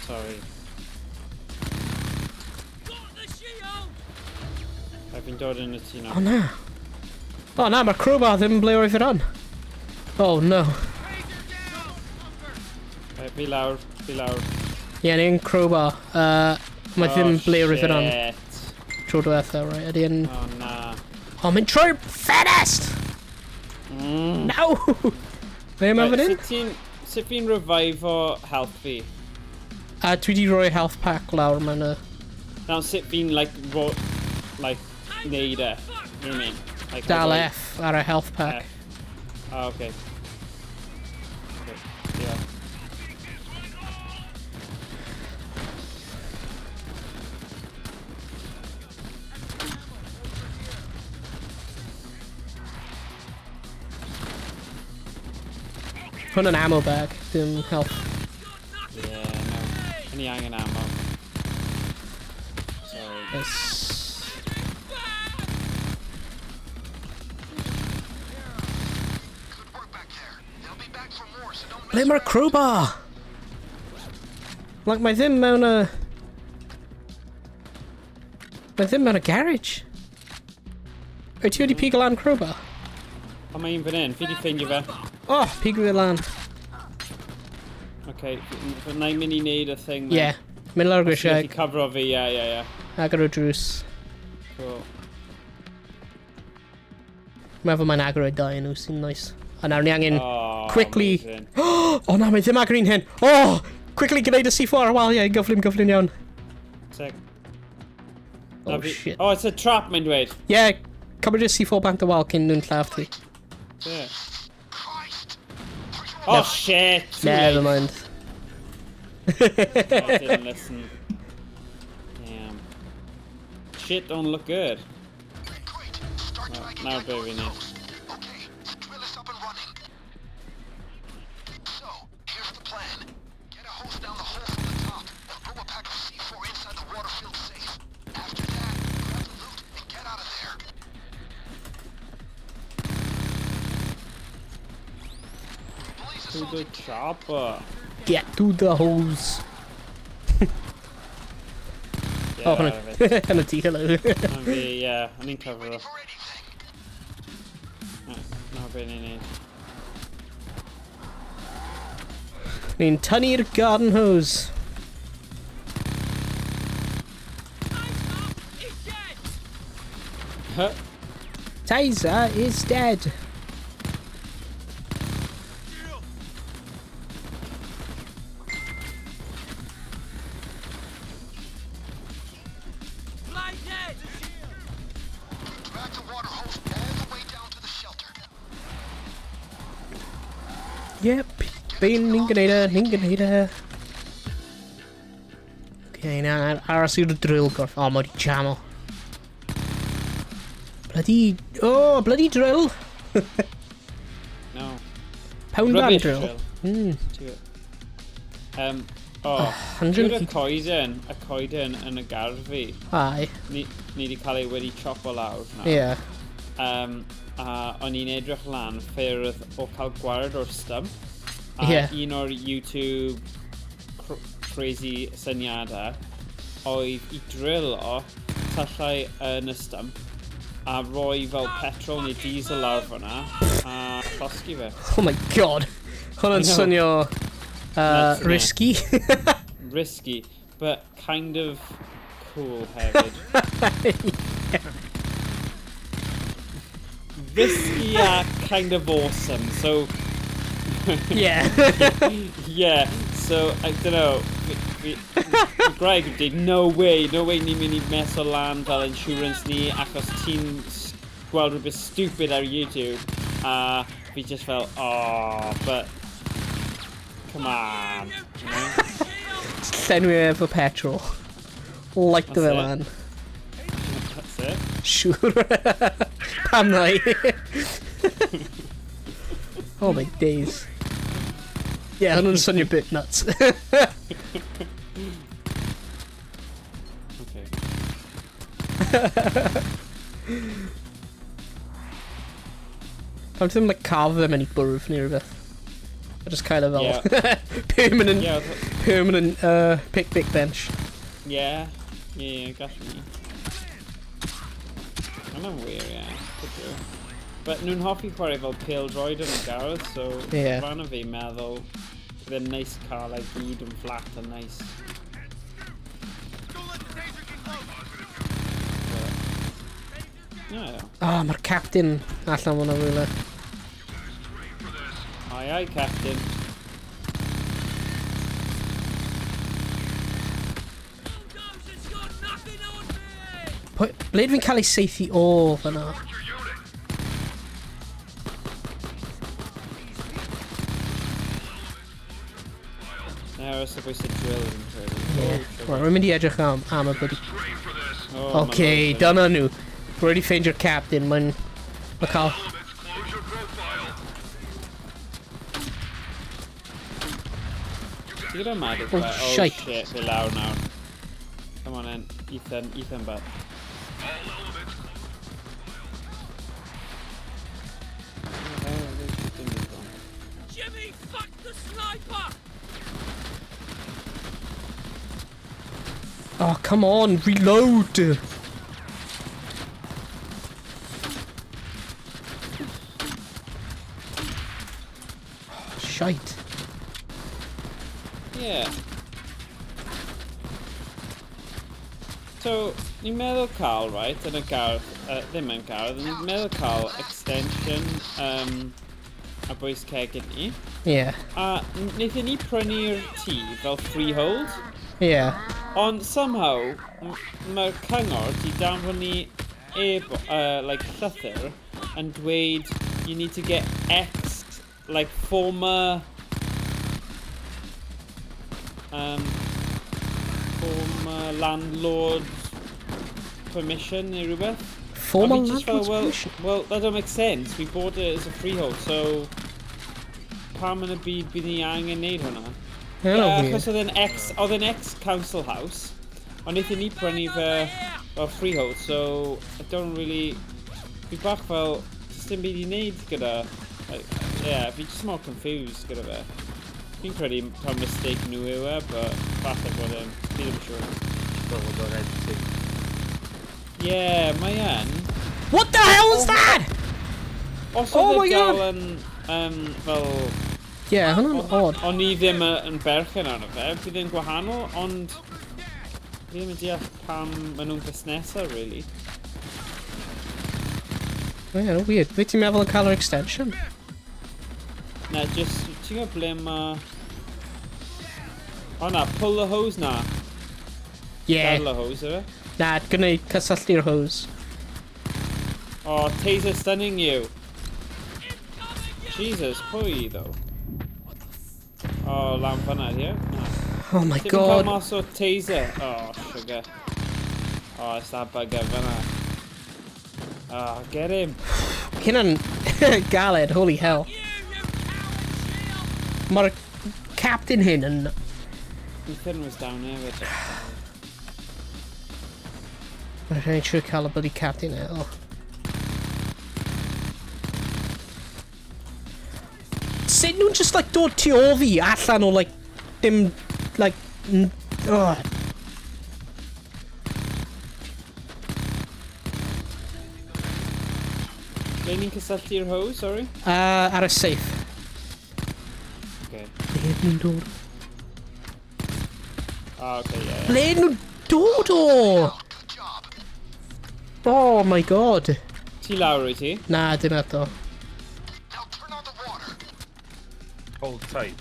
B: Sorry.
C: Got the shield!
B: Right, fi'n dod yn y tŷ
A: Oh,
B: nawr.
A: na. Oh, na, mae'r crowbar ddim ble oedd yr on. Oh, no.
B: Right, fi lawr, fi lawr.
A: Ie, yeah, ni angen crowbar. Mae ddim ble oedd yr on.
B: shit.
A: Tro diwetha, right? Ydy yn...
B: Oh, na.
A: Oh, mae'n trwy'r ffenest! No! Be mae fan hyn?
B: Sut ti'n... Sut fi'n revive o health fi?
A: A dwi di rhoi health pack lawr mewn y...
B: Now, sut fi'n, like, like, neud e? You know what I mean? Like,
A: Dal
B: how do I-
A: F ar y health pack.
B: F. Oh, okay. Okay, yeah.
A: Hwn yn ammo bag, dim health.
B: Yeah, no. O'n i angen ammo. Sorry.
A: Yes.
D: Good work back there. They'll be back for more, so don't
A: Ble
D: mess
A: mae'r
D: around.
A: crowbar? Like, mae ddim mewn y... Mae ddim mewn y garage. Wyt ti wedi pigo lan crowbar?
B: O, mae un fan hyn. Fi di ffeindio fe.
A: Oh, pigo fe lan.
B: Okay, na i'n mynd i neud y thing.
A: Ie. Yeah. Mynd lawr
B: Ti
A: grisiau,
B: gallu cyfro fi, ie, ie, ie.
A: agor y drws.
B: Cool.
A: Meddwl mae'n agor y dau nhw sy'n nice. A nawr ni angen...
B: Oh,
A: quickly-
B: amazing.
A: Oh na, mae ddim agor un hyn! Oh! Quickly gwneud y C4 ar waliau, gyflym, gyflym iawn.
B: Sick.
A: Oh
B: Na fi-
A: shit.
B: Oh, it's a trap, mae'n dweud.
A: Yeah, cymryd y C4 bant y wal cyn nhw'n lladd ti.
B: Yeah.
D: Christ! Are you
B: Oh, shit! Too
A: Never
B: late.
A: mind.
B: Oh, I didn't listen. Damn. Shit don't look good.
D: Great. Start
B: Oh,
D: dragging
B: now
D: that
B: baby
D: north
B: now.
D: coast. Okay, the drill is up and running. So, here's the plan. Get a hose down the hole from the top and throw a pack of C4 inside the water-filled safe. After that, grab the loot and get out of there. Police
B: To the
D: assaulted
B: chopper.
A: Get to the hose.
B: Yeah,
A: Oh,
B: out of it.
A: hwnna ti, hello.
B: O'n fi, yeah, o'n i'n cyfro.
D: ready for anything.
B: Na be ni'n neud.
A: Ni'n tynnu'r garden hose.
C: He's dead!
B: Huh?
A: Taser is dead.
C: Play dead!
D: Drag the water hose all the way down to the shelter.
A: Yep. Bean, ni'n gwneud e, ni'n gwneud e. Okay, na, aros i'r drill gorff. Oh, mae wedi jamo. Bloody... Oh, bloody drill!
B: No.
A: Pound band
B: Rubbish
A: drill.
B: drill. Oh,
A: 100
B: Dwi'n y coeden, y coeden yn y gardd fi.
A: Aye.
B: Ni wedi cael ei wedi chopo lawr nawr.
A: Yeah.
B: A o'n i'n edrych lan ffyrdd o cael gwared o'r stump. A
A: Ie.
B: un o'r YouTube crazy syniadau oedd i drill o tyllau yn y stump. A roi fel petrol neu diesel lawr fyna a llosgi fe.
A: Oh my god. Hwna'n
B: I know.
A: swnio
B: Nuts, innit?
A: risky.
B: Risky, but kind of cool hefyd. Risky a kind of awesome, so
A: yeah.
B: yeah, so I don't know. Fi Greg yn dweud, no way, no way ni'n mynd i mess o lan fel insurance ni achos ti'n gweld rhywbeth stupid ar YouTube. A fi just fel, oh, but come on. You know?
A: Llenwi e efo petrol. Light
B: That's
A: fe
B: it.
A: lan.
B: That's it.
A: Siŵr. Pam na i? Oh my days. Yeah, hwnnw'n swnio bit nuts.
B: Okay.
A: Pam ti ddim like carve fe mewn i bwrdd neu rhywbeth? A just kind of fel
B: Yeah.
A: permanent,
B: Yeah,
A: permanent picnic bench.
B: Yeah, gallwn ni. Hwnna'n wir, yeah. Could do. But nhw'n hoffi chwarae fel pêl-droed yn y gardd, so
A: Yeah.
B: rhan o fi meddwl bydd e'n nice cael like, gyd yn flat a nice. But, yeah.
A: Ah, oh, mae'r captain allan fyna rhywle.
B: Aye aye, Captain.
C: Bulldozer's got nothing on me!
A: Pwy, ble dwi'n cael ei seithi o fyna?
B: Now we're supposed to drill him, really.
A: Yeah.
B: Oh,
A: Right, rwy'n mynd i edrych am y bloody...
B: oh, ma'
A: Okay,
B: loads of-
A: dyna nhw. Rwy wedi ffeindio'r captain, mae'n... Mae cael...
B: Ti gyda magic
A: Oh,
B: oh, oh
A: shite.
B: shit, fi lawr nawr. Come on in, Ethan, Ethan butt.
C: Jimmy, fuck the sniper!
A: Oh, come on, reload! Oh, shite.
B: Yeah. So, ni'n meddwl cael, right, yn y gardd, ddim yn gardd, ni'n meddwl cael extension a bwys cegin ni.
A: Yeah,
B: A wnaethon ni prynu'r tŷ fel freehold.
A: yeah.
B: Ond somehow, mae'r cyngor di danfon ni like, llythyr yn dweud you need to get ex, like, former, former landlord permission neu rhywbeth.
A: Former
B: A fi just fel,
A: landlord's
B: well,
A: permission.
B: well, that don't make sense. We bought it as a freehold, so pam yn y byd bydd ni angen neud hwnna?
A: Yeah,
B: Ie,
A: weird.
B: achos oedd e'n ex, oedd e'n ex-council house, ond wnaethon ni prynu fe fel freehold, so I don't really... Fi bach fel, just dim byd i wneud gyda... Like, yeah, fi just more confused gyda fe. Fi'n credu taw mistake nhw yw e, but falle bod e'n... Fi ddim yn siŵr.
F: Fel bod o'n empty.
B: Yeah, mae yn.
A: What the hell was that?
B: Os
A: Oh
B: oedd
A: my
B: e dal
A: God.
B: yn, fel...
A: Yeah, hwnna'n odd.
B: O'n i ddim yn berchen arno fe, bydd e'n gwahanol, ond fi ddim yn deall pam maen nhw'n busnesa, really.
A: Yeah, weird. Be ti'n meddwl yn cael yr extension?
B: Na, just, ti'n gwybod ble ma... O na, pull the hose na.
A: Yeah.
B: Gadael y hose, efe?
A: Na, gwneud cysylltu'r hose.
B: Oh, taser stunning you. Jesus, pwy, though? Oh, lan fan'na, ie? Na.
A: Oh my
B: Sut fi'n cael
A: god.
B: mas o taser? Oh, sugar. Oh, it's that bugger fan'na. Oh, get him.
A: Hynna'n galed, holy hell.
C: You, you coward shield!
A: Mae'r captain hyn yn...
B: Ethan was down here with
A: Mae'n rhaid trio cael y bloody captain eto. Sut nhw'n just like dod tu ôl fi allan o like dim like oh.
B: Ble ni'n cysylltu'r hose, sorry?
A: Ar y safe.
B: Okay.
A: Ble nhw'n dod?
B: Ah, okay, yeah.
A: Ble nhw'n dod o? Oh my god.
B: Ti lawr wyt ti?
A: Na, dim eto.
D: Now turn on the water.
F: Hold tight.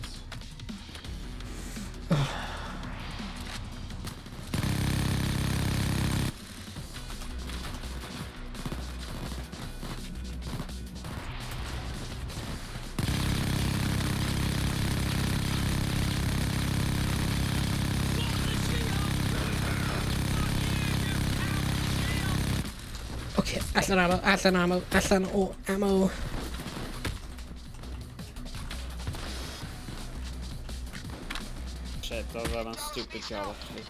A: Okay, allan ammo, allan ammo, allan o ammo.
B: Shit, oedd hwnna'n stupid job, actually.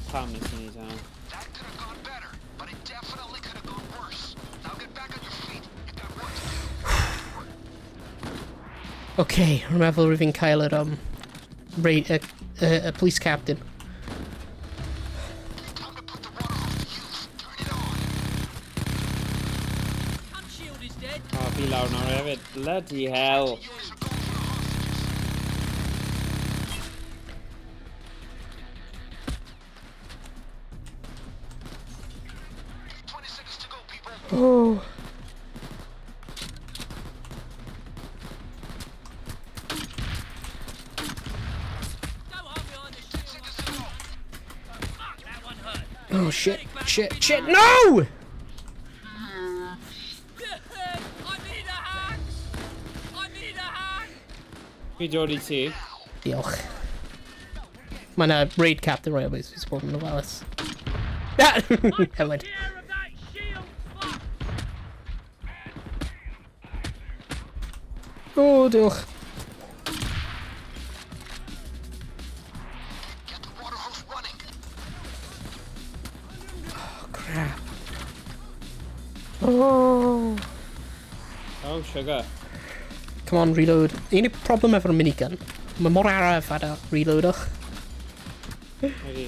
B: Pam nes i neud hwnna?
D: That could have gone better, but it definitely could have gone worse. Now get back on your feet. You've got work to do.
A: Okay, rwy'n meddwl rwy'n fi'n cael yr, raid, y police captain.
D: Time to put the water hose to use. Turn it on.
C: Cunt shield is dead.
B: O, fi lawr nawr hefyd. Bloody hell.
D: Units are going for the hostages. 20 seconds to go, people.
A: Oh.
C: Don't hide behind the shield.
D: Seconds to go.
C: Fuck, that one hurt.
A: Oh shit, shit, shit, no!
C: I need a hand. I need a hand.
B: Fi dod i ti.
A: Diolch. Mae yna raid captain right obviously sy'n bod yn ofalus. Ah! Never mind.
C: Care of that shield, fuck.
A: Oh, diolch.
D: Get the water hose running.
A: Oh, crap. Oh.
B: Oh, sugar.
A: Come on, reload. Unig problem efo'r minigun, mae mor araf ar y reloadwch.
B: Ydy.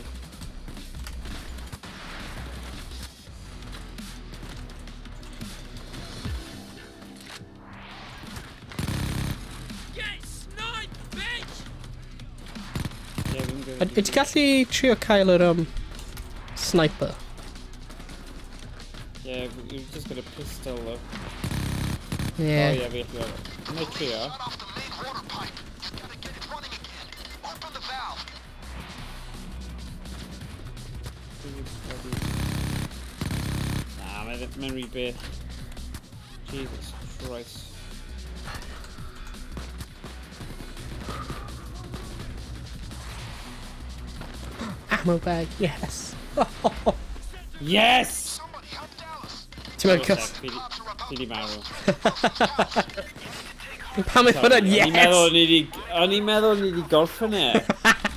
C: Get sniped, bitch.
B: Ie, fi'n gwybod.
A: Ydy ti'n gallu trio cael yr sniper?
B: Yeah, you've just got a pistol though.
A: Yeah.
B: Oh yeah, fi allu. Na i trio.
D: Shut off the main water pipe. You gotta get it running again. Open the valve.
B: Na, mae'n rhy beth. Jesus Christ.
A: Ammo bag, yes.
B: Yes!
D: Somebody help Dallas.
A: Ti'n meddwl cys...
B: Fi di marw.
A: Pam oedd hwnna'n
B: O'n i'n
A: yes?
B: O'n i'n meddwl ni di gorffen e.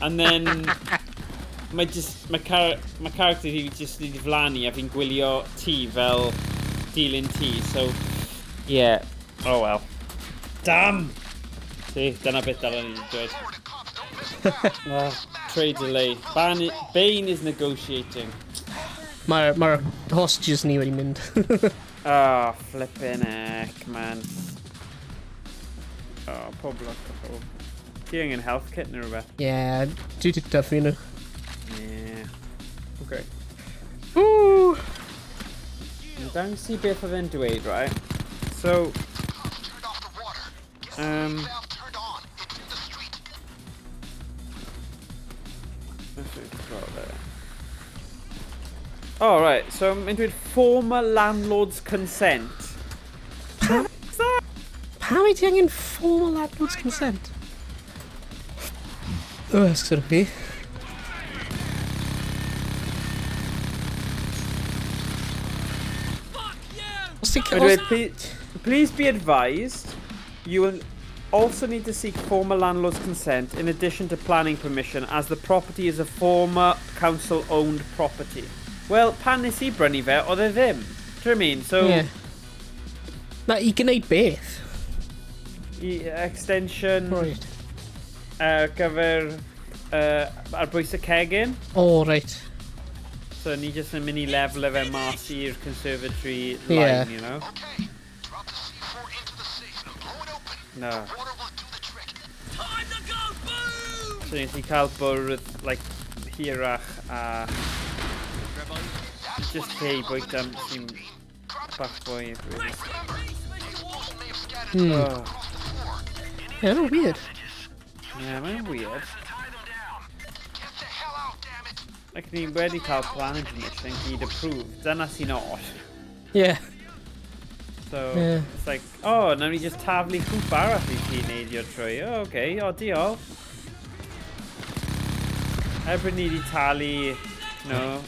B: And then... Mae just... Mae car ma character fi just wedi diflannu a fi'n gwylio ti fel dilyn ti, so... Yeah. Oh well. Damn! See, dyna beth dylen ni wedi dweud.
D: Florida cops don't mess around.
B: Oh, trade delay. Bain is negotiating.
A: Mae'r ma hostages ni wedi mynd.
B: Oh, flippin' heck, man. Oh, pob lwc o pob. Ti angen health kit neu rhywbeth?
A: Yeah, dwi wedi dyfu nhw.
B: Yeah. Okay.
A: Woo!
B: Yn dangos i beth oedd e'n dweud, right? So,
D: Cops turned off the water. Get the main valve turned on. It's in the street.
B: Beth yw'r got there? Oh, right. So, mae'n dweud former landlord's consent.
A: Pam wyt ti angen formal landlord's consent? Oh, esgusodwch fi.
C: Fuck you.
A: Os ti'n...
B: Mae'n dweud, please be advised, you will also need to seek former landlord's consent in addition to planning permission as the property is a former council-owned property. Wel, pan nes i brynu fe, oedd e ddim. Do you know what I mean? So,
A: Yeah. Na, i gwneud beth?
B: I extension
A: Right.
B: ar gyfer ar bwys y cegin.
A: Oh, right.
B: So ni jyst yn mynd i lefel e fe mas i'r conservatory line,
A: Yeah.
B: you know?
D: Okay. Drop the
B: No.
D: Water will do the trick.
C: Time to go boom!
B: So ni'n cael bwrdd, like, hirach a
D: That's
B: just
D: one
B: lle i
D: hell of an
B: bwyta
D: explosion
B: sy'n
D: beam. Drop the
B: bach fwy. Really.
C: Rest in peace,
D: The
C: Mr.
D: explosion
C: Wall.
D: may have scattered
B: Oh,
D: across the floor.
A: Yeah, that's weird.
B: yeah, mae'n weird.
E: Tie them down.
D: Get the hell out, damn it!
B: Like, ni wedi cael planning permission gyd approved. Dyna sy'n odd.
A: Yeah.
B: So,
A: Yeah.
B: it's like, oh, nawn ni just taflu hwp arall i ti neidio trwy. Oh, okay, oh, diolch. Erbyn ni wedi talu, you know,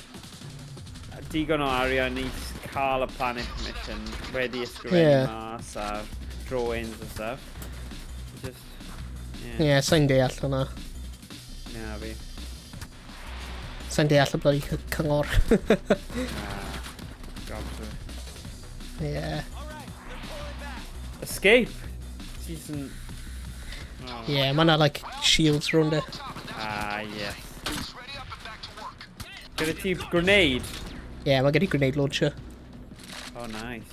B: digon o arian i cael y planning permission wedi ysgrifennu
A: Yeah.
B: mas a drawings and stuff. Just, yeah,
A: Yeah, sa'n deall hwnna.
B: na fi.
A: Sa'n deall y bloody cyngor.
B: Ah, God, sorry.
A: Yeah.
B: Escape! Season... Oh.
A: Yeah, mae 'na like shields rownd e.
B: Ah, yes.
D: Just ready up and back to work.
B: Gyda ti grenade?
A: Yeah, mae gen i grenade launcher.
B: Oh, nice.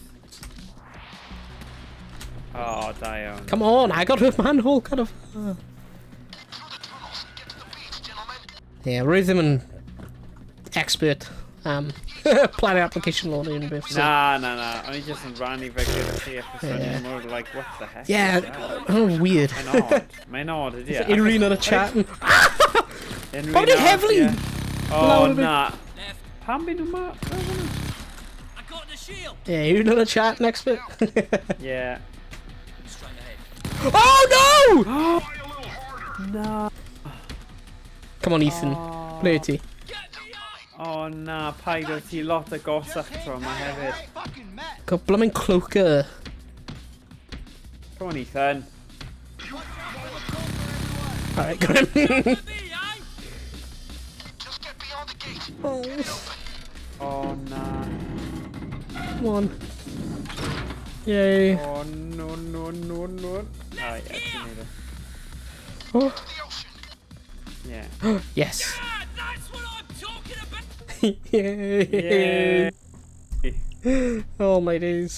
B: Oh, da iawn.
A: Come on, agor y manhole, kind of.
D: Through the tunnels. Get to the beach, gentlemen.
A: Yeah, rwy ddim yn expert am planning application law neu unrhyw beth. So.
B: Na, na, na. O'n i just yn rannu fe gyda chi achos o'n
A: Yeah.
B: i mor like, what the heck?
A: Yeah,
B: is that?
A: oh, weird.
B: Mae'n odd. Mae'n odd, ydy e?
A: Unrhyw un yn y chat.
B: Unrhyw
A: Pam di
B: un arall,
A: heddlu?
B: ie. Oh,
A: Lawr y
B: na.
C: Left.
B: Pam byd nhw ma?
C: I got the shield.
A: Yeah, unrhyw un yn y chat yn expert.
B: Yeah.
C: Straight ahead.
A: Oh no!
B: Na.
A: Come on, Ethan. Ble wyt ti?
C: Get me up!
B: Oh, na. Paid o ti lot o gosach tro yma hefyd.
A: Got blooming cloaker.
B: Come on, Ethan.
A: Alright, got him.
C: Me, eh?
D: Just get beyond the gate.
A: Oh,
B: Oh, na.
A: come on. Yay.
B: Oh, no, no, no, no. Oh, yeah, ti'n neud e.
A: Oh,
D: The ocean.
B: Yeah.
A: yes.
C: Ah, that's what I'm talking about.
A: Yay.
B: Yeah.
A: Oh my days.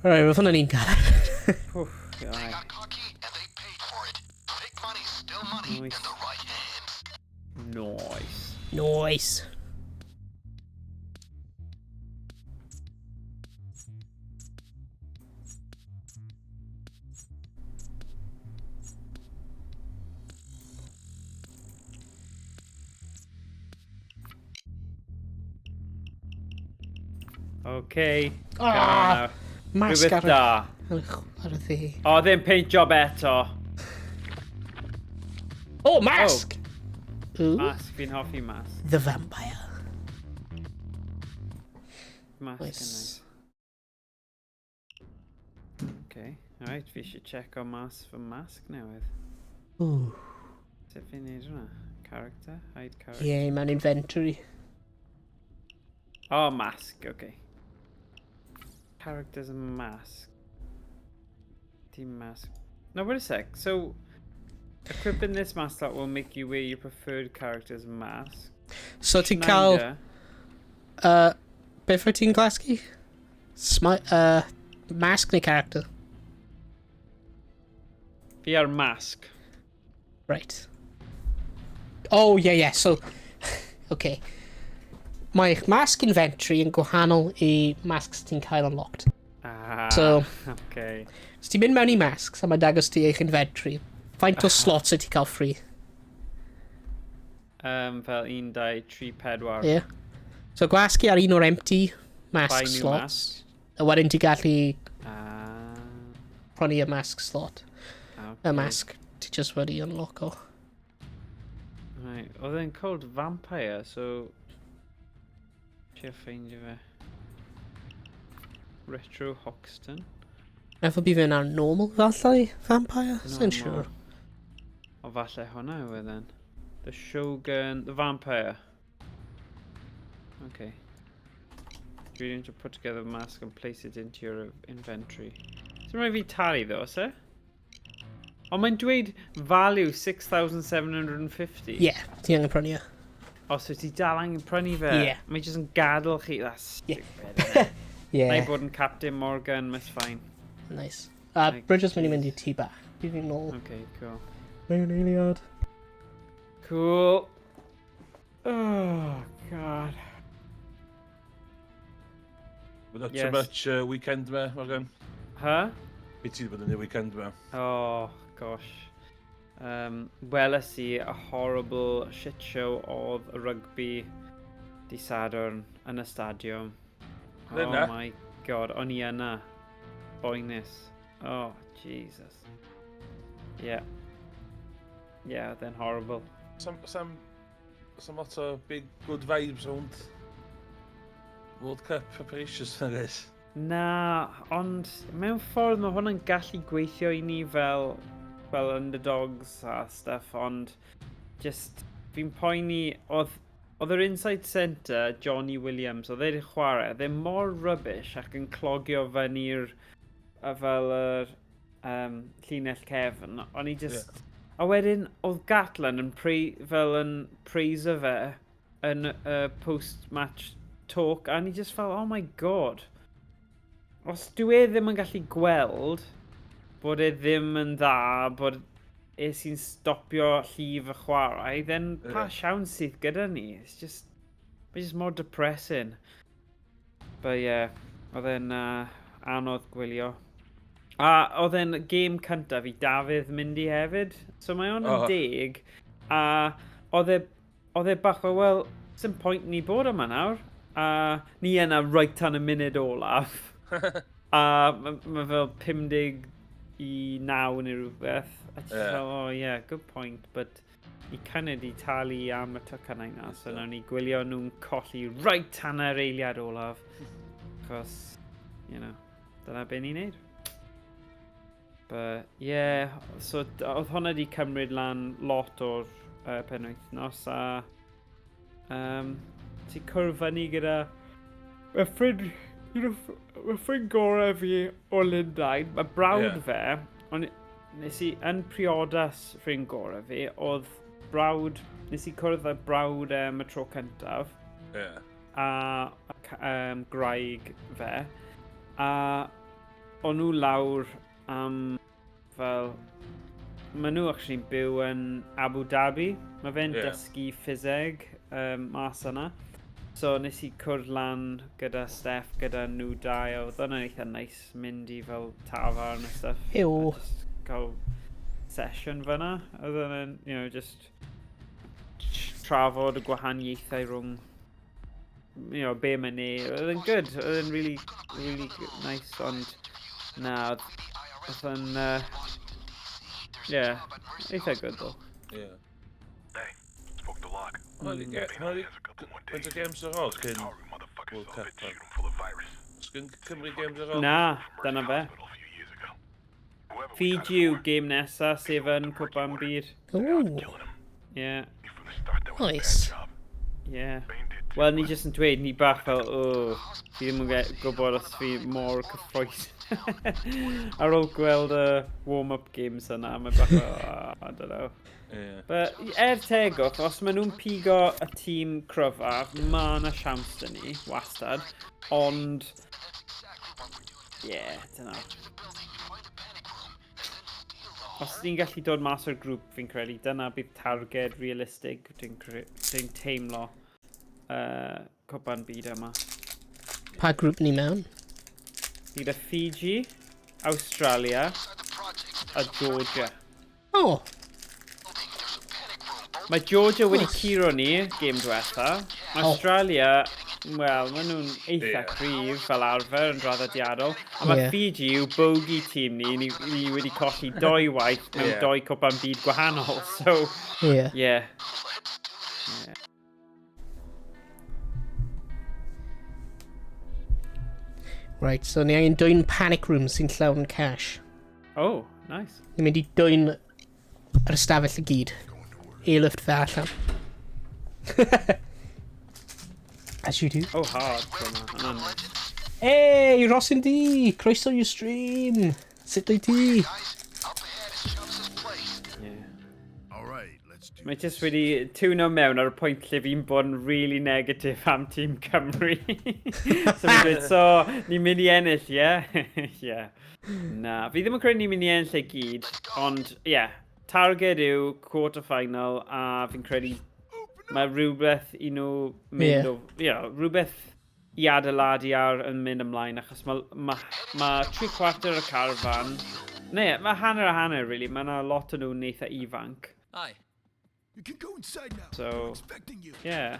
A: Alright, roedd hwnna'n un galed.
B: Wff, aye.
D: Got cocky and they paid for it. Fake money's still money
B: Nice.
D: in the right hands.
B: Nice.
A: Nice.
B: Okay.
A: Ah, mask
B: Rhywbeth
A: ar y,
B: da.
A: ar y dde.
B: O, ddim paint job eto.
A: Oh, mask! Ooh.
B: Mask, fi'n hoffi mask.
A: The vampire.
B: Mask yn
A: Nice.
B: nice. Okay, alright, fi eisiau check o mas fy mask newydd.
A: Ooh.
B: Sut fi'n neud hwnna? Character? Hide character?
A: Yeah, mewn inventory.
B: Oh, mask, okay. Characters and mask. Team mask. No, wait a sec. So, equipping this mask slot will make you wear your preferred character's mask.
A: So ti'n cael...
B: Schneider.
A: Beth wyt ti'n glasgu? Mask neu character?
B: Fi ar mask.
A: Right. Oh, yeah, yeah, so... Okay. Mae eich mask inventory yn gwahanol i masks ti'n cael unlocked.
B: Ah,
A: So-
B: Okay.
A: So ti'n mynd mewn i masks a mae'n dangos ti eich inventory. Faint o slots wyt ti'n cael free?
B: Fel 1, 2, 3, 4.
A: Yeah. So gwasgu ar un o'r empty mask
B: Buy new
A: slots.
B: mask.
A: A wedyn ti'n gallu
B: Ah,
A: prynu y mask slot.
B: okay.
A: Y mask ti just wedi unlock o.
B: Right. Oedd e'n called Vampire, so... Trio ffeindio fe. Retro Hoxton.
A: Meddwl bydd fe'n ar normal falle, vampire? Sa'n
B: Normal.
A: siŵr.
B: O falle hwnna yw e then. The Shogun, the Vampire. Okay. Reading to put together a mask and place it into your inventory. Sy'n rhaid fi talu ddo, oes e? Ond mae'n dweud value 6,750.
A: Yeah, ti angen prynu e.
B: O, so ti dal angen prynu fe?
A: Ie.
B: Mae jyst yn gadael chi. That's
A: Ie.
B: stupid. innit?
A: Yeah.
B: Na i bod yn Captain Morgan, that's fine.
A: Nice. A
B: Like,
A: Bridges mynd i mynd i tŷ bach. Bydd fi'n nôl.
B: Okay, cool.
A: Mewn eiliad.
B: Cool. Oh, God.
F: But not
B: Yes.
F: too much weekend me, Morgan.
B: Huh?
F: Be ti wedi bod yn y weekend me?
B: Oh, gosh. Weles i a horrible shit show oedd y rugby di Sadwrn yn y stadiwm.
F: Oedd
B: Oh
F: yna?
B: my God, o'n i yna. Boenus. Oh, Jesus. Yeah. Yeah, oedd e'n horrible.
F: Some lot o big good vibes rownd World Cup preparations na guys.
B: Na, ond mewn ffordd mae hwnna'n gallu gweithio i ni fel underdogs a stuff, ond just fi'n poeni, oedd yr inside centre, Johnny Williams, oedd e wedi chwarae, oedd e mor rubbish ac yn clogio fyny'r fel yr llinell cefn, o'n i just... Yeah. A wedyn, oedd Gatland yn fel yn praise fe yn post-match talk, a o'n i just fel, oh my God. Os dwi e ddim yn gallu gweld bod e ddim yn dda, bod e sy'n stopio llif y chwarae, then pa siawns sydd gyda ni? It's just, it's just more depressing. But yeah, oedd e'n anodd gwylio. A oedd e'n gêm cyntaf i Dafydd mynd i hefyd, so mae o'n yn 10, a oedd e bach o, wel, sy'n pwynt ni bod yma nawr, a ni yna right tan y munud olaf. A ma fel 59 neu rhywbeth. A ti fel, oh yeah, good point, but ni kind of di talu am y tocynnau na, so nawn ni gwylio nhw'n colli right tan yr eiliad olaf. Achos, dyna be ni'n neud. But, yeah, so oedd hwnna di cymryd lan lot o'r penwythnos, a ti cwrdd fyny gyda un o mae ffrind gorau fi o Lundain, mae brawd fe, ond nes i, yn priodas ffrind gorau fi, oedd brawd, nes i cwrdd â brawd am y tro cyntaf, a gwraig fe, a o'n nhw lawr am fel, maen nhw actually'n byw yn Abu Dhabi, mae fe'n dysgu ffiseg mas yna. So nes i cwrdd lan gyda Steph, gyda nhw dau, a oedd hwnna'n eitha nice mynd i fel tafarn a stuff.
A: Ew.
B: A just cael session fyna. Oedd hwnna'n, just trafod y gwahaniaethau rhwng, be mae'n neud. Oedd e'n good, oedd e'n really, really nice, ond na, oedd e'n, yeah, eitha good though.
D: Hey, spoke to Locke.
F: Hwnna di... Faint o games ar ôl cyn World Cup?
D: Shoot him full of virus.
F: Sgyn Cymru games ar ôl?
B: Na, dyna fe.
D: Hospital a few years ago. Whoever we got
B: Fiji yw game nesa, sef yn Cwpan Byd.
A: Ooh,
D: killing him.
B: Yeah,
D: Knew from the start that was a bad
A: nice.
D: job.
B: Yeah.
D: Bane did too,
B: Wel, ni jyst yn dweud, ni bach fel, oh, fi ddim yn gwybod os fi mor cyffrous. Ar ôl gweld y warm-up games yna, mae bach fel, oh, I don't know. But er tegwch, os maen nhw'n pigo y tîm cryfaf, mae yna siawns dyn ni, wastad. Ond, yeah, dyna. Os ni'n gallu dod mas o'r grŵp, fi'n credu, dyna bydd targed realistig, dwi'n teimlo cwpan byd yma.
A: Pa grŵp ni mewn?
B: Gyda Fiji, Australia a Georgia.
A: Oh,
B: Mae Georgia wedi
A: Nice.
B: curo ni gêm diwetha. Mae
A: Oh.
B: Australia, wel, maen nhw'n eitha cryf fel arfer yn draddodiadol. A mae Fiji yw bogey tîm ni, ni wedi colli doi waith mewn doi cwpan byd gwahanol. So, yeah.
A: Right, so ni angen dwyn panic room sy'n llawn cash.
B: Oh, nice.
A: Ni'n mynd i dwyn yr ystafell i gyd. Airlift fe allan. As you do.
B: Oh, hard. Dyna, hwnna'n nice.
A: Hey, Rosin D! Croeso i'r stream! Sut wyt ti?
B: Yeah.
D: All right, let's do
B: Mae jyst wedi tuno mewn ar y pwynt lle fi'n bod yn really negative am Tîm Cymru. So fi'n dweud, so, ni'n mynd i ennill, ie? Yeah? Yeah. Na, fi ddim yn credu ni'n mynd i ennill e gyd, ond, ie, yeah, targed yw quarter final, a fi'n credu mae rhywbeth i nhw mynd o, rhywbeth i adeiladu ar yn mynd ymlaen, achos ma 3/4 y carfan, neu, mae hanner a hanner, really, mae yna lot o nhw'n eitha ifanc.
C: Hi.
D: You can go inside now.
B: So,
D: They're expecting you.
B: Yeah.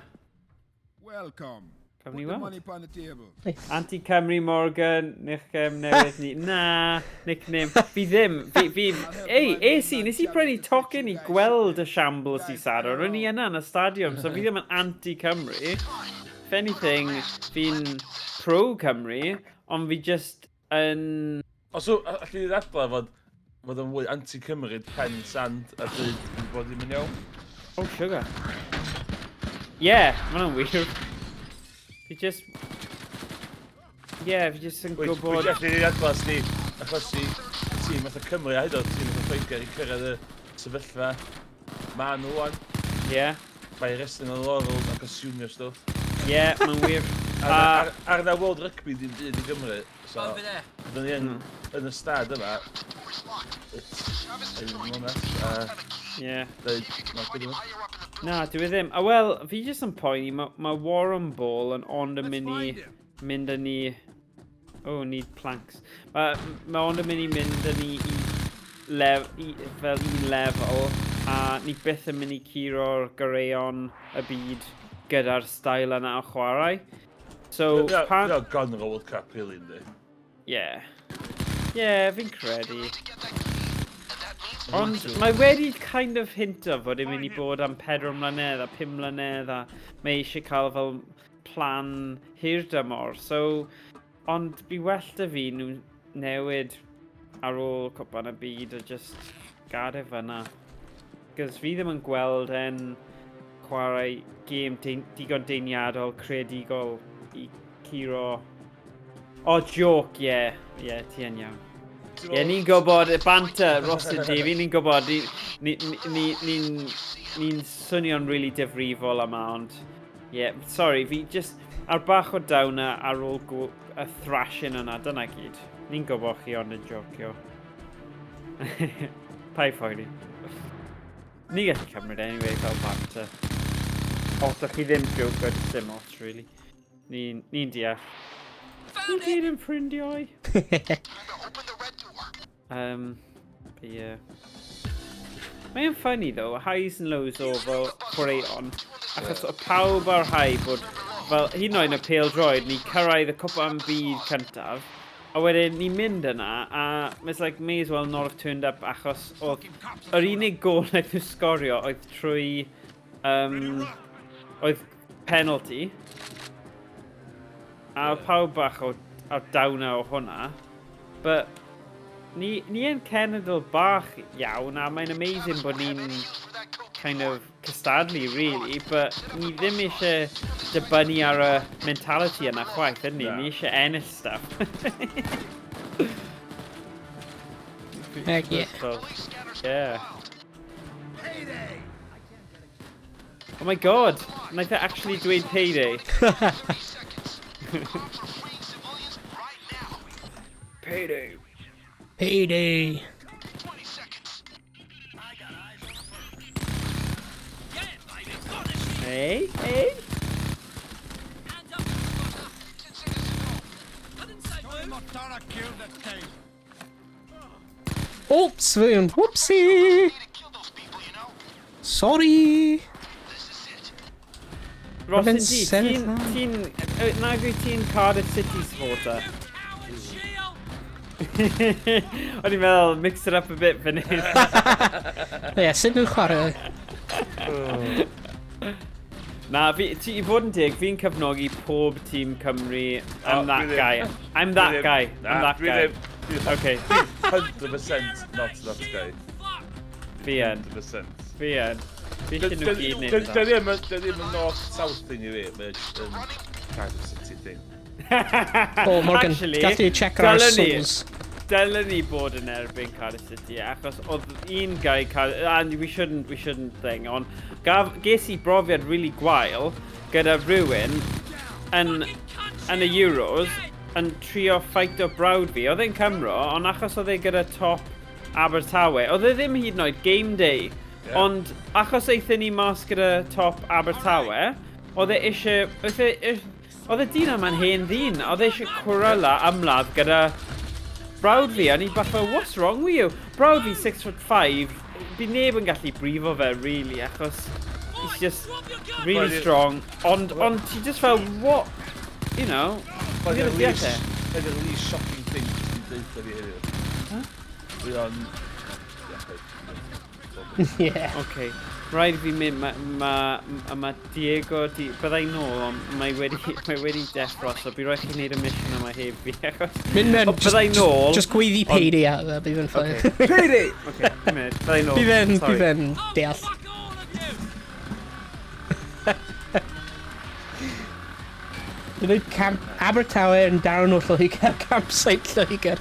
G: Welcome.
B: Gawn
G: Put
B: ni
G: the
B: weld.
G: money upon the table.
A: Nice.
B: Anti-Cymru Morgan, nickname newydd ni. Na, nickname. Fi ddim. Ei, es i, nes i prynu tocyn i gweld y shambles i Sadwrn. Ro'n i yna yn y stadiwm, so fi ddim yn anti-Cymru. If anything, fi'n pro-Cymru, ond fi just yn.
F: O, so, allu di ddadlau fod yn fwy anti-Cymru pen sand a dweud bod ddim yn iawn?
B: Oh, sugar. Yeah, ma hwnna'n wir. Fi just... Yeah, fi just yn
F: Wyt,
B: gwybod.
F: wyt, allu di ddadlau sdi, achos i tîm fatha Cymru a hyd oed tîm fatha Lloegr i cyrraedd y sefyllfa ma nhw wan. By resting on laurels ac assumio stwff.
B: Yeah, mae'n wir.
F: Ar, ar na World Rugby ddim byd i Gymru, so
C: Over there.
F: byddwn ni yn y stad yma, it's yn onest, a dweud, not good enough.
B: Na, dwi e ddim. A wel, fi jyst yn poeni, ma Warren Ball yn ond yn
G: Let's
B: mynd i
G: find him.
B: mynd â ni. Oh, need planks. Ma ond yn mynd i mynd â ni i fel un lefel, a ni byth yn mynd i curo'r goreuon y byd gyda'r style yna o chwarae. So, pan.
F: Ie, gone o'r World Cup, really, yndi.
B: Yeah, fi'n credu. Ond mae wedi kind of hinto fod e'n mynd i bod am 4 mlynedd a 5 mlynedd a mae eisiau cael fel plan hir dymor. So, ond bi well da fi nhw newid ar ôl Cwpan y Byd a just gadael fyna. Cos fi ddim yn gweld e'n chwarae gêm digon deiniadol, creadigol i curo. O, joke, ie. Yeah. Ie, yeah, ti yn iawn. Ie, yeah, ni'n gwybod, y banter, Ross and Davey, ni'n gwybod, ni'n swnio'n really difrifol yma, ond, ie, yeah, sorry, fi just, ar bach o downer ar ôl y thrashing yna, dyna gyd. Ni'n gwybod chi ond yn jocio. Paid phoeni. Ni gallu cymryd anyway fel banter. Os ydych chi ddim joco, dim ots, really. Ni'n ni deall. Ni
C: Found it.
B: gyd yn ffrindiau. But yeah. Mae'n funny though, highs and lows o fel chwaraeon, achos o pawb ar high bod, fel hyd yn oed yn y pêl-droed, ni cyrraedd y Cwpan Byd cyntaf, a wedyn ni'n mynd yna, a it's like may as well not have turned up achos oedd yr unig gol wnaeth nhw sgorio oedd trwy, oedd penalty, a oedd pawb bach o, ar downer o hwnna, but ni yn cenedl bach iawn, a mae'n amazing bod ni'n kind of cystadlu, really, but ni ddim eisiau dibynnu ar y mentality yna chwaith, ydyn ni?
F: Na.
B: Ni eisiau ennill stuff.
A: Heck yeah.
B: So, yeah. Oh my God, wnaeth e actually dweud "payday". Payday.
A: Payday.
B: Hey, hey.
C: Hands up, fucker. I didn't say move.
G: Montana killed that thing.
A: Oops, fi'n whoopsie. Sorry.
B: Ross
A: Fe'n
B: yn di,
A: sefyll
B: ti'n...
A: lan.
B: Ti'n... Nag wyt ti'n Cardiff City supporter?
C: Coward shield.
B: O'n i'n meddwl, mix it up a bit fan hyn.
A: Ie, sut nhw'n chwarae?
B: Na, fi, ti, i fod yn deg, fi'n cefnogi pob tîm Cymru. I'm
F: O,
B: that
F: dwi ddim.
B: guy. I'm that
F: Dwi ddim.
B: guy.
F: Na,
B: I'm that
F: dwi
B: guy.
F: ddim. Dwi
B: Okay,
F: 100% not that guy.
B: Fi yn.
F: 100%.
B: Fi yn. Fi eisiau nhw gyd wneud
F: Dy
B: that.
F: ddim yn north-south thing i fi, mae'n just yn Cardiff City thing.
A: Oh, Morgan,
B: Actually,
A: gallu check ar
B: dylwn ni.
A: souls.
B: Dylen ni bod yn erbyn Cardiff City, achos oedd un guy Cardiff, and we shouldn't thing, ond ges i brofiad really gwael gyda rhywun yn y Euros yn trio ffeito brawd fi. Oedd e'n Cymro, ond achos oedd e gyda top Abertawe, oedd e ddim hyd yn oed game day. Ond achos aethon ni mas gyda top Abertawe, oedd e eisiau... Oedd y dyn yma'n hen ddyn, oedd e eisiau cwrela ymladd gyda brawd fi, a ni bach fel, "What's wrong with you?" Brawd fi, 6 foot 5, bydd neb yn gallu brifo fe, really, achos he's just really strong. Ond ti just fel, what,
F: Mae'n
B: Fi ddim yn deall e.
F: the least shocking thing ti'n deud fi heddiw. Dwi o'n... Ie,
B: Okay. Rhaid i fi mynd, ma Diego di... Byddai nôl, ond mae wedi deffro, so bydd rhaid chi wneud y mission yma heb fi, achos...
A: Mynd mewn,
B: Ond byddai nôl.
A: Just gweiddi "payday" at fe, bydd fe'n fine.
B: Okay. Payday! Okay, un munud, byddai nôl.
A: Bydd fe'n,
B: Sorry.
A: bydd fe'n deall.
C: Fuck all of you!
A: Dwi'n dweud camp Abertawe yn darn o Lloegr, campsite Lloegr.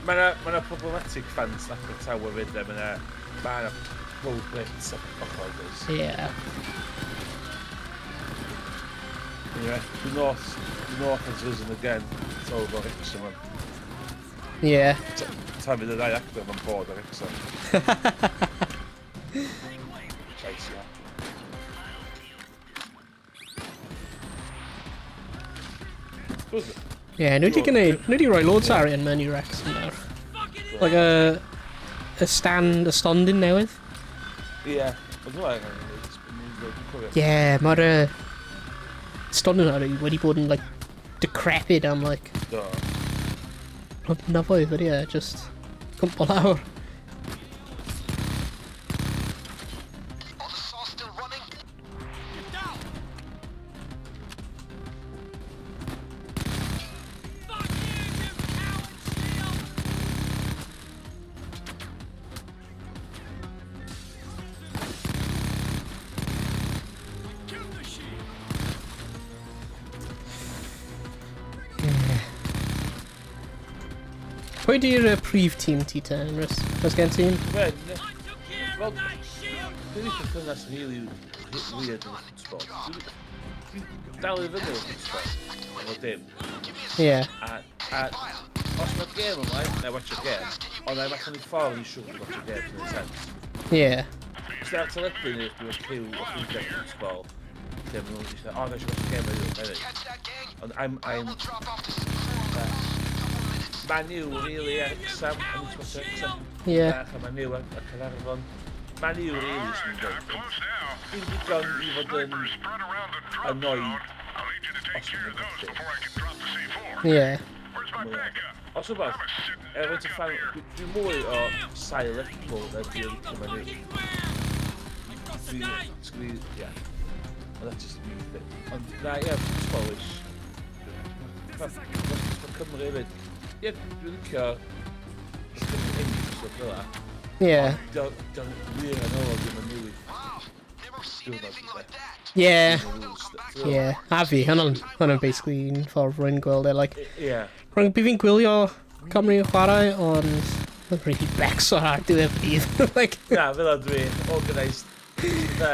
F: Mae yna ma problematic fans Abertawe fyd, e. Mae yna pro-Brits ochr, does.
A: Yeah.
F: Anyway, the North has risen again. It's all about Wrexham, man.
A: Yeah.
F: Tan fydd y ddau actor ma'n bod ar Wrexham. Chase, yeah. Was it?
A: Yeah, nhw wedi gwneud, nhw wedi rhoi loads o arian mewn i Wrexham nawr. Like a stand, a stondin newydd.
F: Ie. Ond nhw angen gwneud, dwi'n cofio.
A: Yeah, mae'r stondin yna wedi bod yn like decrepit am like
F: Do.
A: blynyddoedd wedi e, just cwmpo lawr.
D: Are the saws still running?
G: Get down!
C: Fuck you, you coward shield!
G: Kill the shield!
A: Yeah. Pwy di'r prif tîm ti te, Emrys? Oes gen ti un?
F: Wel,
C: I took care
F: Well-
C: of that shield!
F: Dwi'n eitha cynnas really weird yn y football. Dwi'n dal i fyny efo football. Efo dim.
A: Yeah.
F: A os mae'r gêm ymlaen, na i watch y gêm. Ond na i allan i ffordd i siŵr watch y gêm, sy'n sense.
A: Yeah.
F: Os ar teledu neu dwi'n cyw o ffrindiau football, lle maen nhw'n eisiau, o, na eisiau watch y gêm heddiw, hefyd.
D: Catch that gang?
F: Ond I'm,
D: We'll drop off the C4 in a couple minutes.
F: Man U, really, Wrexham, I'm into watch Wrexham.
A: Yeah.
F: Bach a Man U a Caernarfon. Man U, really, sy'n dweud. Dim digon i fod yn annoyed os maen nhw'n colli.
A: Yeah.
F: Os rhywbeth, er faint o fan, dwi mwy o sail Lerpwl na dwi'n licio Man U. Dwi'n, sgri, ie. Ond that's just me thing. Ond na, ie, footballish. Mae Cymru hefyd. Ie, dwi'n licio Cymru ennill stwff fel 'a.
A: Yeah.
F: Dio'n wir yn ôl ddim yn newid.
D: Wow, never seen
F: Diwrnod,
D: anything like that.
A: Yeah.
F: Ie.
A: Yeah. A fi, hwnna'n basically un ffordd rwy'n gweld e, like,
F: Ie.
A: rwy'n bydd fi'n gwylio Cymru yn chwarae, ond yn really becso ar diwedd y dydd. Like,
F: Na, fel 'a dwi, organised. Dda.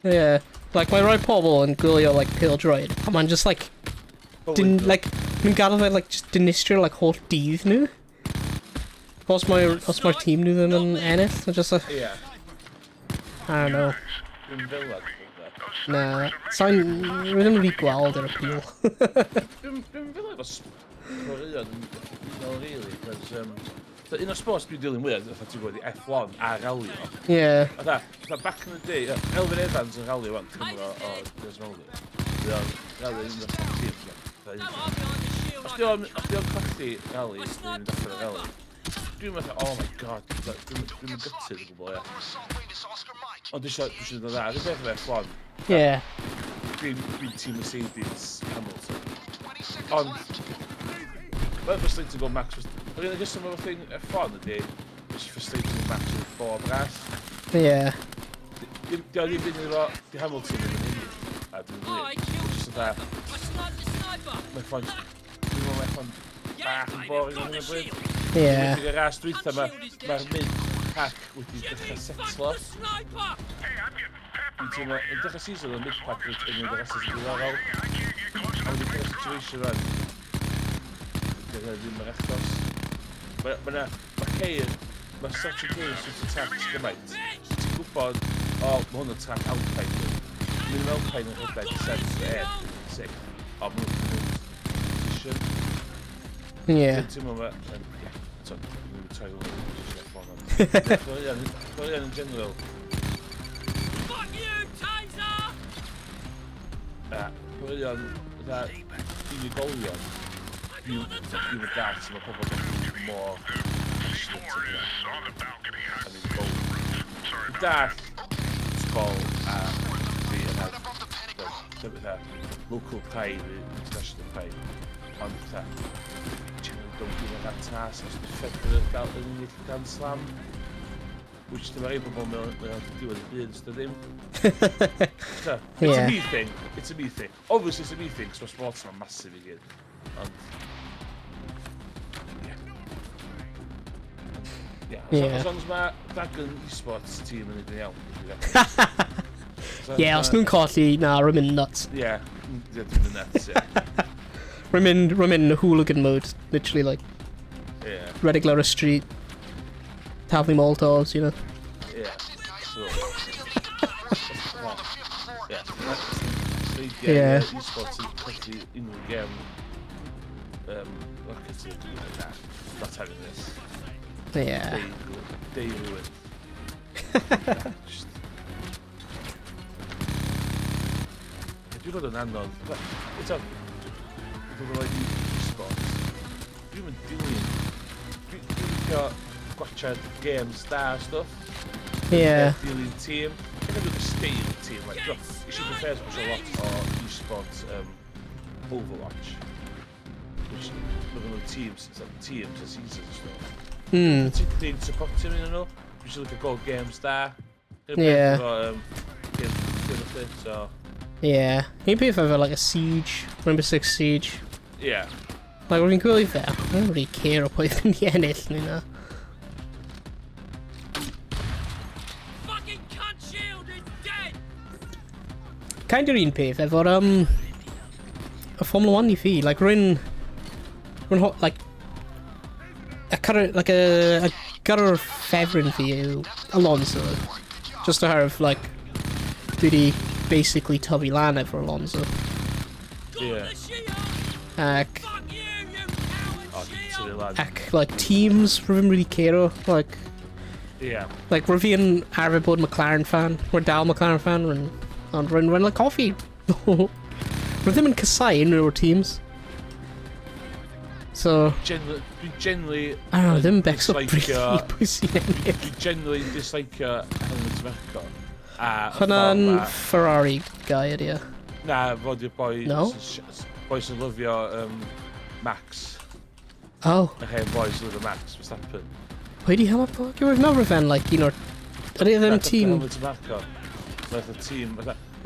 A: yeah. Like, mae rai pobl yn gwylio, like, pêl-droed, a mae'n just, like, din, like, nhw'n gadael fe, like, just dinistrio, like, holl dydd nhw. Os mae'r tîm nhw ddim yn ennill, so just, like,
F: Ie.
A: I don't know.
F: Dwi'n fel 'a.
A: Na, sa'n, rwy ddim wedi gweld yr appeal.
F: Dwi'n fel efo chwaraeon yn gyffredinol, really, cos, un o'r sports dwi'n dilyn mwyaf, fatha ti'n gwybod, i F1 a ralio. Fatha back in the day, Elfyn Evans yn ralio wan, Cymro o Dinas Mawrhydi. Dwi'n ralio un o'r top teams, fatha un
C: No, I'm behind the shield
F: Os
C: like
F: di
C: a
F: o'n os di o'n colli rally,
C: I
F: dwi'n
C: sniped
F: mynd allan o
C: the
F: rally. Dwi'n meddwl, oh my god, dwi'n gutted o gwbl, ie.
D: Another assault wing is Oscar Mike.
F: Ond dwi isio dod dda, dwi'n beth efo F1. Dwi'n tîm Mercedes Hamilton.
D: 20 seconds
F: Ond,
D: left.
F: mae'n frustrating gweld Max. Yr unig reswm efo thing F1 ydy, just frustrating Max with bob ras. Di o ddim byd efo, di Hamilton ddim yn ennill. A dwi'n
C: Oh, I
F: dweud.
C: killed
F: Just
C: the
F: fatha,
C: sniper. I sniped the sniper.
F: mae F1, dwi'n meddwl mae F1 bach yn boring ar hyn o bryd.
A: Yeah.
F: Yn y ras dwytha, mae'r mid-pack wedi dechrau setlo. Dwi'n teimlo, yn dechrau season, oedd mid-pack yn mynd o'r rhasys yn diddorol. A wedi cael situation rwan. Dyna ddim yr achos. Mae ceir, mae such a ceir sy'n tracks gymaint. Ti'n gwybod, o, mae hwn yn track Alpine. Mae'n Alpine yn rhedeg 7, 8, 6. O, mae hwn yn position.
A: Yeah.
F: Dwi'n teimlo ma... Ie, so, dwi'n mynd i troi hwn yn position F1. Chwaraeon yn general.
C: Fuck you, Taser!
F: Chwaraeon, fatha, unigolion. Dwi'n mynd dalt, mae pobl yn mor passionate yn hynna. Am unigolion. Dwi'n dallt football a rugby a fatha local pride, international pride. Ond fatha, generally don't give a rat's ass os di Federer gael yn ennill Grand Slam. Which dyma rei bobl mewn diwedd y byd, os ddim. So, it's a me thing. It's a me thing. Obviously it's a me thing, cos mae sports yma'n massive i gyd. Ond... Yeah. Yeah, as long as mae Dragon Esports team yn neud yn iawn.
A: Yeah, os nhw'n colli, na, rwy'n mynd nuts.
F: Yeah, dwi'n mynd nuts, yeah.
A: Rwy'n mynd hooligan mode, literally, like, rhedeg lawr y street, taflu molotovs, you know.
F: Yeah. So... Yeah.
A: Yeah.
F: Esports yn colli unrhyw gem Rocket League, like, not having this.
A: Yeah.
F: Day ruined. Just... Dwi'n bod yn anodd. Eto, dwi'n bod yn e-sports. Dwi'n mynd dilyn. Dwi'n licio gwachad games da stuff.
A: Yeah.
F: Dilyn team. Dwi'n dwi'n stale team. Like, you should be fair to watch a lot o e-sports Overwatch. Which, mae nhw'n teams, teams a seasons and stuff. Ti'n supportio nhw nhw. Dwi'n eisiau licio gweld games da.
A: Yeah.
F: Games, so...
A: Yeah. Un peth efo, like, a Siege, Rainbow Six Siege.
F: Yeah.
A: Like, rwy'n gwylio fe, I don't really care o pwy fynd i ennill neu na.
C: Fucking cunt shield is dead!
A: Kind o'r un peth efo'r, y Formula 1 i fi. Like, rwy'n... Rwy'n like... A current, like, a gyrrwr ffefryn fi yw Alonso. Just oherwydd, like, dwi di basically tyfu lan efo Alonso.
F: Yeah.
A: Ac,
C: Fuck you, you coward
F: Oh,
C: shield!
F: tyfu lan.
A: ac, like, teams, rwy'n really care o. Like, like, rwy'n fi yn arfer bod McLaren fan. Rwy'n dal McLaren fan, rwy'n... Ond rwy'n, like, hoffi. Rwy'n ddim yn casau unrhyw o'r teams. So,
F: Dwi'n generally...
A: I don't know, ddim becso
F: dislikio-
A: briefly pwy sy'n ennill.
F: Dwi'n generally dislikio Helmut Marko. A y
A: Hwnna'n
F: ffordd ma-
A: Ferrari guy ydi e.
F: Na, fod i'r boi...
A: No?
F: Boi sy'n lyfio Max.
A: Oh,
F: Yr hen boi sy'n lyfio Max Verstappen.
A: Pwy di Helmut Marko? Rwy'n meddwl fe'n, like, un o'r... Ydy e ddim
F: Na,
A: tîm...
F: Helmut Marko. Nath y tîm...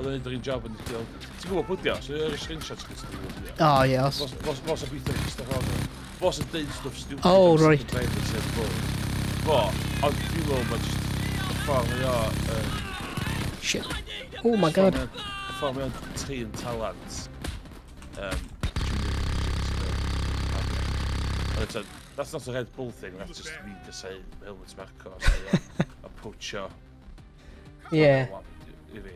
F: Oedd o'n neud yr un job yn ddweud... Ti'n gwybod pwy di o? So yw'r screenshot ti'n gwybod pwy di o?
A: Oh, yeah.
F: Fo sy'n gweithio i Christopher Horner. Fo sy'n deud stwff stupid.
A: Oh,
F: am
A: right.
F: second driver sef fo. Fo, ond dwi'n meddwl mae just y ffordd mae o...
A: Shit. Oh my god.
F: Y ffordd mae o'n trin talent. Junior eto, that's not a Red Bull thing, that's just me to say Helmut Marko, so approachio.
A: Yeah.
F: I fi.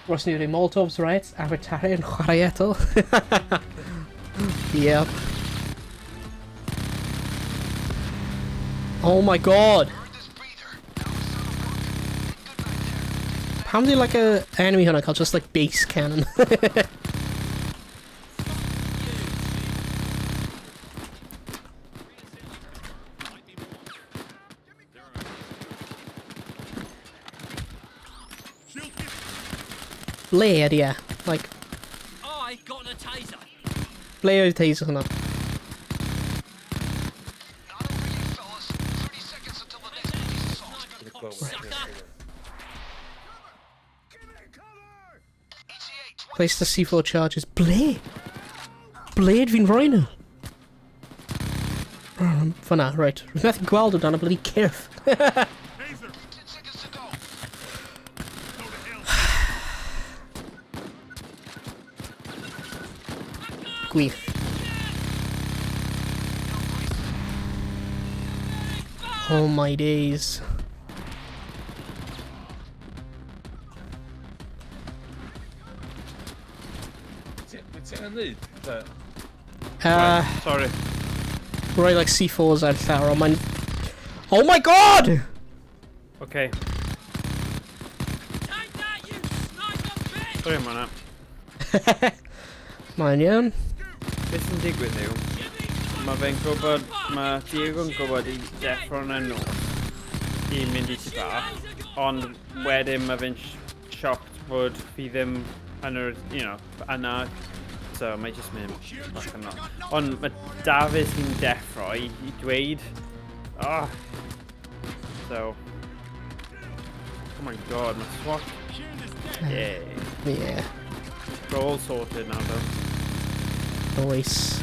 A: Ross ni wedi Molotovs, right? Abertare yn chwarae eto. Yep. Oh my god! Pam di like a enemy hwnna cael just like base cannon? Ble ydi e? Like,
C: I got the taser.
A: ble oedd taser hwnna?
D: Not over yet, fellas. 30 seconds until the next police assault.
C: Sucker!
D: ETA
A: Place the C4 charges. Ble? Ble fi'n rhoi nhw? Fyna, right. Rwy'n methu gweld o dan y bloody cyrff.
D: 10 seconds to go.
A: Gwych. Oh my days.
F: Be ti angen neud?
B: Sorry.
A: Rhoi like C4s ar llawr, ond mae'n... Oh my god!
B: Okay.
C: Take that, you sniper bitch!
B: Sorry am hwnna.
A: Mae'n iawn.
B: Beth sy'n digwydd yw, mae fe'n gwybod, mae Diego'n gwybod i deffro yn y nos i mynd i tŷ bach, ond wedyn mae fe'n shocked bod fi ddim yn yr, yna, so mae jyst mynd bach yn lot. Ond mae Dafydd sy'n deffro i dweud, oh, so, oh my god, mae SWAT, yeah,
A: Yeah,
B: we're all sorted now though.
A: Nice.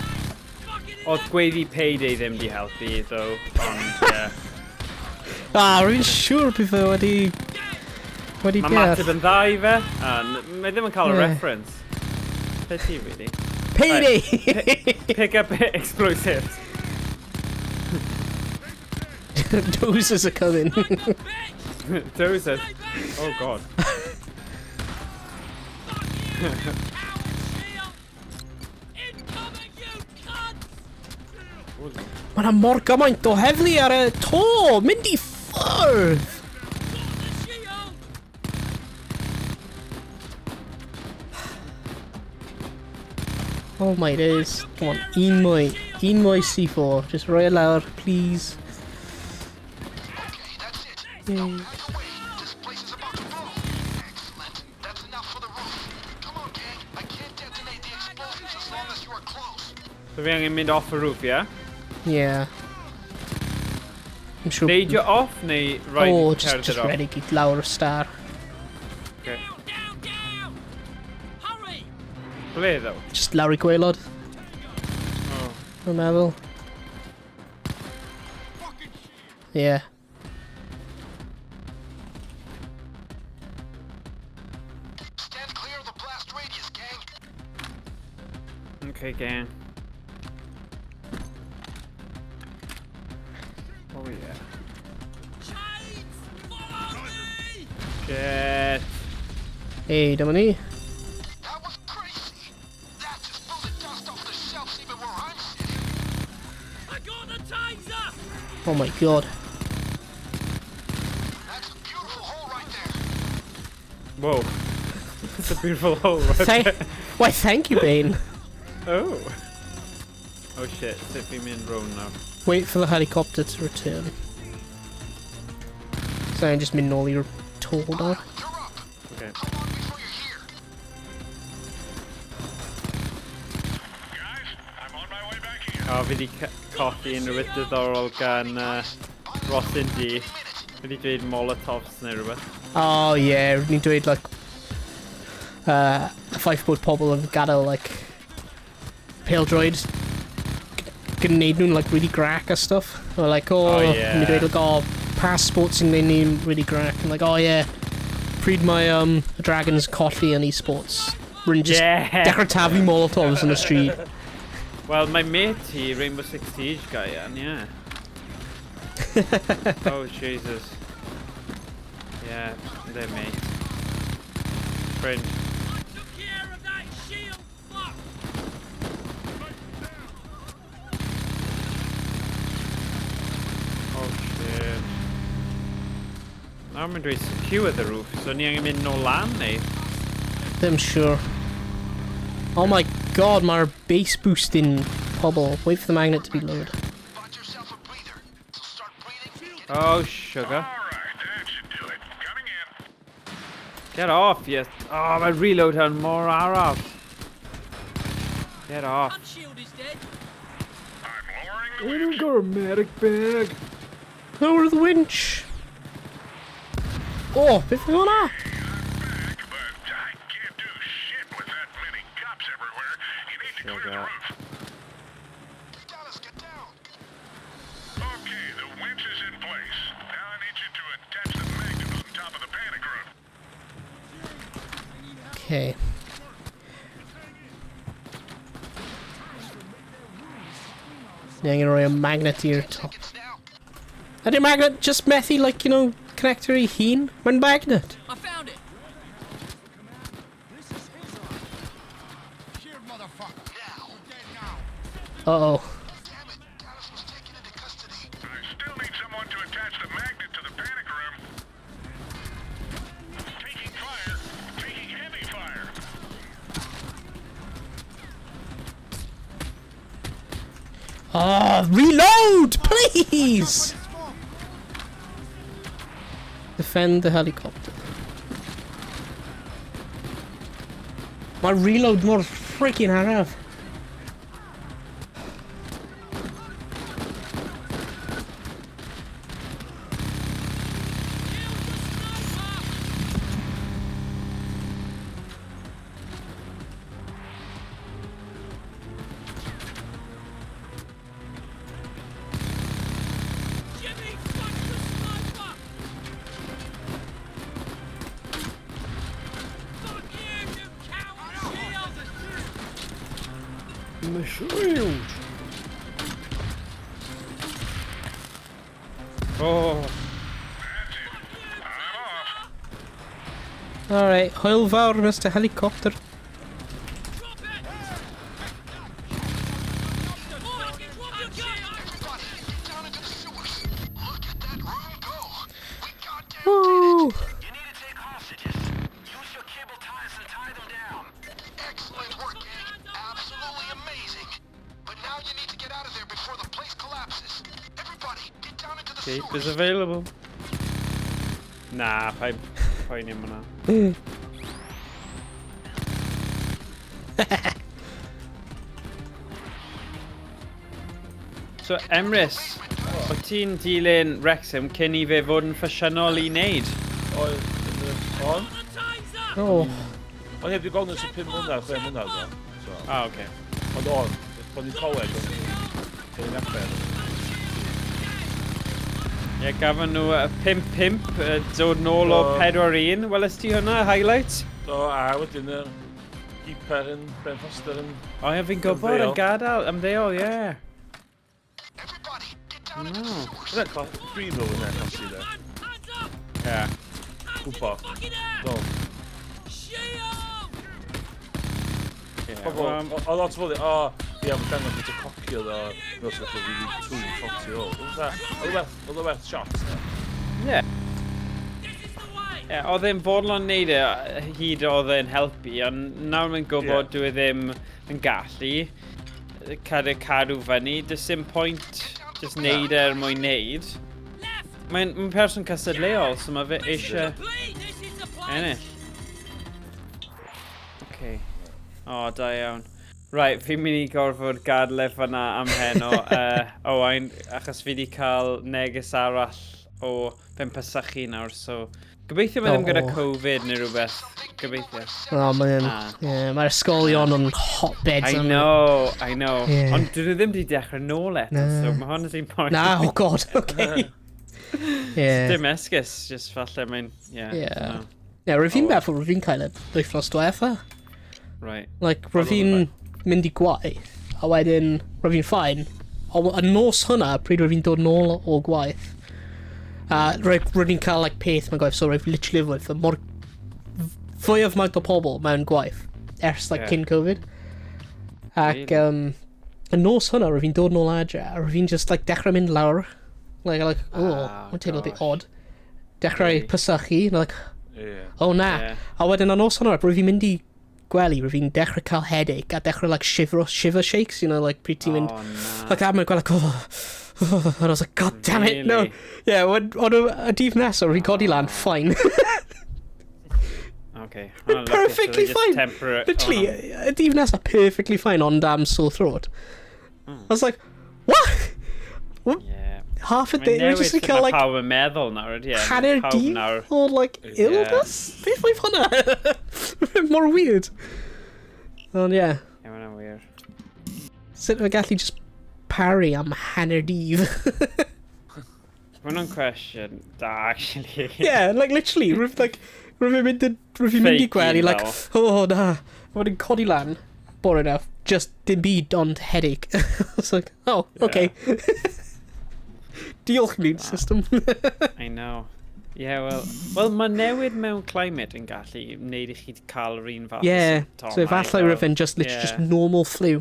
B: Oedd gweiddi Payday ddim di helpu, though, ond, yeah.
A: Ah, rwy'n siŵr bydd fe wedi
B: Mae
A: deall.
B: mateb yn dda i fe, a mae ddim yn cael y
A: Ie.
B: reference. Pity, really.
A: Payday!
B: Pick up explosives.
A: Dozers are coming.
B: Dozers. Oh god.
C: Incoming, you cunts!
A: Mae yna mor gymaint o heddlu ar y to! Mynd i ffwrdd!
C: Got the shield!
A: Oh my days. Come on, un mwy. Un mwy C4. Just roi e lawr, please.
D: Okay, that's it. Now back away. This place is about to blow. Excellent. That's enough for the roof. Come on, gang. I can't detonate the explosives as long as you are close.
B: So fi angen mynd off y roof, yeah?
A: Yeah. I'm sure...
B: Neidio off neu rhaid
A: Oh,
B: i
A: just,
B: cerdded
A: just
B: off?
A: rhedeg i lawr y star.
B: Okay.
C: Down, down, down! Hurry!
B: Ble though?
A: Just lawr i gwaelod,
B: Oh.
A: dwi'n meddwl. Yeah.
D: Stand clear of the blast radius, gang.
B: Okay, gang. Oh yeah.
C: Chains! Follow me!
B: Shit.
A: Hey, dyma ni.
D: That was crazy. That just blew the dust off the shelves even where I'm sitting.
C: I got the taser!
A: Oh my god.
D: That's a beautiful hole right there.
B: Whoa. That's a beautiful hole right there.
A: Why, thank you, Bane.
B: Oh. Oh shit, sut fi'n mynd round now.
A: Wait for the helicopter to return. So I'm just mynd nôl i'r to nawr.
D: You're up.
B: Okay.
D: How long before you're here?
E: Guys, I'm on my way back here.
B: O, fi di colli unrhyw beth diddorol gan Rosin D. Fi di dweud Molotovs neu rhywbeth.
A: Oh yeah, ni'n dweud like y ffaith bod pobl yn gadael like pêl-droed gwneud nhw'n like really grac a stuff. Or like, oh,
B: Oh, yeah.
A: ni'n dweud like, oh, passports yn gwneud ni'n really grac. And like, oh yeah, pryd mae y Dragons colli yn esports. Rwy'n just
B: Yeah!
A: dechrau taflu Molotovs yn y stryd.
B: Wel, mae mate ti, Rainbow Six Siege guy yn, yeah. Oh, Jesus. Yeah, they're mate. Friend.
C: I took care of that shield, fuck!
B: Oh, shit. Nawr mae'n dweud secure the roof, so ni angen mynd nôl lan neu?
A: Ddim sure. Oh my god, mae'r base boosting pobl. Wait for the magnet to be lowered.
D: Find yourself a breather. So start breathing. Get
B: Oh, sugar.
E: All right, that should do it. Coming in.
B: Get off, you... Oh, mae reload hwn mor araf. Get off.
C: One shield is dead.
E: I'm lowering the
B: We don't got a medic bag.
A: Lower the winch! Oh, beth yw hwnna?
E: back, but I can't do shit with that many cops everywhere. You need to clear the
B: Sugar.
E: roof.
D: Dallas, get down.
A: Okay. Ni angen rhoi y magnet i'r top. Ydy'r magnet just methu, like, you know, connector ei hun? Mae'n magnet.
C: I found it!
G: This is his army. Here, motherfucker. You're dead now.
A: Uh-oh.
D: Damn it, Dallas was taken into custody.
E: I still need someone to attach the magnet to the panic room. Taking fire. Taking heavy fire.
A: Oh, reload, please! Defend the helicopter. Mae reload mor freaking araf.
C: Kill the sniper! Jimmy, fuck the sniper! Fuck you, you coward! Shield!
B: Shield! Oh,
E: I'm off.
A: Alright, hwyl fawr, Mr Helicopter.
C: Drop it! Fucking drop your gun!
D: Everybody, get down into the sewers. Look at that room go. We goddamn
A: Woo!
D: You need to take hostages. Use your cable ties and tie them down. Excellent work, gang. Absolutely amazing. But now you need to get out of there before the place collapses. Everybody, get down into the
B: cape
D: sewers.
B: is available. Na, paid poeni am hwnna. So, Emrys, o ti'n dilyn Wrexham cyn i fe fod yn ffasiynol i wneud?
F: Oedd, yn y... On?
C: The taser!
A: Oh.
F: O'n i heb di gweld nhw ers 5 mlynedd, 6 mlynedd o. So,
B: Ah, oce.
F: ond on, pan i'n coleg, o'n i'n Aber.
B: Ie, gafon nhw 5-5, dod nôl o
F: Do.
B: 4-1. Welys ti hwnna, highlight?
F: Do, a wedyn y keeper yn Ben Foster yn...
B: O ie, fi'n gwybod yn
F: Ymddeol.
B: gadael, ymddeol, ie.
D: Everybody, get down into the
B: No.
D: sewers.
F: Yna, dwi'n meddwl yna, clasu de.
C: Hands up!
B: Ie.
C: Hands in the
F: Gwbo.
C: fucking air!
F: Do.
C: Shield!
B: Ie,
F: Pobl,
B: wel,
F: o lot o bobl, o, ie, mae'n dangos beth o coci oedd o, nos oedd o really tŵn coci o. Oedd o werth shot, de.
B: Ie.
C: This is the way!
B: Ie, oedd e'n fodlon neud e hyd oedd e'n helpu, ond nawr mae'n gwybod
F: Ie.
B: dyw e ddim yn gallu cadw fyny. Does dim pwynt just neud e er mwyn neud.
C: Left!
B: Mae'n mae person cystadleuol, so mae fe eisiau
C: Complete! This is the place!
B: ennill. Okay. O, da iawn. Right, fi'n mynd i gorfod gadael e fyna am heno, Owain, achos fi wedi cael neges arall o fe'n pasychu nawr, so... Gobeithio mae ddim gyda
A: O.
B: Covid neu rhywbeth. Gobeithio.
A: Oh, mae'n...
B: Ah.
A: Yeah, mae'r ysgolion yn hotbeds.
B: I
A: aren't they?
B: know, I know.
A: Ie.
B: Ond dyn nhw ddim wedi dechrau nôl eto,
A: Na.
B: so mae hwn yn point.
A: Na, oh god, okay. Yeah.
B: Dim esgus, just falle mae'n... Yeah.
A: Yeah.
B: dunno.
A: Yeah, rwyf fi'n meddwl rwyf fi'n cael y wythnos diwetha.
B: Right.
A: Like, rwyf fi'n mynd i gwaith, a wedyn rwyf fi'n fine. Ond y nos hwnna, pryd rwyf fi'n dod nôl o gwaith, a rwyf fi'n cael like, peth mewn gwaith, so rwyf literally with y mor fwyaf maint o pobl mewn gwaith ers like,
B: Yeah.
A: cyn Covid. Ac
B: Really?
A: y nos hwnna, rwyf fi'n dod nôl adre, a rwyf fi'n just like, dechrau mynd lawr. Like, oh,
B: Ah,
A: mae'n teimlo a bit
B: gosh.
A: odd. Dechrau
B: Really?
A: pysychu, and like,
F: Ie.
A: oh na.
B: Yeah.
A: A wedyn ar nos hwnna, rwyf fi'n mynd i gwely, rwyf fi'n dechrau cael headache, a dechrau like shiver shakes, you know, like pryd ti'n mynd,
B: Oh, na.
A: like that, mae'n gweld like, oh, and I was like, god damn it, no.
B: Really?
A: Yeah, when, on y dydd nesaf, rwyf fi'n codi lan, fine.
B: Okay. Hwnna'n lwcus, oedd e
A: perfectly
B: just
A: fine.
B: Temporary.
A: Literally, y dydd nesaf, perfectly fine, ond am sore throat. I was like, what? What?
B: Yeah.
A: Half a
B: Mae'n
A: day, rwy'n
B: newid
A: just yn
B: sut
A: cael
B: mae
A: like
B: pawb yn meddwl nawr, ydy e?
A: hanner
B: Pawb
A: dydd
B: nawr.
A: o like illness? Beth oedd hwnna? Mor weird. Ond yeah,
B: Ie, ma' hwnna'n weird.
A: sut mae gallu just parry am hanner dydd?
B: Ma' hwnna'n cwestiwn da, actually.
A: Yeah, like literally, rwyf like, Rwy'n fi'n mynd, rwy'n fi'n mynd i
B: Fake
A: gwely,
B: un
A: like, oh na. Mae'n codi lan, bore enough, just dim byd ond headache. I was like, oh, okay. Diolch, immune system.
B: I know. Yeah, well, mae newid mewn climate yn gallu wneud i chi cael yr un fath o
A: Yeah,
B: symptomau
A: so efallai
B: fel-
A: rwy'n just literally just normal flu.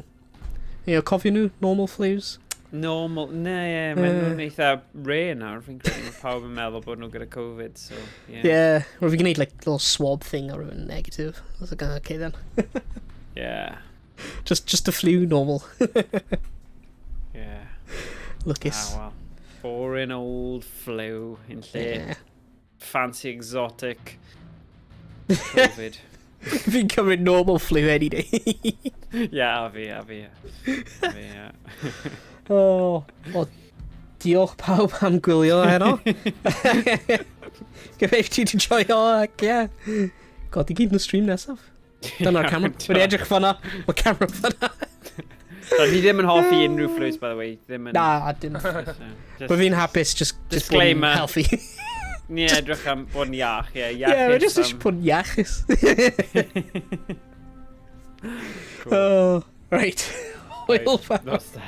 A: Cofio nhw, normal flus?
B: Normal, ne, ie, maen nhw'n eitha rare nawr, fi'n credu, mae pawb yn meddwl bod nhw gyda Covid, so, yeah.
A: Yeah, rwy'n fi'n gwneud like little swab thing a rwy'n negative. I was like, oh, okay then. Just a flu normal. Lwcus.
B: Ah, well. Boring old flu yn lle fancy exotic Covid.
A: Fi'n cymryd normal flu any day.
B: Yeah, a fi, a fi, a fi, yeah.
A: Oh, well, diolch pawb am gwylio heno. Gobeithio ti wedi joio ac ie. God, i gyd yn y stream nesaf. Dyna'r camera. Wedi edrych fanna. Mae camera fanna.
B: So, fi ddim yn hoffi unrhyw flus, by the way. Ddim yn.
A: Na, dim.
B: Just,
A: Mae fi'n hapus just bod yn
B: Disclaimer.
A: healthy.
B: Ni edrych am bod yn iach, ie.
A: Yeah, we're just eisiau bod yn iachus.
B: Cool.
A: Oh, right. Hwyl
B: Right,
A: fawr.
B: Nos da.